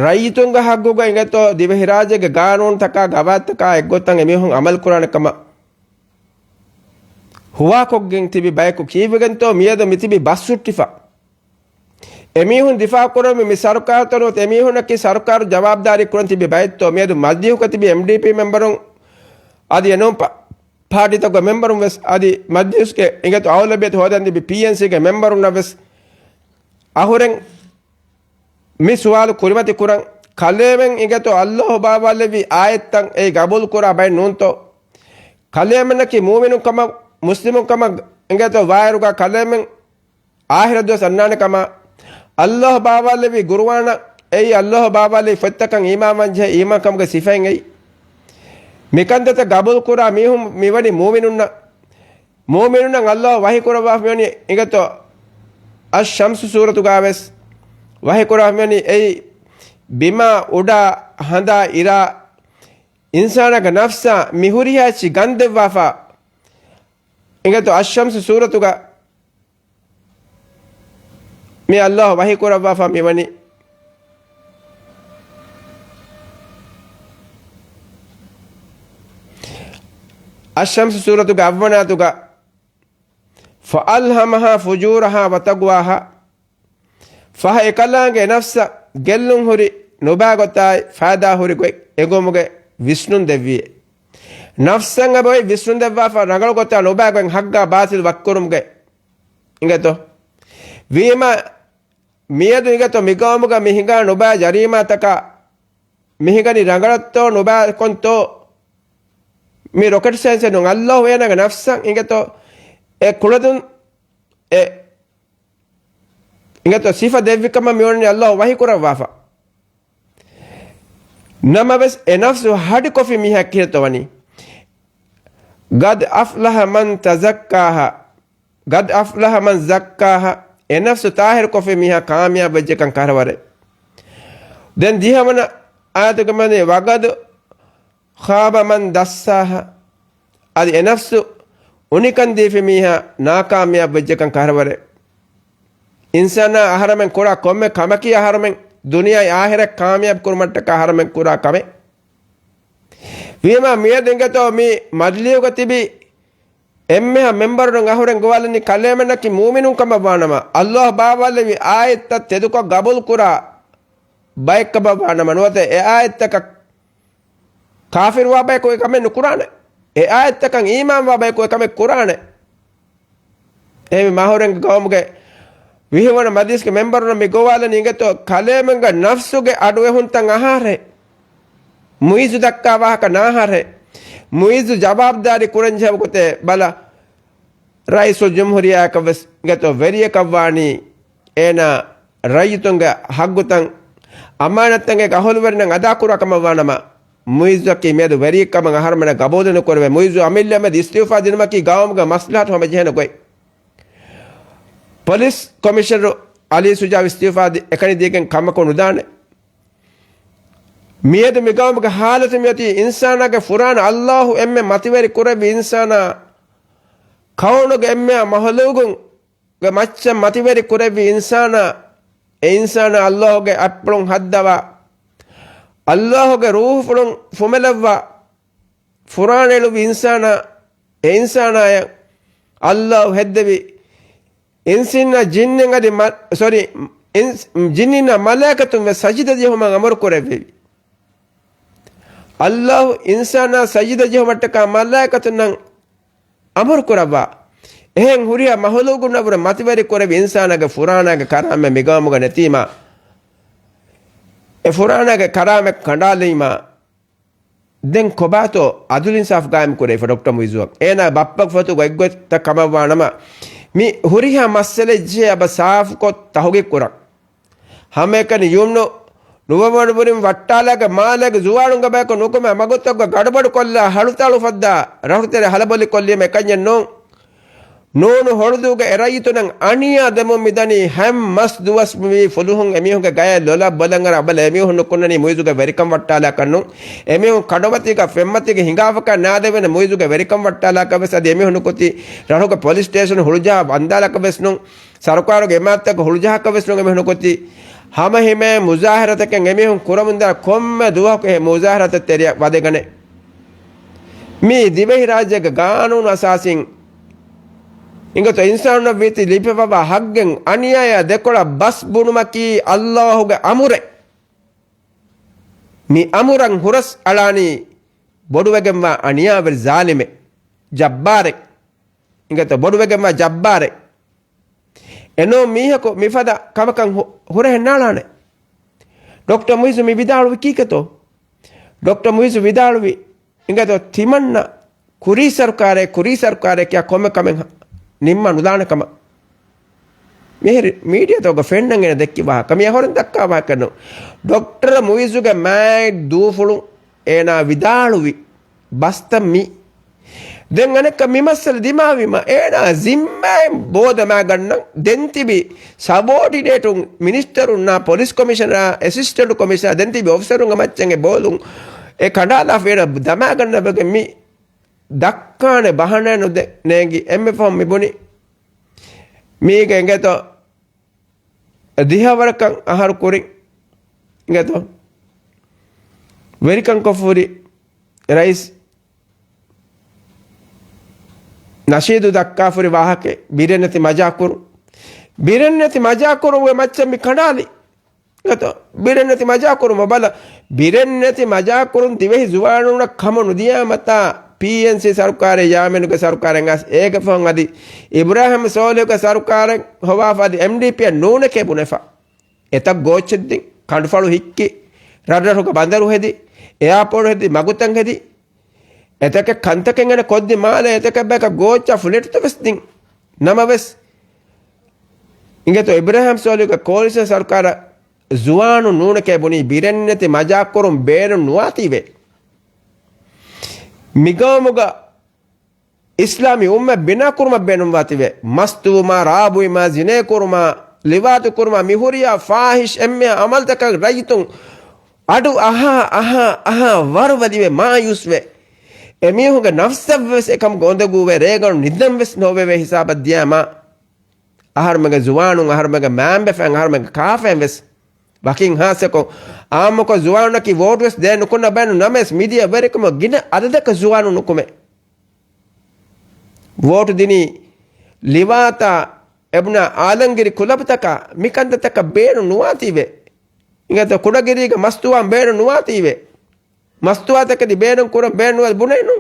ރައްޔިތުންގެ ހައްގުގަ އިނގޭތޯ ދިވެހިރާއްޖޭގެ ގާނޫނުތަކާ ގަވާއިދުތަކާ އެއްގޮތަށް އެމީހުން އަމަލުކުރާނެ ކަމަށް ހުވާކޮށްގެން ތިބި ބަޔަކު ކީއްވެގެންތޯ މިއަދު މިތިބި ބަސް ހުއްޓިފަ؟ އެމީހުން ދިފާއު ކުރަން މި ސަރުކާރުތައް ނުވަތަ އެމީހުންނަކީ ސަރުކާރު ޖަވާބުދާރީ ކުރަން ތިބި ބައެއްތޯ؟ މިއަދު މަޖްލީހުގަ ތިބި އެމްޑީޕީ މެމްބަރުން އަދި އެނޫން ޕާ-، ޕާޓީތަކުގެ މެމްބަރުން ވެސް އަދި މަޖްލީހުގެ އިނގޭތޯ އަޣުލަބިއްޔަތު ހޯދަން ތިބި ޕީއެންސީގެ މެމްބަރުންނަށް ވެސް އަހުރެން މި ސުވާލު ކުރިމަތި ކުރަން، ކަލޭމެން އިނގޭތޯ އައްލާހު ބާވާލެއްވި އާޔަތްތައް އެއީ ގަބޫލު ކުރާ ބައެއް ނޫންތޯ؟ ކަލޭމެންނަކީ މޫމިނުން ކަމަށް، މުސްލިމުން ކަމަށް އިނގޭތޯ ވާއިރުގަ ކަލޭމެން އާޚިރަތް ދުވަސް އަންނާނެ ކަމަށް، އައްލާހު ބާވާލެއްވި ގުރުއާނަށް އެއީ އައްލާހު ބާވާލެއްވި ފޮތްތަކަށް އީމާންވާން ޖެހޭ އީމާންކަމުގެ ސިފައިން އެއީ. މިކަންތައްތައް ގަބޫލު ކުރާ މީހުން މިވަނީ މޫމިނުންނަށް. މޫމިނުންނަށް އައްލާހު ވަޙީ ކުރައްވާފަ މިވަނީ އިނގޭތޯ އައްޝަމްސު ސޫރަތުގަ ވެސް ވަޙީ ކުރައްވާފަ މިވަނީ އެއީ ބިމާ އުޑާ ހަނދާ އިރާ އިންސާނާގެ ނަފްސާ މި ހުރިހާ އެއްޗި ގަންދެއްވާފަ އިނގޭތޯ އައްޝަމްސު ސޫރަތުގަ މި އައްލާހު ވަޙީ ކުރައްވާފަ މިވަނީ. އައްޝަމްސު ސޫރަތުގެ އަށްވަނަ އާޔަތުގަ، فَأَلْهَمَهَا فُجُورَهَا وَتَقْوَاهَا. ފަހެ އެކަލާނގެ ނަފްސަށް ގެއްލުން ހުރި ނުބައި ގޮތާއި ފައިދާ ހުރި ގޮތް އެނގުމުގެ ވިސްނުން ދެއްވިއޭ. ނަފްސަށް އެބައޮތް ވިސްނުން ދެއްވާފަ ރަނގަޅު ގޮތާ ނުބައި ގޮތް ޙައްޤާ ބާޠިލް ވަކިކުރުމުގެ އިނގޭތޯ. ވީމާ މިއަދު އިނގޭތޯ މިގައުމުގަ މި ހިނގާ ނުބައި ޖަރީމާތަކާ މި ހިނގަނީ ރަނގަޅަށްތޯ ނުބައިކޮންތޯ؟ މި ރޮކެޓް ސައިންސެއް ނޫން. އައްލާހު އޭނާގެ ނަފްސަށް އިނގޭތޯ އެ ކުޅަދުން އެ އިނގޭތޯ ސިފަ ދެއްވި ކަމަށް މިވަނީ އައްލާހު ވަޙީ ކުރައްވާފަ. ނަމަވެސް އެ ނަފްސު ހަޑިކޮށްފި މީހާ ކިހިނެއްތޯ ވަނީ؟ قَدْ أَفْلَحَ مَنْ تَزَكَّاهَا، قَدْ أَفْلَحَ مَنْ زَكَّاهَا. އެ ނަފްސު ތާހިރުކޮށްފި މީހާ ކާމިޔާބު ވެއްޖެކަން ކަހަލަ ވަރެއް. ދެން ދިހަވަނަ އާޔަތުގަ މިވަނީ، وَقَدْ خَابَ مَنْ دَسَّاهَا. އަދި އެ ނަފްސު އުނިކަން ދީފި މީހާ ނާކާމިޔާބު ވެއްޖެކަން ކަހަލަ ވަރެއް. އިންސާނާ އަހަރަމެން ކުރާ ކޮންމެ ކަމަކީ އަހަރަމެން ދުނިޔެ އާޚިރަތް ކާމިޔާބު ކުރުމަށްޓަކާ އަހަރަމެން ކުރާ ކަމެއް. ވީމާ މިއަދު އިނގޭތޯ މި މަޖްލީހުގަ ތިބި އެންމެހާ މެމްބަރުން އަހުރެން ގޮވާލަނީ ކަލޭމެންނަކީ މޫމިނުން ކަމަށް ވާނަމަ، އައްލާހު ބާވާލެއްވި އާޔަތްތައް ތެދުކޮށް ގަބޫލު ކުރާ ބައެއް ކަމަށް ވާނަމަ، ނުވަތަ އެ އާޔަތްތަކަށް ކާފިރުވާ ބަޔަކު އެ ކަމެއް ނުކުރާނެ. އެ އާޔަތްތަކަށް އީމާންވާ ބަޔަކު އެ ކަމެއް ކުރާނެ. އެހެންވީމަ އަހުރެންގެ ގައުމުގެ ވިހިވަނަ މަޖްލިސްގެ މެމްބަރުންނަށް މި ގޮވާލަނީ އިނގޭތޯ ކަލޭމެންގެ ނަފްސުގެ އަޑުއެހުންތައް އަހާރެ. މުއިއްޒު ދައްކާ ވާހަކަ ނާހާރެ. މުއިއްޒު ޖަވާބުދާރީ ކުރަންޖެހޭ ގޮތެއް ބަލަ. ރައީސުލްޖުމްހޫރިއްޔާއަކަށް ވެސް އިނގޭތޯ ވެރިޔަކަށް ވާނީ އޭނާ ރައްޔިތުންގެ ހައްގުތައް އަމާނަތްތައް އެ އަހުލުވެރިންނަށް އަދާކުރާ ކަމަށް ވާނަމަ، މުއިއްޒަކީ މިއަދު ވެރިއެއް ކަމަށް އަހަރުމެންނަށް ގަބޫލު ނުކުރެވޭ. މުއިއްޒު އަމިއްލަ މެދު އިސްތިއުފާ ދިނުމަކީ ގައުމުގެ މަސްލަހަތު ހަމަޖެހޭނެ ގޮތް. ޕޮލިސް ކޮމިޝަނަރު އަލީ ޝުޖާ އިސްތިއުފާ ދި-، އެކަނި ދީގެން ކަމަކު ނުދާނެ. މިއަދު މި ގައުމުގެ ހާލަތު މިއޮތީ އިންސާނާގެ ފުރާނަ އައްލާހު އެންމެ މަތިވެރި ކުރެއްވި އިންސާނާ، ކައުނުގެ އެންމެ މަހުލޫގުން ގެ މައްޗަށް މަތިވެރި ކުރެއްވި އިންސާނާ، އެ އިންސާނާ އައްލާހުގެ އަތްޕުޅުން ހައްދަވާ، އައްލާހުގެ ރޫހުފުޅުން ފުމެލައްވާ، ފުރާނަ އެޅުއްވި އިންސާނާ، އެ އިންސާނާޔަށް އައްލާހު ހެއްދެވި އިންސިންނަށް ޖިންނިން އަދި މަ-، ސޮރީ، އިންސް-، ޖިންނިންނާ މަލާއިކަތުން ވެސް ސަޖިދަ ޖެހުމަށް އަމުރު ކުރެއްވެވި. އައްލާހު އިންސާނާ ސަޖިދަ ޖެހުމަށްޓަކާ މަލާއިކަތުންނަށް އަމުރު ކުރައްވާ. އެހެން ހުރިހާ މަހުލޫގުންނަށްވުރެ މަތިވެރި ކުރެއްވި އިންސާނާގެ ފުރާނާގެ ކަރާމަތް މިގައުމުގަ ނެތީމާ، އެ ފުރާނާގެ ކަރާމަތް ކަނޑާލީމާ، ދެން ކޮބާތޯ އަދުލު އިންސާފު ގާއިމް ކުރެވިފަ ޑޮކްޓަރ މުއިއްޒުއަށް؟ އޭނާ ބައްޕަގެ ފޮތު ގޮތްގޮތްތައް ކަމަށްވާނަމަ، މި ހުރިހާ މައްސަލައެއްޖެހޭ އަބަ ސާފުކޮށް ތަހުގީގު ކުރަން. ހަމައެކަނި ޔުމްނު ނުވަވަނަ ބުރިން ވައްޓާލާގެ މާލޭގެ ޒުވާނުންގެ ބަޔަކު ނުކުމެ މަގުތަކުގަ ގަޑުބަޑުކޮށްލާ ހަޅުތަޅު ފައްދާ ރަށުތެރެ ހަލަބޮލިކޮށްލީމަ އެކަންޏެއް ނޫން. ނޫނު ހޮޅުދޫގެ އެ ރައްޔިތުންނަށް އަނިޔާ ދެމުން މިދަނީ ހަމަ މަސް ދުވަސް މިވީ ފުލުހުން އެމީހުންގެ ގަޔަށް ލޮލަށް ބޮލަށް އަރާ ބަލަ އެމީހުން ނުކުންނަނީ މުއިޒުގެ ވެރިކަން ވައްޓާލާކަށް ނޫން. އެމީހުން ކަނޑުމަތީގަ ފެންމަތީގަ ހިނގާފަކާ ނާދެވޭނެ މުއިޒުގެ ވެރިކަން ވައްޓާލާކަށް ވެސް އަދި އެމީހުން ނުކުތީ ރަށުގެ ޕޮލިސް ސްޓޭޝަން ހުޅުޖަހާ ވަންދާލާކަށް ވެސް ނޫން. ސަރުކާރުގެ އިމާރާތްތަކަށް ހުޅުޖަހާކަށް ވެސް ނޫން އެމީހުން ނުކުތީ. ހަމަ ހިމޭ މުޒާހަރަތަކެއް އެމީހުން ކުރަމުންދާ ކޮންމެ ދުވަހަކު އެ މުޒާހަރަތަށް ތެރެއަށް ވަދެގަނެ. މީ ދިވެހިރާއްޖޭގެ ގާނޫނު އަސާސީން އިނގޭތޯ އިންސާނުންނަށް ވީތީ ލިބިފަވާ ހައްގެއް އަނިޔާޔާ ދެކޮޅަށް ބަސް ބުނުމަކީ އައްލާހުގެ އަމުރެއް. މި އަމުރަށް ހުރަސް އަޅާނީ ބޮޑުވެގެންވާ އަނިޔާވެރި ޒާލިމެއް، ޖައްބާރެއް. އިނގޭތޯ ބޮޑުވެގެންވާ ޖައްބާރެއް. އެނޫން މީހަކު މިފަދަ ކަމަކަށް ހު-، ހުރެހެން ނާޅާނެ. ޑޮކްޓަރ މުއިޒު މި ވިދާޅުވި ކީކޭތޯ؟ ޑޮކްޓަރ މުއިޒު ވިދާޅުވި އިނގޭތޯ ތިމަންނަ ކުރީ ސަރުކާރެއް، ކުރީ ސަރުކާރެއް ކިޔާ ކޮންމެ ކަމެއް ނިންމާ ނުދާނެ ކަމަށް. މިހިރި މީޑިއާތަކުގަ ފެންނަން އޭނަ ދެއްކި ވާހަކަ. މި އަހަރުން ދައްކާ ވާހަކަ ނޫން. ޑޮކްޓަރ މުއިޒުގެ މާތް ދޫފުޅުން އޭނާ ވިދާޅުވި ބަސްތައް މީ. ދެން އަނެއްކާ މި މައްސަލަ ދިމާވީމަ އޭނާ ޒިންމާއިން ބޯ ދަމާގަންނަން ދެން ތިބި ސަބޯޑިނޭޓުން މިނިސްޓަރުންނާ ޕޮލިސް ކޮމިޝަނަރާ އެސިސްޓެންޓް ކޮމިޝަނަރާ ދެން ތިބި އޮފިސަރުންގެ މައްޗަށް އެ ބޯލުން އެ ކަނޑާލާފަ އޭނާ ދަމާގަންނަވެގެން މި ދައްކާނެ ބަހަނާ ނުދެ-، ނޭނގި އެންމެ ފަހުން މި ބުނި. މީގެ އިނގޭތޯ ދިހަވަރަކަށް އަހަރު ކުރިން އިނގޭތޯ ވެރިކަންކޮށްފަހުރި ރައީސް ނަޝީދު ދައްކާފަހުރި ވާހަކަ ބިރެއް ނެތި މަޖާކުރު. ބިރެއް ނެތި މަޖާކުރު އޮވޭ މައްޗަށް މި ކަނޑާލި. އިނގޭތޯ ބިރެއް ނެތި މަޖާކުރުމަށް ބަލަ. ބިރެއް ނެތި މަޖާކުރުން ދިވެހި ޒުވާނުންނަށް ކަމު ނުދިޔާ މަތާ ޕީއެންސީ ސަރުކާރެއް ޔާމީނުގެ ސަރުކާރެއް އައިސް އޭގެ ފަހުން އަދި އިބްރާހިމް ސޯލިހުގެ ސަރުކާރެއް ހޮވާފަ އަދި އެމްޑީޕީއަށް ނޫނެކޭ ބުނެފަ. އެތައް ގޯއްޗެއް ދިން، ކަނޑުފަޅު ހިއްކި، ރަށްރަށުގަ ބަނދަރު ހެދި، އެއާޕޯޓް ހެދި، މަގުތައް ހެދި، އެތަކެއް ކަންތަކެއް އޭނަ ކޮށްދިން މާލޭ އެތަކެއް ބަޔަކަށް ގޯއްޗާ ފްލެޓުތައް ވެސް ދިން. ނަމަވެސް، އިނގޭތޯ އިބްރާހިމް ސޯލިހުގެ ކޯލިޝަން ސަރުކާރަށް ޒުވާނުން ނޫނެކޭ ބުނީ ބިރެއް ނެތި މަޖާކުރުން ބޭނުން ނުވާތީވެ. މިގައުމުގަ އިސްލާމީ އުއްމަތް ބިނާކުރުމަށް ބޭނުންވާތީވެ. މަސްތުވުމާ، ރާބުއިމާ، ޒިނޭކުރުމާ، ލިވާތުކުރުމާ، މިހުރިހާ ފާހިޝް އެންމެހާ އަމަލުތަކަށް ރައްޔިތުން އަޑު އަހާ، އަހާ، އަހާ ވަރުވަދިވެ މާޔޫސްވެ. އެމީހުންގެ ނަފްސަށްވެސް އެކަމުގެ އުނދަގޫވެ ރޭގަނޑު ނިދަންވެސް ނޯވެވޭ ހިސާބަށް ދިޔާމާ. އަހަރުމެންގެ ޒުވާނުން، އަހަރުމެންގެ މައިންބަފައިން، އަހަރުމެންގެ ކާފައިން ވެސް ވަކިން ހާއްސަކޮށް، އާއްމުކޮށް ޒުވާނުންނަކީ ވޯޓު ވެސް ދޭން ނުކުންނަ ބައެއް ނޫން. ނަމަވެސް މިދިޔަ ވެރިކަމަށް ގިނަ އަދަދަކަށް ޒުވާނުން ނުކުމެ. ވޯޓު ދިނީ ލިވާތާ އެބުނާ އާލަންގިރި ކުލަބުތަކާ މިކަންތައްތަކަށް ބޭނުން ނުވާތީވެ. އިނގޭތޯ ކުޑަގިރީގެ މަސްތުވާން ބޭނުން ނުވާތީވެ. މަސްތުވާތަކެތި ބޭނުން ކުރަން ބޭނުން ބުނެއްނު.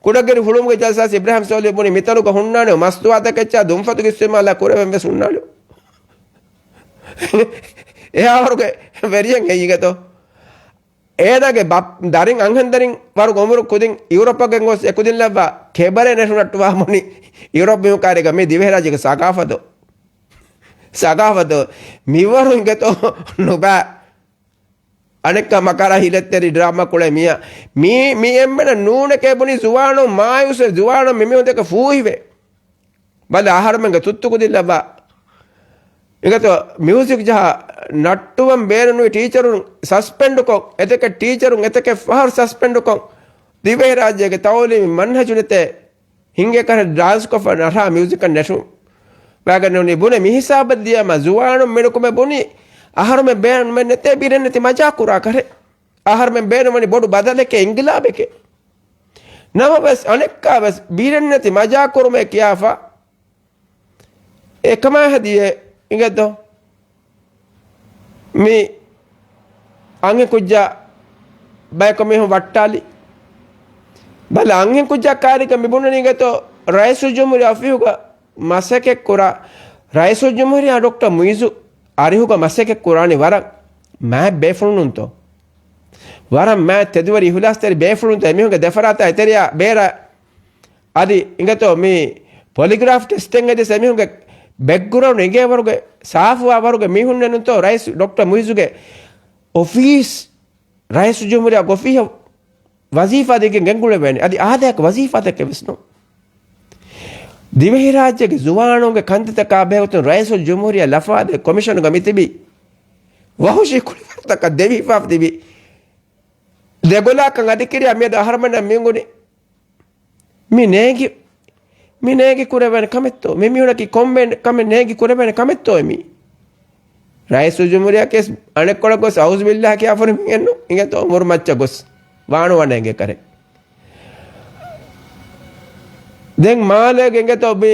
ކުޑަގިރި ހުޅުވުމުގެ ޖަލްސާސް އިބްރާހިމް ސޯލިހު ބުނި މިތަނުގަ ހުންނާނެ މަސްތުވާތަކެއްޗާ ދުންފަތުގެ އިސްތިޢުމާލާ ކުރެވެން ވެސް ހުންނާނެ. އެއާވަރުގެ ވެރިޔަން އެއީގެތޯ. އޭނާގެ ބަ-، ދަރިން އަންހެންދަރިން ވަރުގެ އުމުރު ކުދިން އިއުރޯޕަގެން ގޮސް އެކުދިން ލައްވާ ކެބަރޭ ނެށުނައްޓުވާ ބުނި އިއުރޯޕް މީހުން ކާރިގަ މި ދިވެހިރާއްޖޭގެ ސަގާފަތު. ސަގާފަތު މިވަރު އިނގޭތޯ ނުބާ. އަނެއްކާ މަކަރާ ހިލަތްތެރި ޑްރާމާ ކުޅޭ މީހާ. މީ، މީ އެންމެނަށް ނޫނެކޭ ބުނީ ޒުވާނުން މާޔޫސްވެ، ޒުވާނުން މިމީހުން ދެކެ ފޫހިވެ. ބަލަ އަހަރުމެންގެ ތުއްތުކުދިންލައްވާ. އިނގޭތޯ މިއުޒިކް ޖަހާ ނައްޓުވަން ބޭނުންވި ޓީޗަރުން ސަސްޕެންޑުކޮށް، އެތަކެއް ޓީޗަރުން އެތަކެއް ފަހަރު ސަސްޕެންޑުކޮށް، ދިވެހިރާއްޖޭގެ ތައުލީމީ މަންހަޖު ނެތޭ ހިނގޭ ކަހަލަ ޑާންސްކޮށްފަ ނަށާ މިއުޒިކަށް ނެޓުން ވާގަންނެވުނީ ބުނެ މިހިސާބަށް ދިޔަމަ ޒުވާނުން މިނުކުމެ ބުނީ އަހަރުމެން ބޭނުމެއް ނެތޭ ބިރެއް ނެތި މަޖާ ކުރާ ކަރެއް. އަހަރުމެން ބޭނުމަނީ ބޮޑު ބަދަލެކޭ އިންގިލާބެކޭ. ނަމަވެސް އަނެއްކާވެސް ބިރެއް ނެތި މަޖާ ކުރުމޭ ކިޔާފަ އެކަމާ ހަދިޔޭ އިނގޭތޯ މި އަންހެން ކުއްޖާ ބަޔަކު މީހުން ވައްޓާލި. ބަލަ އަންހެން ކުއްޖާ ކާރިގަ މި ބުނަނީ އިނގޭތޯ ރައީސުލްޖުމްހޫރިއްޔާ އޮފީހުގަ މަސައްކަތް ކުރާ، ރައީސުލްޖުމްހޫރިއްޔާ ޑޮކްޓަރ މުއިއްޒު އަރިހުގަ މަސައްކަތް ކުރާނީ ވަރަށް މާތް ބޭފުޅުންތޯ؟ ވަރަށް މާތް ތެދުވެރި އިހުލާސްތެރި ބޭފުޅުންތޯ؟ އެމީހުންގެ ދެފަރާތާ އެތެރެޔާ ބޭރަށް އަދި އިނގޭތޯ މި ޕޮލިގްރާފް ޓެސްޓެއް އެދިސް އެމީހުންގެ ބެކްގްރައުންޑް އެނގޭ ވަރުގެ ސާފުވާ ވަރުގެ މީހުންނެއް ނޫންތޯ ރައީސް ޑޮކްޓަރ މުއިއްޒުގެ އޮފީސް ރައީސުލްޖުމްހޫރިއްޔާގެ އޮފީހަށް ވަޒީފާ ދީގެން ގެންގުޅެވޭނެ. އަދި އާދައިގެ ވަޒީފާތަކެއް ވެސް ނޫން. ދިވެހިރާއްޖޭގެ ޒުވާނުންގެ ކަންތައްތަކާ ބެހޭގޮތުން ރައީސުލްޖުމްހޫރިއްޔާ ލަފާދޭ ކޮމިޝަނުގަ މިތިބީ ވަހުޝީ ކުޅިވަރުތަކަށް ދެވިހިފާ ތިބި ދެގޮލާކަން އަދިކިރިޔާ މިއަދު އަހަރުމެންނަށް މިއުނގުނީ މި ނޭނގި، މި ނޭނގި ކުރެވޭނެ ކަމެއްތޯ؟ މި މީހުނަކީ ކޮންމެ ކަމެއް ނޭނގި ކުރެވޭނެ ކަމެއްތޯ މީ؟ ރައީސުލްޖުމްހޫރިއްޔާ ކޭސް އަނެއްކޮޅަށް ގޮސް އައުޒުބިއްލާހި ކިޔާފަ މި އެންނު އިނގޭތޯ އުމުރު މައްޗަށް ގޮސް ވާނުވާނެ އެނގޭ ކަރެއް. ދެން މާލޭގެ އިނގޭތޯ މި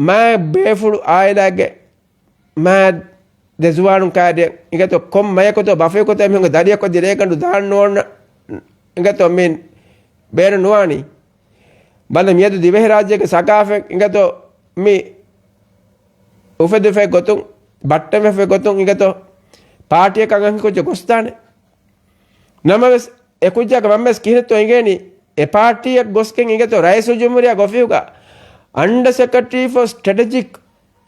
މާ ބޭފުޅު އާއިލާގެ މާ ދެ ޒުވާނުން ކާރިއަށް އިނގޭތޯ ކޮން މަޔަކުތޯ ބަފަޔަކުތޯ އެމީހުންގެ ދަރިއަކު އަދި ރޭގަނޑު ދާން ނޯންނަ އިނގޭތޯ މި ބޭނުން ނުވާނީ. ބަލަ މިއަދު ދިވެހިރާއްޖޭގެ ސަގާފަތް އިނގޭތޯ މި އުފެދިފައި ގޮތުން، ބައްޓަންވެފައި ގޮތުން އިނގޭތޯ ޕާޓީއަކަށް އަންހެން ކުއްޖެއް ގޮސްދާނެ. ނަމަވެސް އެ ކުއްޖާގެ މަންމަވެސް ކިހިނެއްތޯ އެނގޭނީ؟ އެ ޕާޓީއަށް ގޮސްގެން އިނގޭތޯ ރައީސުލްޖުމްހޫރިއްޔާގެ އޮފީހުގަ އަންޑަރ ސެކްރެޓަރީ ފޯ ސްޓްރެޓެޖިކް،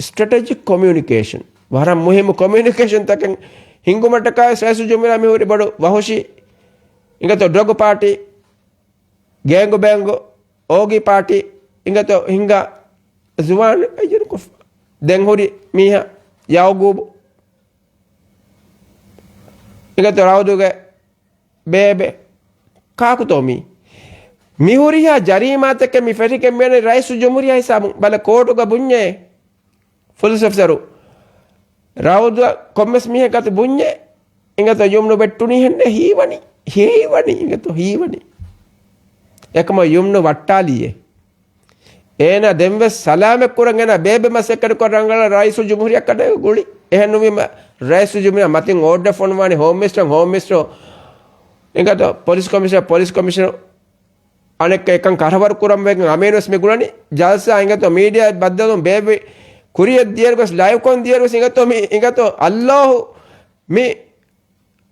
ސްޓްރެޓެޖިކް ކޮމިއުނިކޭޝަން، ވަރަށް މުހިއްމު ކޮމިއުނިކޭޝަންތަކެއް ހިންގުމަށްޓަކާ ރައީސުލްޖުމްހޫރިއްޔާ މިހުރި ބޮޑު ވަހުޝީ އިނގޭތޯ ޑްރަގު ޕާޓީ، ގޭންގު ބޭންގު، އޯގީ ޕާޓީ އިނގޭތޯ ހިނގާ ޒުވާން އެއްޔެރުކޮށްފަ. ދެން ހުރި މީހާ ޔައުގޫބު އިނގޭތޯ ރައުދުގެ ބޭބެ ކާކުތޯ މީ؟ މިހުރިހާ ޖަރީމާތަކެއް މި ފެށިގެން މިއަނެއް ރައީސުލްޖުމްހޫރިއްޔާ ހިސާބުން. ބަލަ ކޯޓުގަ ބުންޏޭ ފުލިސް އޮފިސަރު ރައުދު ކޮންމެސް މީހެއް ގަތު ބުންޏޭ އިނގޭތޯ ޔުމްނު ވެއްޓުނީ ހެންނޭ ހީވަނީ، ހީވަނީ އިނގޭތޯ ހީވަނީ. އެކަމަ ޔުމްނު ވައްޓާލީއޭ. އޭނާ ދެންވެސް ސަލާމަތް ކުރަން އޭނާ ބޭބެ މަސައްކަތު ކޮށް ރަނގަޅަށް ރައީސުލްޖުމްހޫރިއްޔާ ކަޑައިގުޅި. އެހެން ނުވީމަ ރައީސުލްޖުމްހޫރިއްޔާ މަތިން އޯޑަރ ފޮނުވާނީ ހޯމް މިނިސްޓަރ، ހޯމް މިނިސްޓަރ އިނގޭތޯ ޕޮލިސް ކޮމިޝަނަރ، ޕޮލިސް ކޮމިޝަނަރ އަނެއްކާ އެކަން ކަރަވަރު ކުރަން ވެގެން އަމީނު ވެސް މި ގުޅަނީ. ޖަލްސާ އިނގޭތޯ މީޑިއާ ބައްދަލުން ބޭބެ ކުރިއަށް ދިޔަރު ވެސް ލައިވް ކޮން ދިޔަރު ވެސް އިނގޭތޯ މި އިނގޭތޯ އައްލާހު މި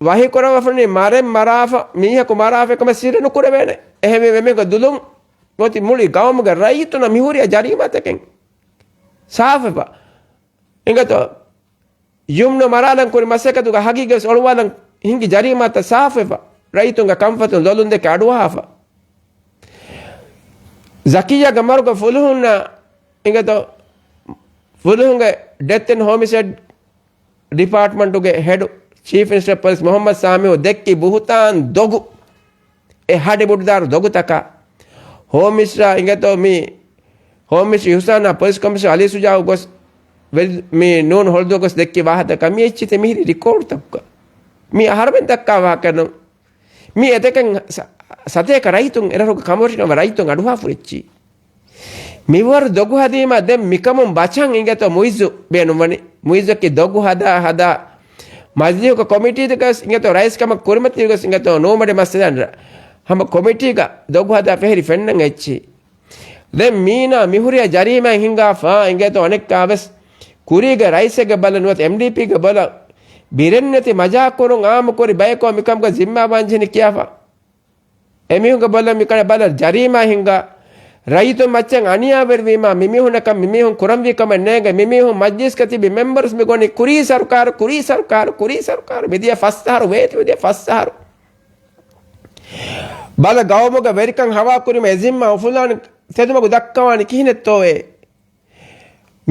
ވަހީ ކުރައްވާފަނީ މަރެއް މަރާފަ، މީހަކު މަރާފަ ކަމަށް ސިއްރެއް ނުކުރެވޭނެ. އެހެންވީމަ އެމީހަކު ދުލުން އޮތީ މުޅި ގައުމުގެ ރައްޔިތުންނަށް މިހުރިހާ ޖަރީމާތަކެއް ސާފުވެފަ. އިނގޭތޯ ޔުމްނު މަރާލަން ކުރި މަސައްކަތުގެ ހަގީގަތް އޮޅުވާލަން ހިނގި ޖަރީމާތައް ސާފުވެފަ. ރައްޔިތުންގެ ކަންފަތުން ލޮލުން ދެކެ އަޑުއަހާފަ. ޒަކިއްޔާގެ މަރުގަ ފުލުހުންނަށް އިނގޭތޯ ފުލުހުންގެ ޑެތް އެންޑް ހޯމިސައިޑް ޑިޕާޓްމަންޓުގެ ހެޑު ޗީފް މިނިސްޓަރ ޕޮލިސް މުހައްމަދު ސާމީއު ދެއްކި ބުހުތާން ދޮގު، އެ ހަޑި ބުޑުދާރު ދޮގުތަކާ ހޯމް މިނިސްޓަރ އިނގޭތޯ މި ހޯމް މިނިސްޓަރ އިހުސާނާ ޕޮލިސް ކޮމިޝަނަރ އަލީ ޝުޖާއު ގޮސް ވެލް-، މި ނޫން ހޮޅުދުއަށް ގޮސް ދެއްކި ވާހަކަތަކާ މި އެއްޗިތެ މިހިރީ ރިކޯޑްތަކުގަ މި އަހަރުމެން ދައްކާ ވާހަކަ ނޫން. މި އެތަކެއް ސަ-، ސަތޭކަ ރައްޔިތުން އެރަށުގެ ކަމަށް ރައްޔިތުން އަޑުއަހާފަ އެއްޗި. މިވަރު ދޮގު ހަދީމާ ދެން މިކަމުން ބަޗަން އިނގޭތޯ މުއިއްޒު ބޭނުންވަނީ. މުއިއްޒަކީ ދޮގު ހަދާ ހަދާ މަޖިލީހުގެ ކޮމިޓީތަކަސް އިނގޭތޯ ރައީސް ކަމަށް ކުރިމަތިވިގޮސް އިނގޭތޯ ނޫމަޑި މައްސަލަ ހަމަ ކޮމިޓީގަ ދޮގު ހަދާ ފެހެރި ފެންނަން އެއްޗި. ދެން މީނާ މިހުރިހާ ޖަރީމާއެއް ހިނގާފަ އިނގޭތޯ އަނެއްކާވެސް ކުރީގެ ރައީސެއްގެ ބަލަ ނުވަތަ އެމްޑީޕީގެ ބަލަ ބިރެއްނެތި މަޖާކުރުން އާއްމުކުރި ބަޔަކޯ މިކަމުގަ ޒިންމާވާންޖެހެނީ ކިޔާފަ. އެމީހުންގެ ބަލަ މިކަން ބަލަ ޖަރީމާ ހިނގާ ރައްޔިތުން މައްޗަށް އަނިޔާވެރިވީމާ، މިމީހުންނަކަށް މިމީހުން ކުރަންވީ ކަމެއް ނޭނގެ. މިމީހުން މަޖްލިސްގަ ތިބި މެމްބަރުސް މި ގޮނި ކުރީ ސަރުކާރު، ކުރީ ސަރުކާރު، ކުރީ ސަރުކާރު. މިދިޔަ ފަސް އަހަރު ވޭތި، މިދިޔަ ފަސް އަހަރު. ބަލަ ގައުމުގެ ވެރިކަން ހަވާ ކުރީމަ އެ ޒިންމާ އުފުލާނެ ތެދުމަގު ދައްކަވާނީ ކިހިނެއްތޯއޭ؟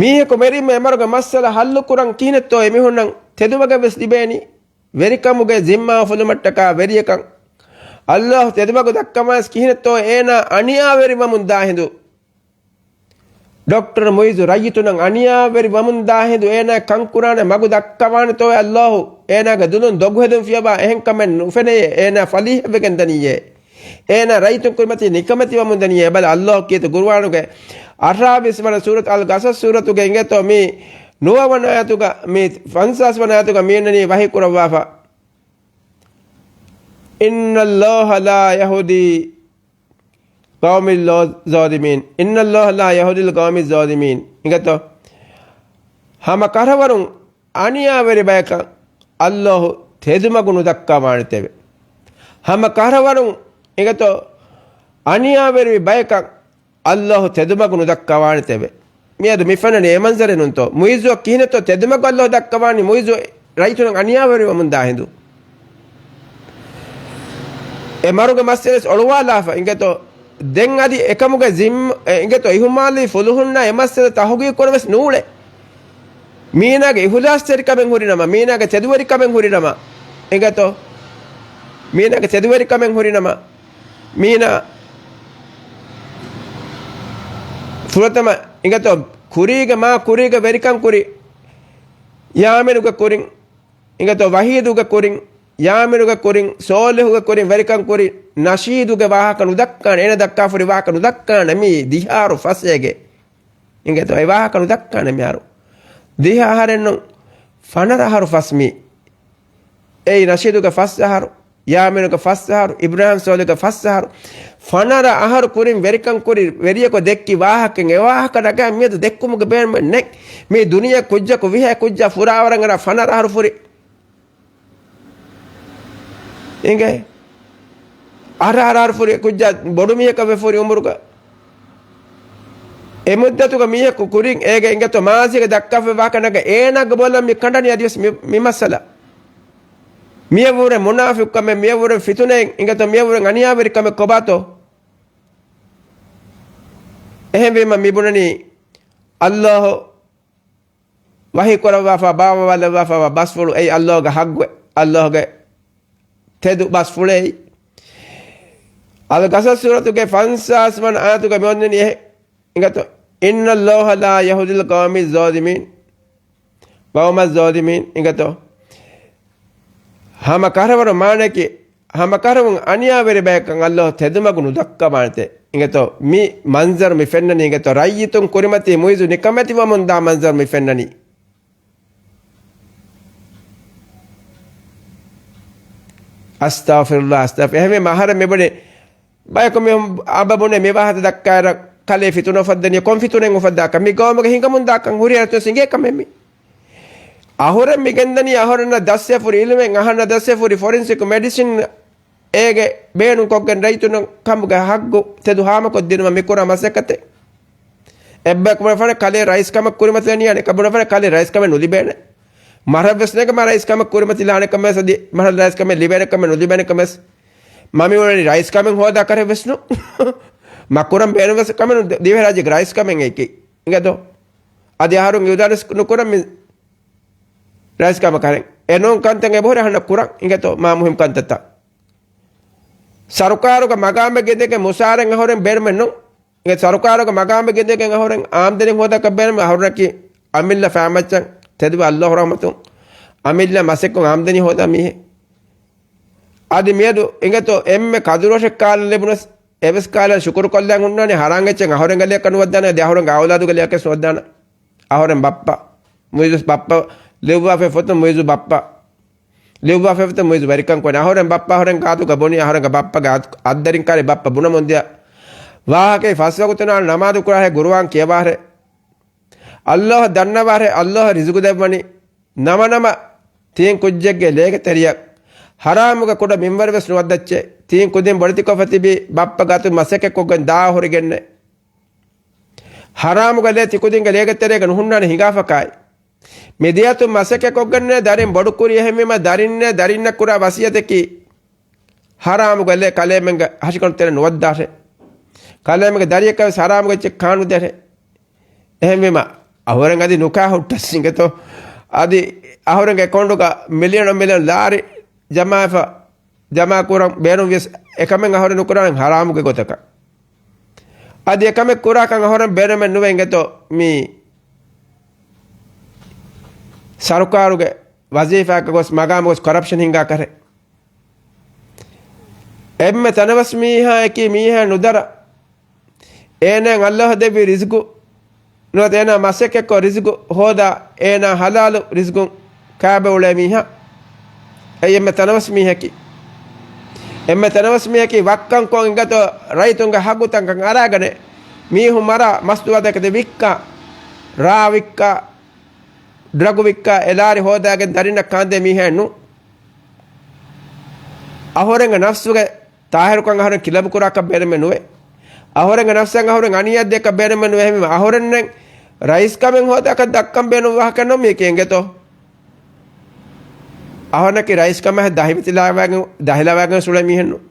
މީހަކު މެރީމަ އެމަރުގެ މައްސަލަ ހައްލުކުރަން ކިހިނެއްތޯ އެމީހުންނަށް ތެދުމަގެއް ވެސް ލިބޭނީ؟ ވެރިކަމުގެ ޒިންމާ އުފުލުމަށްޓަކާ ވެރިޔަކަށް އައްލާހު ތެދުމަގު ދައްކަވާން ކިހިނެއްތޯ އޭނާ އަނިޔާވެރިވަމުން ދާ ހިނދު. ޑޮކްޓަރ މުއިޒު ރައްޔިތުނަށް އަނިޔާވެރިވަމުން ދާ ހިނދު އޭނާ ކަންކުރާނެ މަގު ދައްކަވާނެތޯ އައްލާހު؟ އޭނާގެ ދުލުން ދޮގުހެދުން ފިޔަވާ އެހެން ކަމެއް ނުފެނެޔޭ. އޭނާ ފަލީހަވެގެން ދަނިއްޔޭ. އޭނާ ރައްޔިތުން ކުރިމަތީ ނިކަމެތިވަމުން ދަނިޔޭ. ބަލަ އައްލާހު ކީރިތި ގުރުއާނުގެ އަށާވީސް ވަނަ ސޫރަތު އަލް ގަސަސް ސޫރަތުގެ އިނގޭތޯ މީ ނުވަ ވަނަ އާޔަތުގަ މީ ފަންސާސް ވަނަ އާޔަތުގަ މީނަނީ ވަޙީ ކުރައްވާފަ. إن الله لا يهدي القوم الظالمين. إن الله لا يهدي القوم الظالمين. އިނގޭތޯ؟ ހަމަ ކަށަވަރުން އަނިޔާވެރި ބަޔަކަށް އައްލާހު ތެދުމަގު ނުދައްކަވާނެތެވެ. ހަމަ ކަށަވަރުން އިނގޭތޯ އަނިޔާވެރި ބަޔަކަށް އައްލާހު ތެދުމަގު ނުދައްކަވާނެތެވެ. މިއަދު މި ފެންނަނީ އެ މަންޒަރެއް ނޫންތޯ؟ މުއިއްޒުއަށް ކިހިނެއްތޯ ތެދުމަގު އައްލާހު ދައްކަވާނީ؟ މުއިއްޒު ރައްޔިތުން އަނިޔާވެރިވަމުން ދާ ހިނދު. އެ މަރުގެ މައްސަލަ ވެސް އޮޅުވާލާފަ އިނގޭތޯ. ދެން އަދި އެކަމުގެ ޒިންމަ، އެ، އިނގޭތޯ އިހުމާލީ ފުލުހުންނާ އެ މައްސަލަ ތަހުގީގު ކުރަން ވެސް ނޫޅޭ. މީނާގެ އިހުލާސްތެރިކަމެއް ހުރިނަމަ، މީނާގެ ތެދުވެރިކަމެއް ހުރިނަމަ، އިނގޭތޯ މީނާގެ ތެދުވެރިކަމެއް ހުރިނަމަ، މީނާ ފުރަތަމަ އިނގޭތޯ ކުރީގެ މާ ކުރީގެ ވެރިކަން ކުރި، ޔާމިނުގެ ކުރިން، އިނގޭތޯ ވަހީދުގެ ކުރިން، ޔާމިނުގެ ކުރިން، ސޯލިހުގެ ކުރިން ވެރިކަން ކުރި، ނަޝީދުގެ ވާހަކަ ނުދައްކާނެ، އޭނަ ދައްކާފަ ހުރި ވާހަކަ ނުދައްކާނެ މީ ދިހަ އަހަރު ފަސް އޭގެ. އިނގޭތޯ އެ ވާހަކަ ނުދައްކާނެ މިހާރު. ދިހަ އަހަރެއްނު، ފަނަރަ އަހަރު ފަސް މީ. އެއީ ނަޝީދުގެ ފަސް އަހަރު، ޔާމިނުގެ ފަސް އަހަރު، އިބްރާހިމް ސޯލިހުގެ ފަސް އަހަރު، ފަނަރަ އަހަރު ކުރިން ވެރިކަން ކުރި ވެރިޔަކު ދެއްކި ވާހަކައެއް އެ ވާހަކަ ނަގާ މިއަދު ދެއްކުމުގެ ބޭނުމެއް ނެތް. މީ ދުނިޔެ ކުއްޖަކު ވިހޭ ކުއްޖާ ފުރާވަރަށް އަރާ ފަނަރަ އަހަރު ފުރި. އިނގޭ. އަހަރަ އަހަރަ ފުރި ކުއްޖާ ބޮޑު މީހަކަށް ވެފަ ހުރި އުމުރުގަ. އެ މުއްދަތުގަ މީހަކު ކުރިން އޭގެ އިނގޭތޯ މާޒީގަ ދައްކާފައި ވާހަކަ ނަގަ އޭނާގެ ބޮލަށް މި ކަނޑަނީ އަދިވެސް މި، މި މައްސަލަ. މިޔަށްވުރެ މުނާފިޤުކަމެއް، މިޔަށްވުރެ ފިތުނައެއް، އިނގޭތޯ މިޔަށްވުރެ އަނިޔާވެރިކަމެއް ކޮބާތޯ؟ އެހެންވީމަ މި ބުނަނީ އައްލާހު ވަޙީ ކުރައްވާފަ، ބާވަވާލައްވާފަވާ ބަސްފުޅު އެއީ އައްލާހުގެ ޙައްޤު، އައްލާހުގެ ތެދު ބަސްފުޅެއް. އަލް ޤަޞަޞް ސޫރަތުގެ ފަންސާސް ވަނަ އާޔަތުގަ މި އޮންނަނީ އެހެން. އިނގޭތޯ، إن الله لا يهدي القوم الظالمين، قوم الظالمين. އިނގޭތޯ، ހަމަ ކަށަވަރު މާނައަކީ، ހަމަ ކަށަވަރުން އަނިޔާވެރި ބަޔަކަށް އައްލާހު ތެދުމަގު ނުދައްކަވާނެތެ. އިނގޭތޯ، މި މަންޒަރު މި ފެންނަނީ. އިނގޭތޯ، ރައްޔިތުން ކުރިމަތީ މުއިއްޒު ނިކަމެތިވަމުން ދާ މަންޒަރު މި ފެންނަނީ. އަސްތަޣްފިރުﷲ، އަސްތަޣްފިރު. އެހެންވީމަ އަހަރެން މިބުނި، ބަޔަކު މި އަބަ ބުނެ މި ވާހަކަ ދައްކާއިރަށް ކަލޭ ފިތުނަ އުފައްދަނީ، ކޮން ފިތުނައެއް އުފައްދާކަށް؟ މި ގައުމުގަ ހިނގަމުން ދާކަން ހުރި އަރަތުން ސިނގޭ ކަމެއް މި. އަހުރެން މި ގެންދަނީ، އަހުރެންނަށް ދަސްވެފަ ހުރި އިލްމެއް، އަހަންނަށް ދަސްވެފަ ހުރި ފޮރެންސިކް މެޑިސިން އޭގެ ބޭނުން ކޮށްގެން ރައްޔިތުންނަށް ކަމުގެ ހައްގު ތެދު ހާމަކޮށްދިނުމަށް މިކުރާ މަސައްކަތެއް. އެއްބަޔަކު ބުނެފާނެ ކަލޭ ރައީސް ކަމަށް ކުރިމަތިލަނީ، އަނެކަ ބުނެފާނެ ކަލޭ ރައީސް ކަމެއް ނުލިބޭނެ. މަރަށް ވެސް ނޭނގެ މަ ރައީސް ކަމަށް ކުރިމަތިލާނެ ކަމެއް ވެސް އަދި މަރަށް ރައީސް ކަމެއް ލިބޭނެ ކަމެއް ނުލިބޭނެ ކަމެއް ވެސް. މަ މި އުޅެނީ ރައީސް ކަމެއް ހޯދާ ކަރެއް ވެސް ނޫން. މަ ކުރަން ބޭނުން ވެސް ކަމެއް ނޫން. ދިވެހިރާއްޖޭގެ ރައީސް ކަމެއް އެކީ. އިނގޭތޯ؟ އަދި އަހަރުން އިއުލާނެއް ނުކުރަން މި ރައީސް ކަމަކަށް. އެނޫން ކަންތައް އެބަހުރި އަހަންނަށް ކުރަން. އިނގޭތޯ؟ މާ މުހިންމު ކަންތައްތައް. ސަރުކާރުގެ މަގާމެއް ގެންދެގެން މުސާރައިން އަހުރެން ބޭނުމެއް ނޫން. އެ ސަރުކާރުގެ މަގާމެއް ގެންދެގެން އަހުރެން އާމްދަނީ ހޯދާކަށް ބޭނުމެއް. އަހުރެންނަކީ އަމިއްލަ ފާމައްޗަށް ތެދުވެ އައްލާހު ރަޙްމަތުން އަމިއްލަ މަސައްކަތް އާމްދަނީ ހޯދާ މީހެއް. އަދި މިއަދު އިނގޭތޯ އެންމެ ކަދުރުވެރި ކާލަން ލިބުނަސް އެވެސް ކާލަން ޝުކުރު ކޮށްލަން ހުންނާނެ. ހަރާން އެއްޗެއް އަހުރެންގެ ލެޔަކަށް ނުވައްދާނެ. އަދި އަހުރެންގެ އައުލާދުގެ ލެޔަކަށް ނުވައްދާނެ. އަހުރެން ބައްޕަ މުއިއްޒު ބައްޕަ ލިޔުއްވާފައި ފޮތުން މުއިއްޒު ބައްޕަ ލިޔުއްވާފައި ފޮތުން މުއިއްޒު ވެރިކަން ކުރަން. އަހުރެން ބައްޕަ އަހުރެން ގާތުގަ ބުނި އަހުރެންގެ ބައްޕަގެ އަދް-، އައްދަރިން ކާރި ބައްޕަ ބުނަމުން ދިޔަ ވާހަކައި ފަސް ވަގުތު ނާ ނަމާދު ކުރާހެ ގުރުއާން ކިޔަވާހެ. އައްލާހަށް ދަންނަވާހެ އައްލާހަށް ރިޒުގު ދެއްވަނީ. ނަމަނަމަ ތީން ކުއްޖެއްގެ ލޭގެ ތެރެޔަށް ހަރާމުގެ ކުޑަ މިންވަރު ވެސް ނުވައްދައްޗޭ. ތީން ކުދިން ބޮޑެތިކޮށްފަ ތިބީ ބައްޕަ ގާތު މަސައްކަތް ކޮށްގެން ދާ ހުރިގެންނެ. ހަރާމުގެ ލޭ ތިކުދިންގެ ލޭގެ ތެރޭގަ ނުހުންނާނެ ހިނގާފަކާއި. މި ދެއަތުން މަސައްކަތްކޮށްގެންނޭ ދަރިން ބޮޑުކުރި އެހެންވީމަ ދަރިންނޭ ދަރިންނަށް ކުރާ ވަސިއްޔަތަކީ ހަރާމުގެ ލޭ ކަލޭމެންގެ ހަށިގަނޑު ތެރެ ނުވައްދާށޭ. ކަލޭމެންގެ ދަރިއަކަށް ވެސް ހަރާމުގެ އެއްޗެއް ކާނުދޭށޭ. އެހެންވީމަ އަހުރެން އަދި ނުކާ ހުއްޓަސް އިނގޭތޯ. އަދި އަހުރެންގެ އެކައުންޓުގަ މިލިއަނު މިލިއަނު ލާރި ޖަމާވެފަ ޖަމާކުރަން ބޭނުންވިޔަސް އެކަމެއް އަހުރެން ނުކުރާނެ ހަރާމުގެ ގޮތަކަށް. އަދި އެކަމެއް ކުރާކަން އަހުރެން ބޭނުމެއް ނުވޭ އިނގޭތޯ މި ސަރުކާރުގެ ވަޒީފާއަކަށް ގޮސް މަގާމު ގޮސް ކޮރަޕްޝަން ހިންގާ ކަރެއް. އެންމެ ތަނަވަސް މީހާއަކީ މީހާ ނުދަރަ. އޭނާއަށް އައްލާހު ދެއްވި ރިޒުގު ނުވަތަ އޭނާ މަސައްކަތްކޮށް ރިޒުގު ހޯދާ އޭނާ ހަލާލު ރިޒުގުން ކާބެ އުޅޭ މީހާ. އެއީ އެންމެ ތަނަވަސް މީހަކީ. އެންމެ ތަނަވަސް މީހަކީ ވައްކަންކޮށް އިނގޭތޯ ރައްޔިތުންގެ ހައްގުތަކަށް އަރާގަނެ މީހުން މަރާ މަސްދުވާ ދެކެތެ ވިއްކާ، ރާ ވިއްކާ، ޑްރަގު ވިއްކާ، އެ ލާރި ހޯދާގެން ދަރިންނަށް ކާންދޭ މީހާއެއް ނޫން. އަހުރެންގެ ނަފްސުގެ ތާހިރުކަން އަހުރެން ކިލަބުކުރާކަށް ބޭނުމެއް ނުވޭ. އަހުރެންގެ ނަފްސަށް އަހުރެން އަނިޔާ ދޭކަށް ބޭނުމެއް ނުވޭ. އެހެންވީމަ އަހުރެންނެއް ރައީސް ކަމެއް ހޯދާކަށް ދައްކަން ބޭނުން ވާހަކަ ނޫން މީކީ އިނގޭތޯ. އަހުރެންނަކީ ރައީސް ކަމަށް ދަހިވެތިލާވާގެން، ދަހިލަވާގެން ސުޅޭ މީހެއް ނޫން.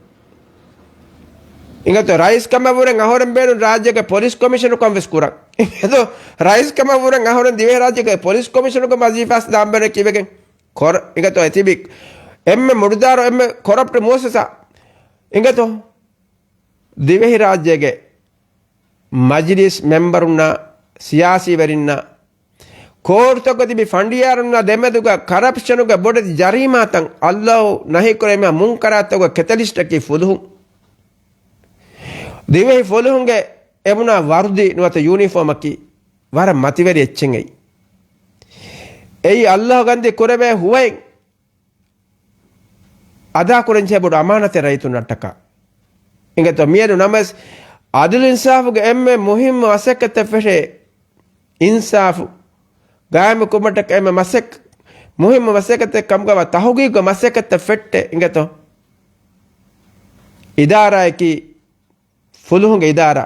އިނގޭތޯ ރައީސް ކަމަށް ވުރެން އަހުރެން ބޭނުން ރާއްޖޭގެ ޕޮލިސް ކޮމިޝަނަރުކަން ވެސް ކުރަން. އިނގޭތޯ ރައީސް ކަމަށް ވުރެން އަހުރެން ދިވެހި ރާއްޖޭގެ ޕޮލިސް ކޮމިޝަނަރުގެ ވަޒީފާސް ދާން ބޭނުން ކީއްވެގެން؟ ކޮރ-، އިނގޭތޯ އެތިބި އެންމެ މުޑުދާރު އެންމެ ކޮރަޕްޓް މުއައްސަސާ. އިނގޭތޯ ދިވެހިރާއްޖޭގެ މަޖިލީސް މެމްބަރުންނާ ސިޔާސީވެރިންނާ ކޯޓުތަކުގަ ތިބި ފަނޑިޔާރުންނާ ދެމެދުގަ ކަރަޕްޝަނުގެ ބޮޑެތި ޖަރީމާތައް އައްލާހު ނަހީކުރެވި މުންކަރާތްތަކުގެ ކެތަލިސްޓަކީ ފުލުހުން. ދިވެހި ފުލުހުންގެ އެބުނާ ވަރުދީ ނުވަތަ ޔޫނީފޯމަކީ ވަރަށް މަތިވެރި އެއްޗެއް އެއީ. އެއީ އައްލާހު ގަންދީ ކުރެވޭ ހުވައެއް އަދާކުރަންޖެހޭ ބޮޑު އަމާނަތެއް ރައްޔިތުންނަށްޓަކާ. އިނގޭތޯ މިއަދު ނަމަވެސް އަދުލު އިންސާފުގެ އެންމެ މުހިއްމު މަސައްކަތެއް ފެށޭ. އިންސާފު ގާއިމު ކުރުމަށްޓަކާ އެންމެ މަސައް-، މުހިއްމު މަސައްކަތެއް ކަމުގަވާ ތަހުގީގުގެ މަސައްކަތެއް ފެއްޓޭ. އިނގޭތޯ އިދާރާއަކީ ފުލުހުންގެ އިދާރާ.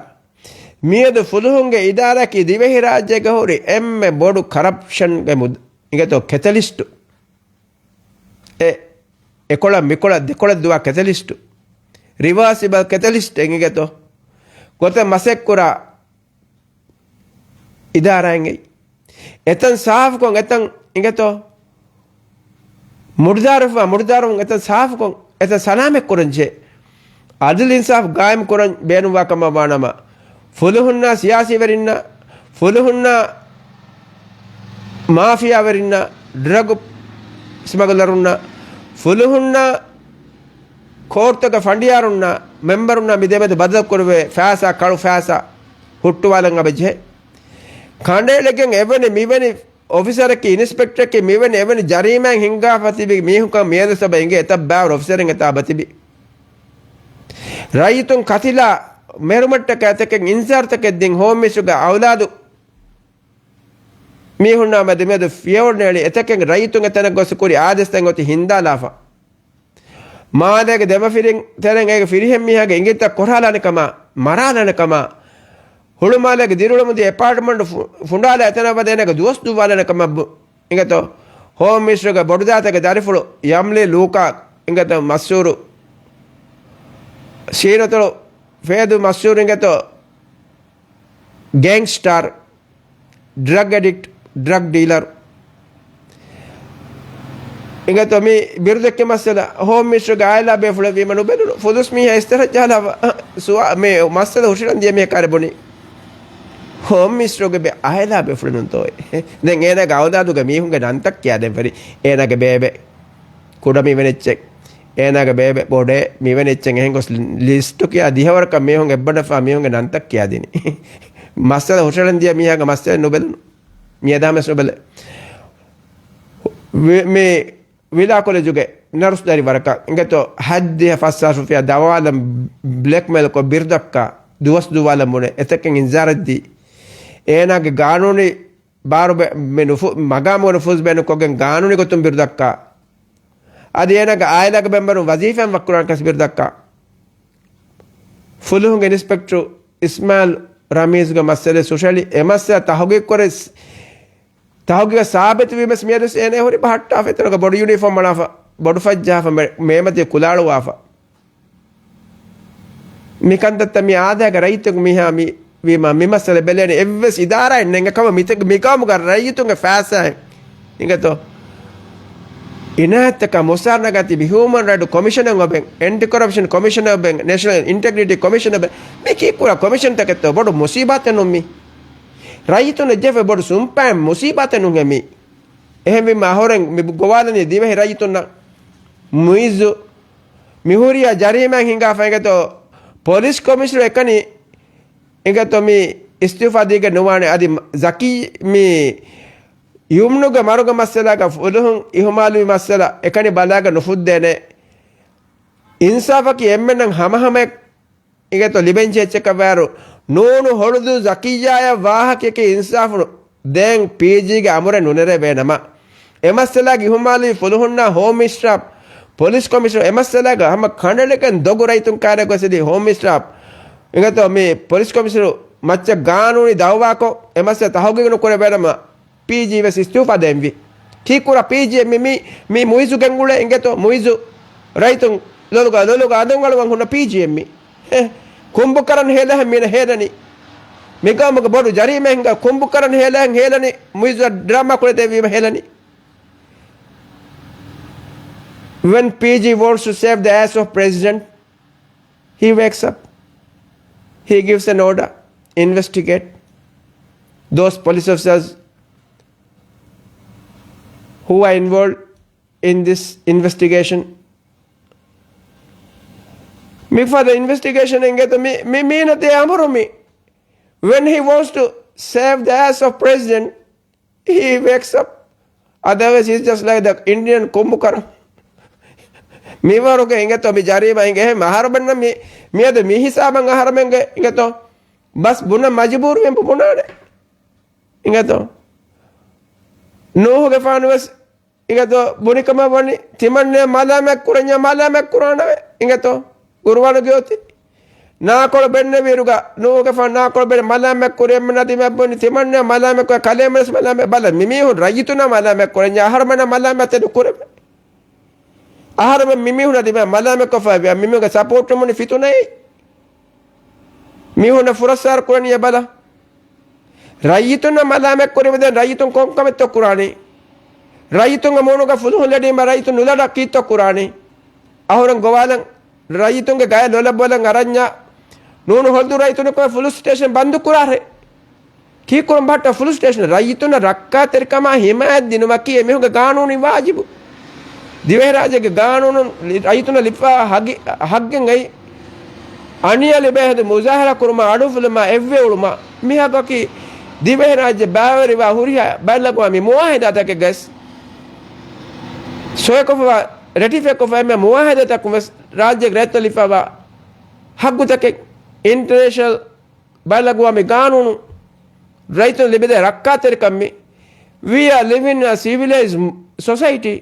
މިއަދު ފުލުހުންގެ އިދާރާއަކީ ދިވެހިރާއްޖޭގަ ހުރި އެންމެ ބޮޑު ކަރަޕްޝަންގެ މުދ-، އިނގޭތޯ ކެތަލިސްޓު. އެ އެކޮޅަށް މިކޮޅަށް ދެކޮޅަށް ދުވާ ކެތަލިސްޓު. ރިވާސިބަލް ކެތަލިސްޓެއް އިނގޭތޯ. ގޮތެއް މަސައްކަތްކުރާ އިދާރާއެއް އެއީ. އެތަން ސާފުކޮށް އެތަން އިނގޭތޯ މުޑުދާރުފާ މުޑުދާރުވުން އެތަން ސާފުކޮށް އެތަން ސަލާމަތްކުރަން ޖެހޭ. އަދުލު އިންސާފު ގާއިމް ކުރަން ބޭނުންވާ ކަމަށް ވާނަމަ، ފުލުހުންނާ ސިޔާސީވެރިންނާ، ފުލުހުންނާ މާފިޔާވެރިންނާ، ޑްރަގު ސްމަގުލަރުންނާ، ފުލުހުންނާ ކޯޓުތަކަށް ފަނޑިޔާރުންނާ، މެމްބަރުންނާ މި ދެމެދު ބަދަލުކުރެވޭ ފައިސާ، ކަޅު ފައިސާ ހުއްޓުވާލަން އަބަޖެހޭ. ކަނޑައެޅިގެން އެވެނި މިވެނި އޮފިސަރަކީ، އިންސްޕެކްޓަރަކީ މިވެނި އެވެނި ޖަރީމާއެއް ހިންގާފަ ތިބި މީހުންކަން މިއަދު ސަބަ އިނގޭ އެތައް ބާވަރު އޮފިސަރެއް އެތާ ބަތިބި. ރައްޔިތުން ކަތިލާ މެރުމަށްޓަކައި އެތަކެއް އިންޒާރުތަކެއް ދިން ހޯމް މިނިސްޓްރީގެ އައުލާދު މީހުންނާ މެދު މެދު ފިޔަވަޅު ނެޅި އެތަކެއް ރައްޔިތުން އެތަނަށް ގޮސް ކުރި އާދޭސްތައް އޮތީ ހިންދާލާފަ. މާލޭގެ ދެމަފިރިން ތެރެއިން އޭގެ ފިރިހެން މީހާގެ އިނގިތައް ކޮށާލާނެ ކަމާ، މަރާލާނެ ކަމާ، ހުޅުމާލޭގެ ދިރިއުޅުމުދިޔަ އެޕާޓްމަންޓު ފު-، ފުނޑާލާ އެތަނަށް ވަދެ އޭނާގެ ދުވަސް ދުއްވާލާނެ ކަމަށް ބު-، އިނގޭތޯ. ހޯމް މިނިސްޓްރީގެ ބޮޑުދައިތަގެ ދަރިފުޅު ޔަމްލީ ލޫކާ އިނގޭތޯ މަސްހޫރު، ސީނަތޮޅު ފޭދޫ މަސްހޫރު އިނގޭތޯ ގެންގްސްޓަރ، ޑްރަގް އެޑިކްޓް، ޑްރަގް ޑީލަރު. އިނގޭތޯ މި ބިރުދެއްކި މައްސަލަ ހޯމް މިނިސްޓްރީގެ އާއިލާ ބޭފުޅެއް ވީމަ ނުބެލުނު ފުލުސް މީހާ އިސްތަށި ޖަހާލާ ސުވާ-، މި މައްސަލަ ހުށަހަޅަން ދިޔަ މީހަކާ ބުނި. ހޯމް މިނިސްޓްރީގެ ބެ އާއިލާ ބޭފުޅެއް ނޫންތޯއޭ. ދެން އޭނާގެ އައުލާދުގެ މީހުންގެ ނަންތައް ކިޔާދޭން ފަރި. އޭނާގެ ބޭބެ. ކުޑަ މިވެނި އެއްޗެއް، އޭނާގެ ބޭބެ ބޮޑޭ މިވެނި އެއްޗެއް އެހެން ގޮސް ލި-، ލިސްޓު ކިޔާ ދިހަވަރަކަށް މީހުން އެއްބަނޑަފާ މީހުންގެ ނަންތައް ކިޔާދިނީ. މައްސަލަ ހުށަހަޅަން ދިޔަ މީހާގެ މައްސަލަ ނުބެލުނު. މިއަދާމެސް ނުބެލެ. ވި-، މި ވިލާ ކޮލެޖުގެ ނަރުސް ދަރިވަރަކަށް އިނގޭތޯ ހައްދިހަ ފަސްހާސް ރުފިޔާ ދަވާލަން ބްލެކްމެއިލްކޮށް ބިރުދައްކާ ދުވަސް ދުވާލަން ބުނެ އެތަކެއް އިންޒާރަށްދީ. އޭނާގެ ގާނޫނީ ބާރު ބެ-، މި ނުފު-، މަގާމުގެ ނުފޫޒް ބޭނުންކޮށްގެން ގާނޫނީ ގޮތުން ބިރުދައްކާ. އަދި އޭނާގެ އާއިލާގެ މެމްބަރުން ވަޒީފާއިން ވަކިކުރާނެ ކަސް ބިރުދައްކާ. ފުލުހުންގެ އިންސްޕެކްޓަރު އިސްމާއިލް ރަމީޒްގެ މައްސަލަ ސޮޝަލީ އެ މައްސަލަ ތަހުގީގު ކުރެ، ތަހުގީގަށް ސާބިތު ވީމަސް މިއަދު އޭނަ ހުރި ބަހައްޓާފަ އެތަނުގަ ބޮޑު ޔުނީފޯމް އަޅާފަ، ބޮޑު ފައްޖާފަ މޭ-، މޭމަތި ކުލާޅުވާފަ. މިކަންތައްތައް މި އާދައިގެ ރައްޔިތަކު މިހާ މި ވީމަ މި މައްސަލަ ބެލޭނެ އެއްވެސް އިދާރާއެއް ނެނގެ ކަމަށް މިތަ-، މިގައުމުގަ ރައްޔިތުންގެ ފައިސާއެއް އިނގޭތޯ؟ އިނާޔަތްތަކާ މުސާރަ ނަގާ ތިބި ހިއުމަން ރައިޓް ކޮމިޝަނަށް އޮބެން، އެންޓި ކޮރަޕްޝަން ކޮމިޝަނަށް އޮބެން، ނޭޝަނަލް އިންޓެގްރިޓީ ކޮމިޝަނަށް އޮބެން، މި ކީއްކުރާ ކޮމިޝަންތަކެއްތޯ؟ ބޮޑު މުސީބާތެއް ނޫން މީ. ރައްޔިތުންނަށް ޖެހޭ ބޮޑު ސުންޕާއިން މުސީބާތެއް ނޫންހޭ މީ. އެހެންވީމަ އަހުރެން މި ގޮވާލަނީ ދިވެހި ރައްޔިތުންނަށް މުއިއްޒު މިހުރިޔާ ޖަރީމާއެއް ހިނގާފަ އިނގޭތޯ ޕޮލިސް ކޮމިޝަނަރު އެކަނި އިނގޭތޯ މި އިސްތިއުފާ ދީގެން ނުވާނެ. އަދި ޒަކީ މި ޔުމްނުގެ މަރުގެ މައްސަލާގަ ފުލުހުން އިހުމާލުވި މައްސަލަ އެކަނި ބަލާގަ ނުފުއްދޭނެ. އިންސާފަކީ އެންމެންނަށް ހަމަހަމަ އިނގޭތޯ ލިބެންޖެހޭ އެއްޗަކަށް ވާއިރު، ނޫނު ހޮޅުދޫ ޒަކިއްޔާޔަށް ވާހަކައަކީ އިންސާފު ދޭން ޕީޖީގެ އަމުރެއް ނުނެރެވޭނަމަ، އެމައްސަލާގެ އިހުމާލުވި ފުލުހުންނާ ހޯމް މިނިސްޓަރ، ޕޮލިސް ކޮމިޝަނަރު އެމައްސަލާގަ ހަމަ ކަނޑައެޅިގެން ދޮގު ރައްޔިތުން ކާރޭ ގޮސް އެދި ހޯމް މިނިސްޓަރ އިނގޭތޯ މި ޕޮލިސް ކޮމިޝަނަރު މައްޗަށް ގާނޫނީ ދައުވާކޮށް، އެމައްސަލަ ތަހުގީގު ނުކުރެވޭނަމަ، ޕީޖީ ވެސް އިސްތިއުފާ ދޭންވީ. ކީއްކުރާ ޕީޖީއެއް މި، މި، މި މުއިޒު ގެންގުޅޭ އިނގޭތޯ މުއިޒު ރައްޔިތުން ލޮލުގަ، ލޮލުގަ އަނދަން އަޅުވަން ހުންނަ ޕީޖީއެއް މި. އެ، ކުނބުކަރަން ހޭލަހެން މީނަ ހޭލަނީ. މިގައުމުގަ ބޮޑު ޖަރީމައެއް ހިނގާ ކުނބުކަރަން ހޭލަހެން ހޭލަނީ، މުއިޒުއަށް ޑްރާމާ ކުޅެދެއްވީމަ ހޭލަނީ. When P G wants to save the ass of president, he wakes up. He gives an order, investigate those police officers who are involved in this investigation. މިފަދަ އިންވެސްޓިގޭޝަން އެނގޭތޯ މި، މި މީނަ ދޭ އަމުރު މި. When he wants to save the ass of president, he wakes up. Otherwise, he's just like the Indian ކުނބުކަރަން. މިވަރުގެ އިނގޭތޯ މި ޖަރީމާ އިނގޭ އެހެން އަހަރުމެންނަށް މި، މިއަދު މި ހިސާބަށް އަހަރުމެންގެ އިނގޭތޯ ބަސް ބުނަން މަޖުބޫރުވެން ބުނާނެ. އިނގޭތޯ ނޫހުގެފާނު ވެސް އިނގޭތޯ ބުނިކަމަށް ވަނީ ތިމަންނަޔަށް މަލާމަތް ކުރަންޏާ މަލާމަތް ކުރާނަވެ. އިނގޭތޯ ގުރުއާނުގެ އޮތީ ނާކޮޅު ބެންނެވިއިރުގަ ނޫހުގެފާނު ނާކޮޅު ބެން މަލާމަތް ކުރި އެންމެން އަދި މެ ބުނި ތިމަންނަޔަށް މަލާމަތް ކުރާ ކަލޭމެނަސް މަލާމަތް ބަލަ މި މީހުން ރައްޔިތުންނާ މަލާމަތް ކުރަންޏާ އަހަރުމެންނަށް މަލާމަތެއް ނުކުރެވޭ. އަހަރުމެން މި މީހުން އަދި މެ މަލާމަތް ކޮށްފަ މި މީހުންގެ ސަޕޯޓު މުނި ފިތުނައެއް. މީހުންނަށް ފުރައްސާރަ ކުރަނީ އެބަލަ. ރައްޔިތުންނަށް މަލާމަތް ކުރެވިދެން ރައްޔިތުން ކޮން ކަމެއްތޯ ކުރާނީ؟ ރައްޔިތުންގެ މޫނުގަ ފުލުހުން ލެޑީމަ ރައްޔިތުން ނުލަޑާ ކީއްތޯ ކުރާނީ؟ އަހުރެން ގޮވާލަން ރައްޔިތުންގެ ގަޔަށް ލޮލަށް ބޮލަން އަރަންޏާ ނޫނު ހޮޅުދޫ ރައްޔިތުން ކޮން ފުލުސް ސްޓޭޝަން ބަންދު ކުރާށޭ. ކީއްކުރަން ބަހައްޓާ ފުލުސް ސްޓޭޝަން؟ ރައްޔިތުންނަށް ރައްކާތެރިކަމާ ހިމާޔަތް ދިނުމަކީ އެމީހުންގެ ގާނޫނީ ވާޖިބު. ދިވެހިރާއްޖޭގެ ގާނޫނުން ރައްޔިތުންނަށް ލިބިފައިވާ ހަގި-، ހައްގެއްގައި އަނިޔާ ލިބޭ ހިނދު މުޒާހަރާ ކުރުމާ، އަޑުއެފުލުމާ، އެއްވެ އުޅުމާ، މިހާކަކީ ދިވެހިރާއްޖެ ބައިވެރިވާ ހުރިހާ ބައިލަގުވާ މި މުވާހިދާތަކެއްގައި ސޮއިކޮށްފައިވާ، ރެޓިފައިކޮށްފައި މި މުވާހިދާތަކުން ވެސް ރާއްޖޭގެ ރައްޔިތުން ލިބިފައިވާ ހައްގުތަކެއް، އިންޓަރނޭޝަނަލް ބައިލަގުވާ މި ގާނޫނު ރައްޔިތުން ލިބިދޭ ރައްކާތެރިކަން މި. We are living in a civilized society.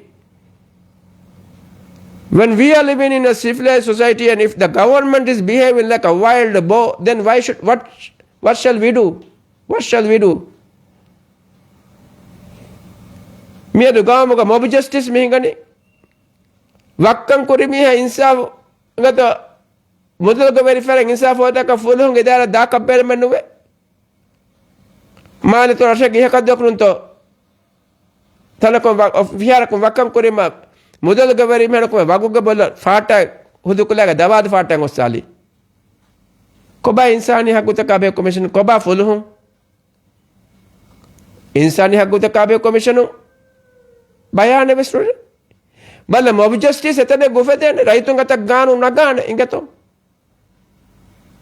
When we are living in a civilized society and if the government is behaving like a wild boar, then why should, what, what shall we do? What shall we do? މިއަދު ގައުމުގަ މޮބް ޖަސްޓިސް މި ހިނގަނީ. ވައްކަން ކުރި މީހާ އިންސާފު ގަތަ މުދަލުގެ ވެރިފަރެއް އިންސާފުވެތަކަށް ފުލުހުންގެ ދާއިރާ ދާކަށް ބޭނުމެއް ނުވޭ. މާލެތޯ ރަށެއްގެ އިހަކަށް ދޮކުނުންތޯ ތަނަކުން ވަ-، ފިހާރަކުން ވައްކަން ކުރީމަ މުދަލުގެ ވެރިމެނަކު ވަގުގެ ބޮލަށް ފާޓާ ހުދުކުލާގެ ދަވާދު ފާޓާ އޮއްސާލީ. ކޮބާ އިންސާނީ ހައްގުތަކާ ބެހޭ ކޮމިޝަން؟ ކޮބާ ފުލުހުން؟ އިންސާނީ ހައްގުތަކާ ބެހޭ ކޮމިޝަނު ބަޔާނެއް ވެސް ނުދޭ. ބަލަ މޮބް ޖަސްޓިސް އެތަނެއް އުފެދޭނެ، ރައްޔިތުން އަތަށް ގާނޫނު ނަގާނެ އިނގޭތޯ.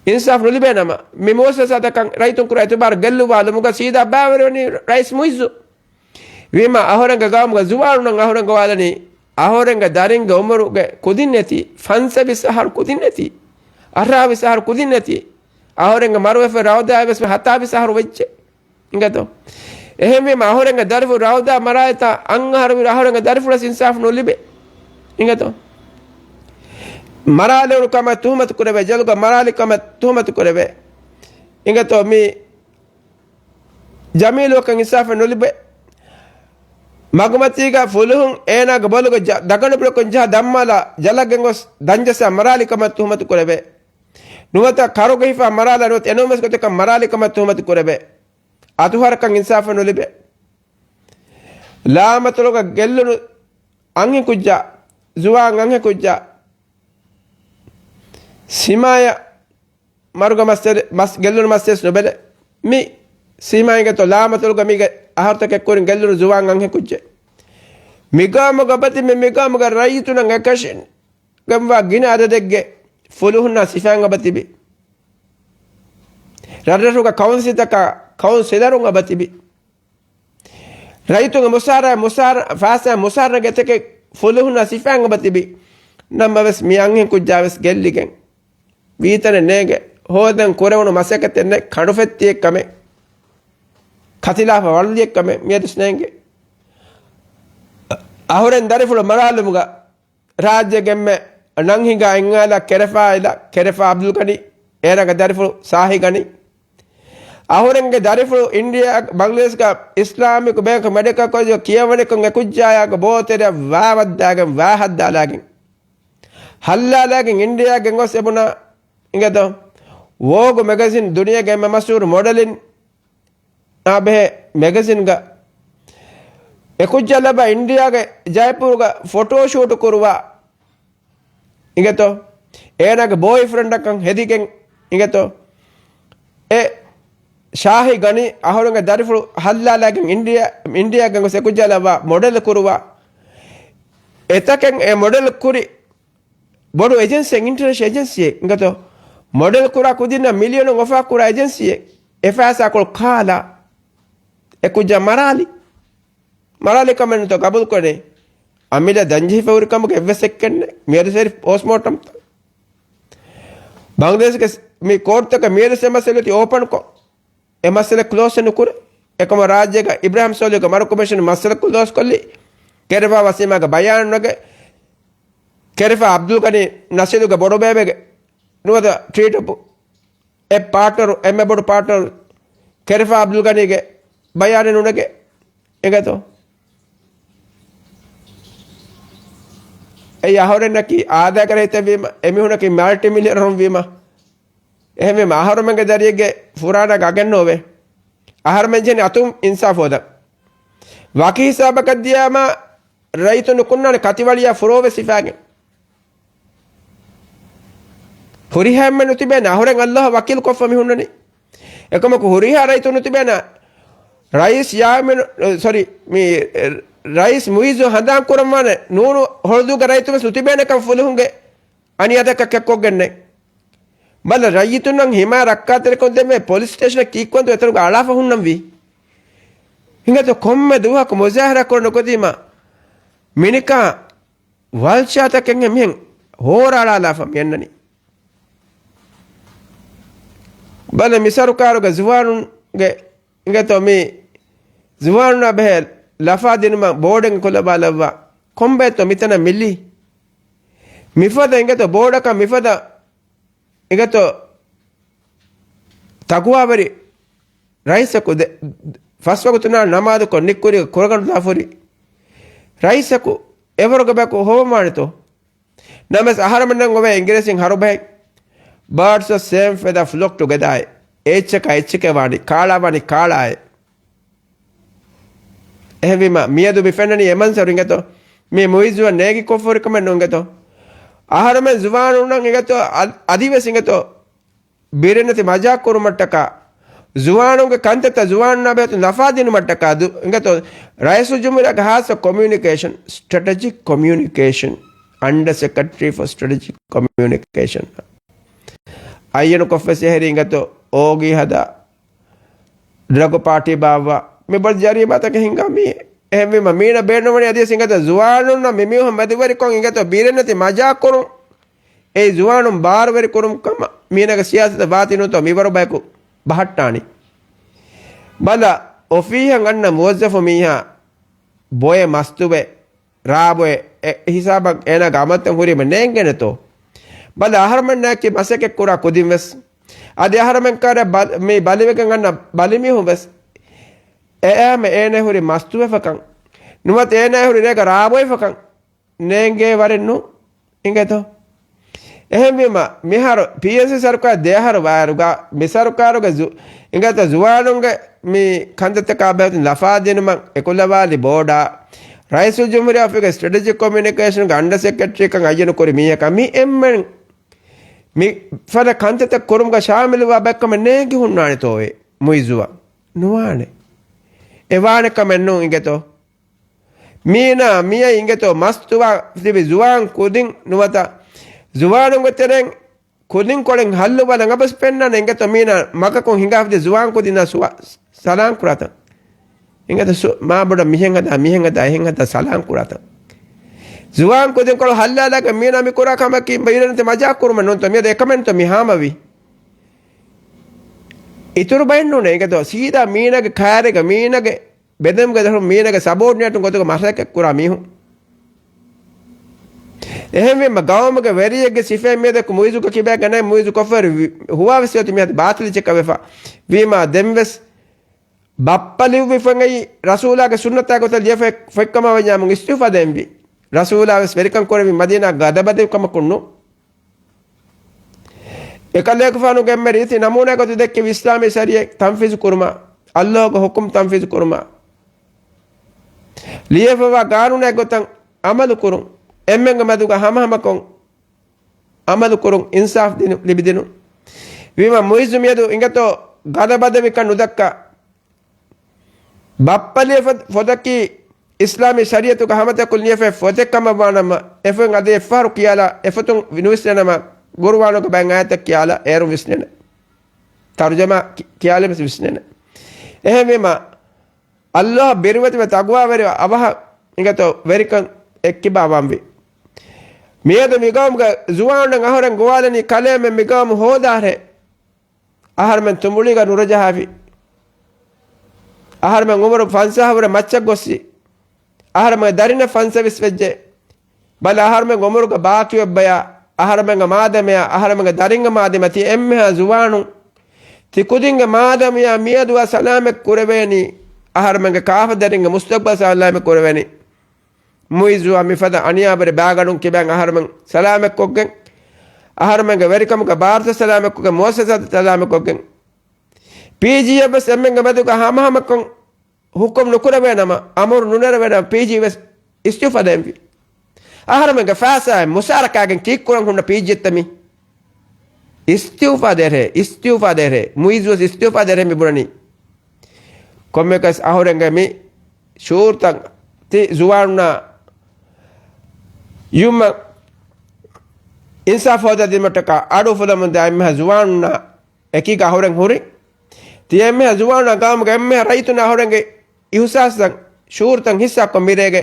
އިންސާފް ނުލިބޭ ނަމަ، މި މުއައްސަސާތަކަށް ރައްޔިތުން ކުރާ އިތުބާރު ގެއްލުވާލުމުގަ ސީދާ ބައިވެރިވަނީ ރައީސް މުއިއްޒު. ވީމާ، އަހުރެންގެ ގައުމުގަ ޒުވާނުންނަށް އަހުރެން ގޮވާލަނީ، އަހުރެންގެ ދަރިންގެ އުމުރުގެ ކުދިން ނެތި، ފަންސަވީސް އަހަރު ކުދިން ނެތި، އަށާވީސް އަހަރު ކުދިން ނެތި. އަހުރެންގެ މަރުވެފަ ރައުދާ ވެސް ހަތާވީސް އަހަރު ވެއްޖެ. އިނގޭތޯ؟ އެހެންވީމަ، އަހުރެންގެ ދަރިފުޅު ރައުދާ މަރާއިތާ އަށް އަހަރު ވީރު އަހުރެންގެ ދަރިފުޅަސް އިންސާފް ނުލިބޭ. އިނގޭތޯ؟ މަރާލެވުނު ކަމަށް ތުހުމަތު ކުރެވޭ، ޖެލުގަ މަރާލި ކަމަށް ތުހުމަތު ކުރެވޭ. އިނގޭތޯ މި ޖަމީލުއަކަށް އިންސާފެއް ނުލިބޭ. މަގުމަތީގަ ފުލުހުން އޭނާގެ ބޮލުގެ ޖަ-، ދަގަނޑު ބުރަކުން ޖަހާ ދައްމާލާ ޖަލަށް ގެންގޮސް ދަންޖައްސާ މަރާލި ކަމަށް ތުހުމަތު ކުރެވޭ. ނުވަތަ ކަރުގަ ހިފާ މަރާލާ ނުވަތަ އެނޫންވެސް ގޮތަކަށް މަރާލި ކަމަށް ތުހުމަތު ކުރެވޭ. އަތުހާރަކަށް އިންސާފެއް ނުލިބޭ. ލާމަތޮޅުގަ ގެއްލުނު އަންހެން ކުއްޖާ، ޒުވާން އަންހެން ކުއްޖާ، ސީމާޔަށް މަރުގެ މައްސަލަ، މަސް، ގެއްލުނު މައްސަލަ ނުބެލެ. މި ސީމާ އިނގޭތޯ ލާމަތޮޅުގަ މީގެ އަހަރުތަކެއް ކުރިން ގެއްލުނު ޒުވާން އަންހެން ކުއްޖެއް. މިގައުމުގަ ބަތިބި، މިގައުމުގަ ރައްޔިތުންނަށް އެކަށިން ގެންވާ ގިނަ އަދަދެއްގެ ފުލުހުންނާ ސިފައިން އެބަތިބި. ރަށްރަށުގަ ކައުންސިލްތަކާ ކައުންސިލަރުން އެބަތިބި. ރައްޔިތުންގެ މުސާރަ، މުސާރަ، ފާސާ މުސާރަ ގެތެކެއް ފުލުހުންނާ ސިފައިން އެބަތިބި. ނަމަވެސް މި އަންހެން ކުއްޖާވެސް ގެއްލިގެން ވީތަނެއް ނޭނގެ. ހޯދަން ކުރެވުނު މަސައްކަތެއް ނެތް، ކަނޑުފެއްތިއެއް ކަމެއް، ކަތިލާފަ ވަޅުލިއެއް ކަމެއް މިއަދުސް ނޭނގެ. އަހުރެން ދަރިފުޅު މަރާލުމުގަ ރާއްޖޭގެ އެންމެ ނަން ހިނގާ އިންއާލާ ކެރެފާ އިލާ، ކެރެފާ އަބްދުލް ޣަނީ، އޭނާގެ ދަރިފުޅު ސާހި ޣަނީ. އަހުރެންގެ ދަރިފުޅު އިންޑިޔާ، ބަންގްލަދޭޝްގަ އިސްލާމިކް ބޭންކް މެޑިކަލް ކޮލެޖުގަ ކިޔަވަނިކޮށް އެ ކުއްޖާޔާގެ ބޯތެރެއަށް ވާވައްދާގެން، ވާހައްދާލާގެން، ހައްލާލާގެން އިންޑިޔާ ގެންގޮސް އެބުނާ އިނގޭތޯ ވޯގު މެގަޒިން ދުނިޔޭގެ އެންމެ މަޝްހޫރު މޮޑެލިން އާ ބެހޭ މެގަޒިންގަ އެކުއްޖާ ލައްވާ އިންޑިޔާގެ ޖައިޕޫރުގަ ފޮޓޯ ޝޫޓު ކުރުވާ އިނގޭތޯ އޭނާގެ ބޯއިފްރެންޑަކަށް ހެދިގެން އިނގޭތޯ އެ ޝާހި ޣަނީ އަހުރެންގެ ދަރިފުޅު ހައްލާލާގެން އިންޑިޔާ، އިންޑިޔާގެ ގޮސް އެކުއްޖާ ލައްވާ މޮޑެލް ކުރުވާ އެތަކެއް އެ މޮޑެލް ކުރި ބޮޑު އެޖެންސީއެއް، އިންޓަރނޭޝަނަލް އެޖެންސީއެއް އިނގޭތޯ މޮޑެލް ކުރާ ކުދިންނަށް މިލިއަނުން އޮފާ ކުރާ އެޖެންސީއެއް. އެ ފައިސާކޮޅު ކާލާ އެ ކުއްޖާ މަރާލި. މަރާލި ކަމެއް ނުތޯ ގަބޫލު ކުރަނީ. އަމިއްލަ ދަންޖެހިފަ ހުރި ކަމުގެ އެއްވެސް އެއްކެއް ނެތް. މިއަދު ސެރިފް ޕޯސްޓްމޯޓަމް ބަނގްލަދޭޝްގެ މި ކޯޓްތަކަށް މިއަދު ސެ މައްސަލަ އޮތީ އޯޕަންކޮށް. އެ މައްސަލަ ކްލޯޒް ނުކުރޭ. އެކަމަށް ރާއްޖޭގަ އިބްރާހިމް ސޯލިހުގެ މަރު ކޮމިޝަން މައްސަލަ ކްލޯޒް ކޮށްލި. ކެރެފާ ވަސީމާގެ ބަޔާން ނުގެ، ކެރެފާ އަބްދުލް ޣަނީ ނަޝީދުގެ ބޮޑުބޭބެގެ ނުވަތަ ޓީޓު އެ ޕާޓްނަރު، އެންމެ ބޮޑު ޕާޓްނަރު ކެރެފާ އަބްދުލް ގަނީގެ ބަޔާނެއް ނުނެގޭ އެނގޭތޯ؟ އެއީ އަހުރެންނަކީ އާދައިގެ ރައްޔިތެއްވީމަ، އެމީހުނަކީ މަލްޓި މިލިއަނަރުން ވީމަ. އެހެންވީމަ އަހަރުމެންގެ ދަރިއެއްގެ ފުރާނަ ގަގެއް ނޯވޭ. އަހަރުމެން ޖެހެނީ އަތުން އިންސާފު ހޯދަން. ވަކި ހިސާބަކަށް ދިޔާމަ ރައްޔިތުން ނުކުންނާނެ ކަތިވަޅިއާ ފުރޯވެސް ހިފާގެން. ހުރިހާ އެންމެ ނުތިބޭނެ އަހުރެން އައްލާހަށް ވަކީލު ކޮށްފަ މި ހުންނަނީ. އެކަމަކު ހުރިހާ ރައްޔިތުން ނުތިބޭނެ ރައީސް ޔާމިން، ސޮރީ، މި ރައީސް މުއިއްޒު ހަނދާން ކުރަންވާނެ ނޫނު ހޮޅުދޫގެ ރައްޔިތުން ވެސް ނުތިބޭނެކަން ފުލުހުންގެ އަނިޔާތަކަށް ކެއްކޮށްގެންނެ. ބަލަ ރައްޔިތުންނަށް ހިމާޔަތް ރައްކާތެރިކޮށްދެއްވޭ ޕޮލިސް ސްޓޭޝަނަށް ކީއްކުވަންތޯ އެތަނުގަ އަޅާފަ ހުންނަންވީ. ހިނގަތޯ ކޮންމެ ދުވަހަކު މުޒާހަރާ ކުރަން ނުކުތީމަ މިނިކާ ވަލްޗާތަކެއްހެން މިހެން ހޯރާޅާލާފަ މިއަންނަނީ. ބަލަ މި ސަރުކާރުގެ ޒުވާނުންގެ އިނގޭތޯ މި ޒުވާނުންނާ ބެހޭ ލަފާ ދިނުމަށް ބޯޑެއް ކުލަބާލައްވާ ކޮންބައެއްތޯ މިތަނަށް މިލީ؟ މިފަދަ އިނގޭތޯ ބޯޑަކަށް މިފަދަ އިނގޭތޯ ތަޤުވާވެރި ރައީސަކު ދެ-، ފަސްވަގުތުންނާ ނަމާދުކޮށް ނިއްކުރީ ކުރަގަނޑު ދާފުރި ރައީސަކު އެވަރުގެ ބަޔަކު ހޮވަންވާނެތޯ؟ ނަމަވެސް އަހަރަމެންނަށް އޮވޭ އިނގިރޭސިން ހަރުބަހެއް، "Birds of same feather flock together." އެއްޗަކާ އެއްޗެކޭ ވާނީ، ކާޅާ ވާނީ ކާޅާއޭ. އެހެންވީމަ، މިއަދު މި ފެންނަނީ އެ މަންޒަރު އިނގޭތޯ؟ މި މުއިއްޒުއަށް ނޭގި ކޮށްފަ ހުރި ކަމެއް ނޫން އިނގޭތޯ؟ އަހަރުމެން ޒުވާނުންނަށް އިނގޭތޯ؟ އަ-، އަދިވެސް އިނގޭތޯ؟ ބިރެއް ނެތި މަޖާކު ކުރުމަށްޓަކާ، ޒުވާނުންގެ ކަންތައްތައް ޒުވާނުންނާ ބެހޭ ލަފާ ދިނުމަށްޓަކާ ދު-، އިނގޭތޯ؟ ރައީސުލްޖުމްހޫރިއްޔާގެ ހާއްސަ ކޮމިއުނިކޭޝަން، ސްޓްރެޓެޖިކް ކޮމިއުނިކޭޝަން، އަންޑަރ ސެކްރެޓަރީ ފޮ ސްޓްރެޓެޖިކް ކޮމިއުނިކޭޝަން އައްޔަނުކޮށްފަ ވެސް އެހެރީ އިނގޭތޯ އޯގީ ހަދާ ޑްރަގު ޕާޓީ ބާއްވާ މި ބޮޑު ޖަރީމާތަކެއް ހިނގާ މީ. އެހެންވީމަ މީނަ ބޭނުންވަނީ އަދިވެސް އިނގޭތޯ ޒުވާނުންނަށް މި މީހުން މެދުވެރިކޮށް އިނގޭތޯ ބިރެއް ނެތި މަޖާކުރުން. އެއީ ޒުވާނުން ބާރުވެރި ކުރުން ކަމަށް މީނަގެ ސިޔާސަތަށް ވާތީ ނޫންތޯ މިވަރު ބަޔަކު ބަހައްޓާނީ. ބަލަ، އޮފީހަށް އަންނަ މުވައްޒަފު މީހާ ބޮއެ މަސްތުވެ ރާބޮއެ އެ ހިސާބަށް އޭނާގެ އަމަލުތައް ހުރީމަ ނޭނގޭނެތޯ؟ ބަލަ، އަހަރުމެންނާއެކީ މަސައްކަތް ކުރާ ކުދިން ވެސް އަދި އަހަރަމެން ކާރަށް ބަލ-، މި ބަލިވެގެން އަންނަ ބަލިމީހުން ވެސް އެއާމެ އޭނަ ހުރި މަސްތުވެފަކަން ނުވަތަ އޭނަ ހުރި ރޭގަ ރާވައިފަކަން ނޭނގޭ ވަރެއް ނޫން. އިނގޭތޯ؟ އެހެންވީމަ، މިހާރު ޕީއެންސީ ސަރުކާރު ދެއަހަރު ވާއިރުގަ މި ސަރުކާރުގެ ޒު-، އިނގޭތޯ، ޒުވާނުންގެ މި ކަންތައްތަކާ ބެހޭ ލަފާ ދިނުމަށް އެކުލަވާލި ބޯޑާ، ރައީސުލްޖުމްހޫރިއްޔާ އޮފީހުގެ ސްޓްރެޓެޖިކް ކޮމިއުނިކޭޝަންގެ އަންޑަރ ސެކްރެޓަރީކަން އައްޔަނު ކުރި މީހަކަށް މި އެންމެން މި ފަދަ ކަންތައްތައް ކުރުމުގަ ޝާމިލުވާ ބައެއްކަމެއް ނޭނގި ހުންނާނެތޯއޭ މުއިއްޒުއަށް؟ ނުވާނެ. އެ ވާނެ ކަމެއް ނޫން އިނގޭތޯ. މީނާ މިއައި އިނގޭތޯ މަސްތުވާ ތިބި ޒުވާން ކުދިން ނުވަތަ ޒުވާނުންގެ ތެރެއިން ކުދިން ކޮޅެއް ހައްލުވާލަން އަބަސް ފެންނާނެ އިނގޭތޯ މީނާ މަގަކުން ހިނގާފަދި ޒުވާން ކުދިންނާ ސުވާ-، ސަލާން ކުރާތަން. އިނގޭތޯ ސު-، މާ ބޮޑަށް މިހެން ހަދާ، މިހެން ހަދާ، އެހެން ހަދާ ސަލާން ކުރާތަން. ޒުވާން ކުދިން ކޮޅު ހައްލާލާގެ މީނާ މި ކުރާ ކަމަކީ ބައިވެރިންތެ މަޖާކު ކުރުމެއް ނޫންތޯ މިއަދު އެކަމެއްނުތޯ މި ހާމަވީ. އިތުރު ބައެއް ނޫނޭ އިނގޭތޯ ސީދާ މީނާގެ ކާރޭގަ މީނާގެ ބެލުމުގެ ދަށުން މީނާގެ ސަބޯޑިނޭޓުން ގޮތުގަ މަސައްކަތް ކުރާ މީހުން. އެހެންވީމަ، ގައުމުގެ ވެރިއެއްގެ ސިފައެއް މިއަދަކު މުއިއްޒުގެ ކިބައިގަ ނެތް. މުއިއްޒު ކޮށްފައި ވި-، ހުވާވެސް އޮތީ މިއަދު ބާތިލް ޗެކަށް ވެފަ ވީމާ، ދެންވެސް ބައްޕަ ލިޔުއްވި ފޮތް އެއީ ރަސޫލާގެ ސުންނަތާ ގޮތަށް ލިޔެފައި ފޮތްކަމަށް ވަންޏާމު އިސްތިއުފާ ދޭންވީ. ރަސޫލާ ވެސް ވެރިކަން ކުރެއްވީ މަދީނާ ގަދަބަދެވި ކަމަކުން ނޫން. އެކަލޭގެފާނުގެ އެންމެ ރީތި ނަމޫނާ ގޮތު ދެއްކެވި އިސްލާމީ ޝަރީއަތް ތަންފީޒު ކުރުމާ، އައްލާހުގެ ޙުކުމް ތަންފީޒު ކުރުމާ، ލިޔެފަވާ ގާނޫނާ ގޮތަށް ޢަމަލު ކުރުން، އެންމެންގެ މެދުގަ ހަމަހަމަކޮށް ޢަމަލު ކުރުން، އިންސާފް ދިނު-، ލިބިދިނުން. ވީމަ މުއިއްޒު މިއަދު އިނގޭތޯ ގަދަބަދެވިކަން ނުދައްކާ، ބައްޕަ ލިޔެފަ ފޮތަކީ އިސްލާމީ ޝަރީއަތުގެ ހަމަތަކުން ލިޔެފައި ފޮތެއް ކަމަށް ވާނަމަ، އެފޮތް އަދި އެއްފަހަރު ކިޔާލާ އެފޮތުން ނުވިސްނޭނަމަ، ގުރުއާނުގެ ބައެއް އާޔަތެއް ކިޔާލާ އޭރުން ވިސްނޭނެ. ތަރުޖަމާ ކި-، ކިޔާލަމެސް ވިސްނޭނެ. އެހެންވީމަ، އައްލާހަށް ބިރުވެތިވެ ތަގުވާވެރިވެ އަވަހަށް އިނގޭތޯ ވެރިކަން އެއްކިބާ ވަންވީ. މިއަދު މިގައުމުގެ ޒުވާނުން އަހުރެން ގޮވާލަނީ ކަލޭމެން މިގައުމު ހޯދާށޭ. އަހަރުމެން ތުނބުޅީގަ ނުރަޖަހާފި. އަހަރުމެން އުމުރު ފަންސާހަށް ވުރެ މައްޗަށް ގޮއްސި. އަހަރުމެން ދަރިންނަށް ފަންސަވީސް ވެއްޖެ. ބަލަ އަހަރުމެން އުމުރުގަ ބާކީ އޮތް ބަޔާ، އަހަރުމެންގެ މާދަމަޔާ، އަހަރުމެންގެ ދަރިންގެ މާދަމަ ތި އެންމެހާ ޒުވާނުން. ތި ކުދިންގެ މާދަމަޔާ މިއަދުއާ ސަލާމަތް ކުރެވޭނީ. އަހަރުމެންގެ ކާފަ ދަރިންގެ މުސްތަޤްބަލް ސަލާމަތް ކުރެވޭނީ. މުއިއްޒުއާ މިފަދަ އަނިޔާވެރި ބާގަނޑުން ކިބައިން އަހަރުމެން ސަލާމަތްކޮށްގެން، އަހަރުމެންގެ ވެރިކަމުގެ ބާރުތައް ސަލާމަތްކޮށްގެން، މުއައްސަސާތައް ސަލާމަތްކޮށްގެން، ޕީޖީއަށް ވެސް އެންމެންގެ މެދުގަ ހަމަހަމަކޮށް ހުކުމް ނުކުރެވޭނަމަ، އަމުރު ނުނެރެވޭނަމަ، ޕީޖީ ވެސް އިސްތިއުފާ ދޭންވީ. އަހަރުމެންގެ ފައިސާއެއް މުސާރަކާގެން ކީއްކުރަން ހުންނަ ޕީޖީއެއްތަ މީ؟ އިސްތިއުފާ ދޭށޭ، އިސްތިއުފާ ދޭށޭ، މުއިއްޒު ވެސް އިސްތިއުފާ ދޭށޭ މި ބުނަނީ. ކޮންމެއަކަސް އަހުރެންގެ މި ޝުޢޫރުތައް ތި ޒުވާނުންނާ ޔުމް އިންސާފް ހޯދާދިނުމަށްޓަކާ އަޑު އުފުލަމުންދާ އެންމެހާ ޒުވާނުންނާ އެކީގަ އަހުރެން ހުރި. ތި އެންމެހާ ޒުވާނުންނާ ގައުމުގެ އެންމެހާ ރައްޔިތުންނާ އަހުރެންގެ އިހުސާސްތައް، ޝުޢޫރުތައް ހިއްސާކޮށް މިރޭގެ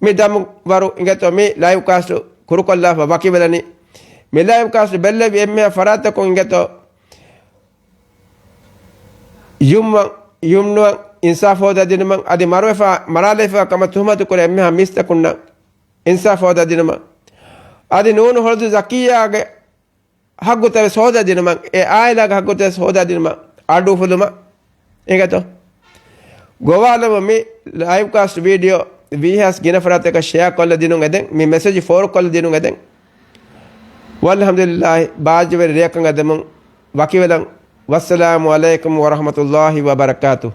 މި ދަމު ވަރު އިނގޭތޯ މި ލައިވް ކާސްޓު ކުރުކޮށްލާފަ ވަކިވެލަނީ. މި ލައިވް ކާސްޓު ބެއްލެވި އެންމެހާ ފަރާތްތަކުން އިނގޭތޯ ޔުމްއަށް، ޔުމްނުއަށް އިންސާފް ހޯދާދިނުމަށް އަދި މަރުވެފަ، މަރާލައިފަ ކަމަށް ތުހުމަތު ކުރި އެންމެހާ މީސްތަކުންނަށް އިންސާފް ހޯދާދިނުމަށް އަދި ނޫނު ހޮޅުދޫ ޒަކިއްޔާގެ ހައްގުތައް ވެސް ހޯދާދިނުމަށް، އެ އާއިލާގެ ހައްގުތައް ވެސް ހޯދާދިނުމަށް އަޑު އުފުލުމަށް އިނގޭތޯ. ގޮވާލަމުން މި ލައިވް ކާސްޓް ވީޑިއޯ ވީހާސް ގިނަ ފަރާތަކަށް ޝެއާ ކޮށްލަ ދިނުން އެދެން، މި މެސެޖް ފޯރުކޮށްލަ ދިނުން އެދެން. ވަލްޙަމްދުލިއްލާހި، ބާއްޖަވެރި ރެއަކަށް އެދެމުން ވަކިވެލަން. ވައްސަލާމު ޢަލައިކުމް ވަރަޙްމަތުﷲި ވަބަރަކާތުހު.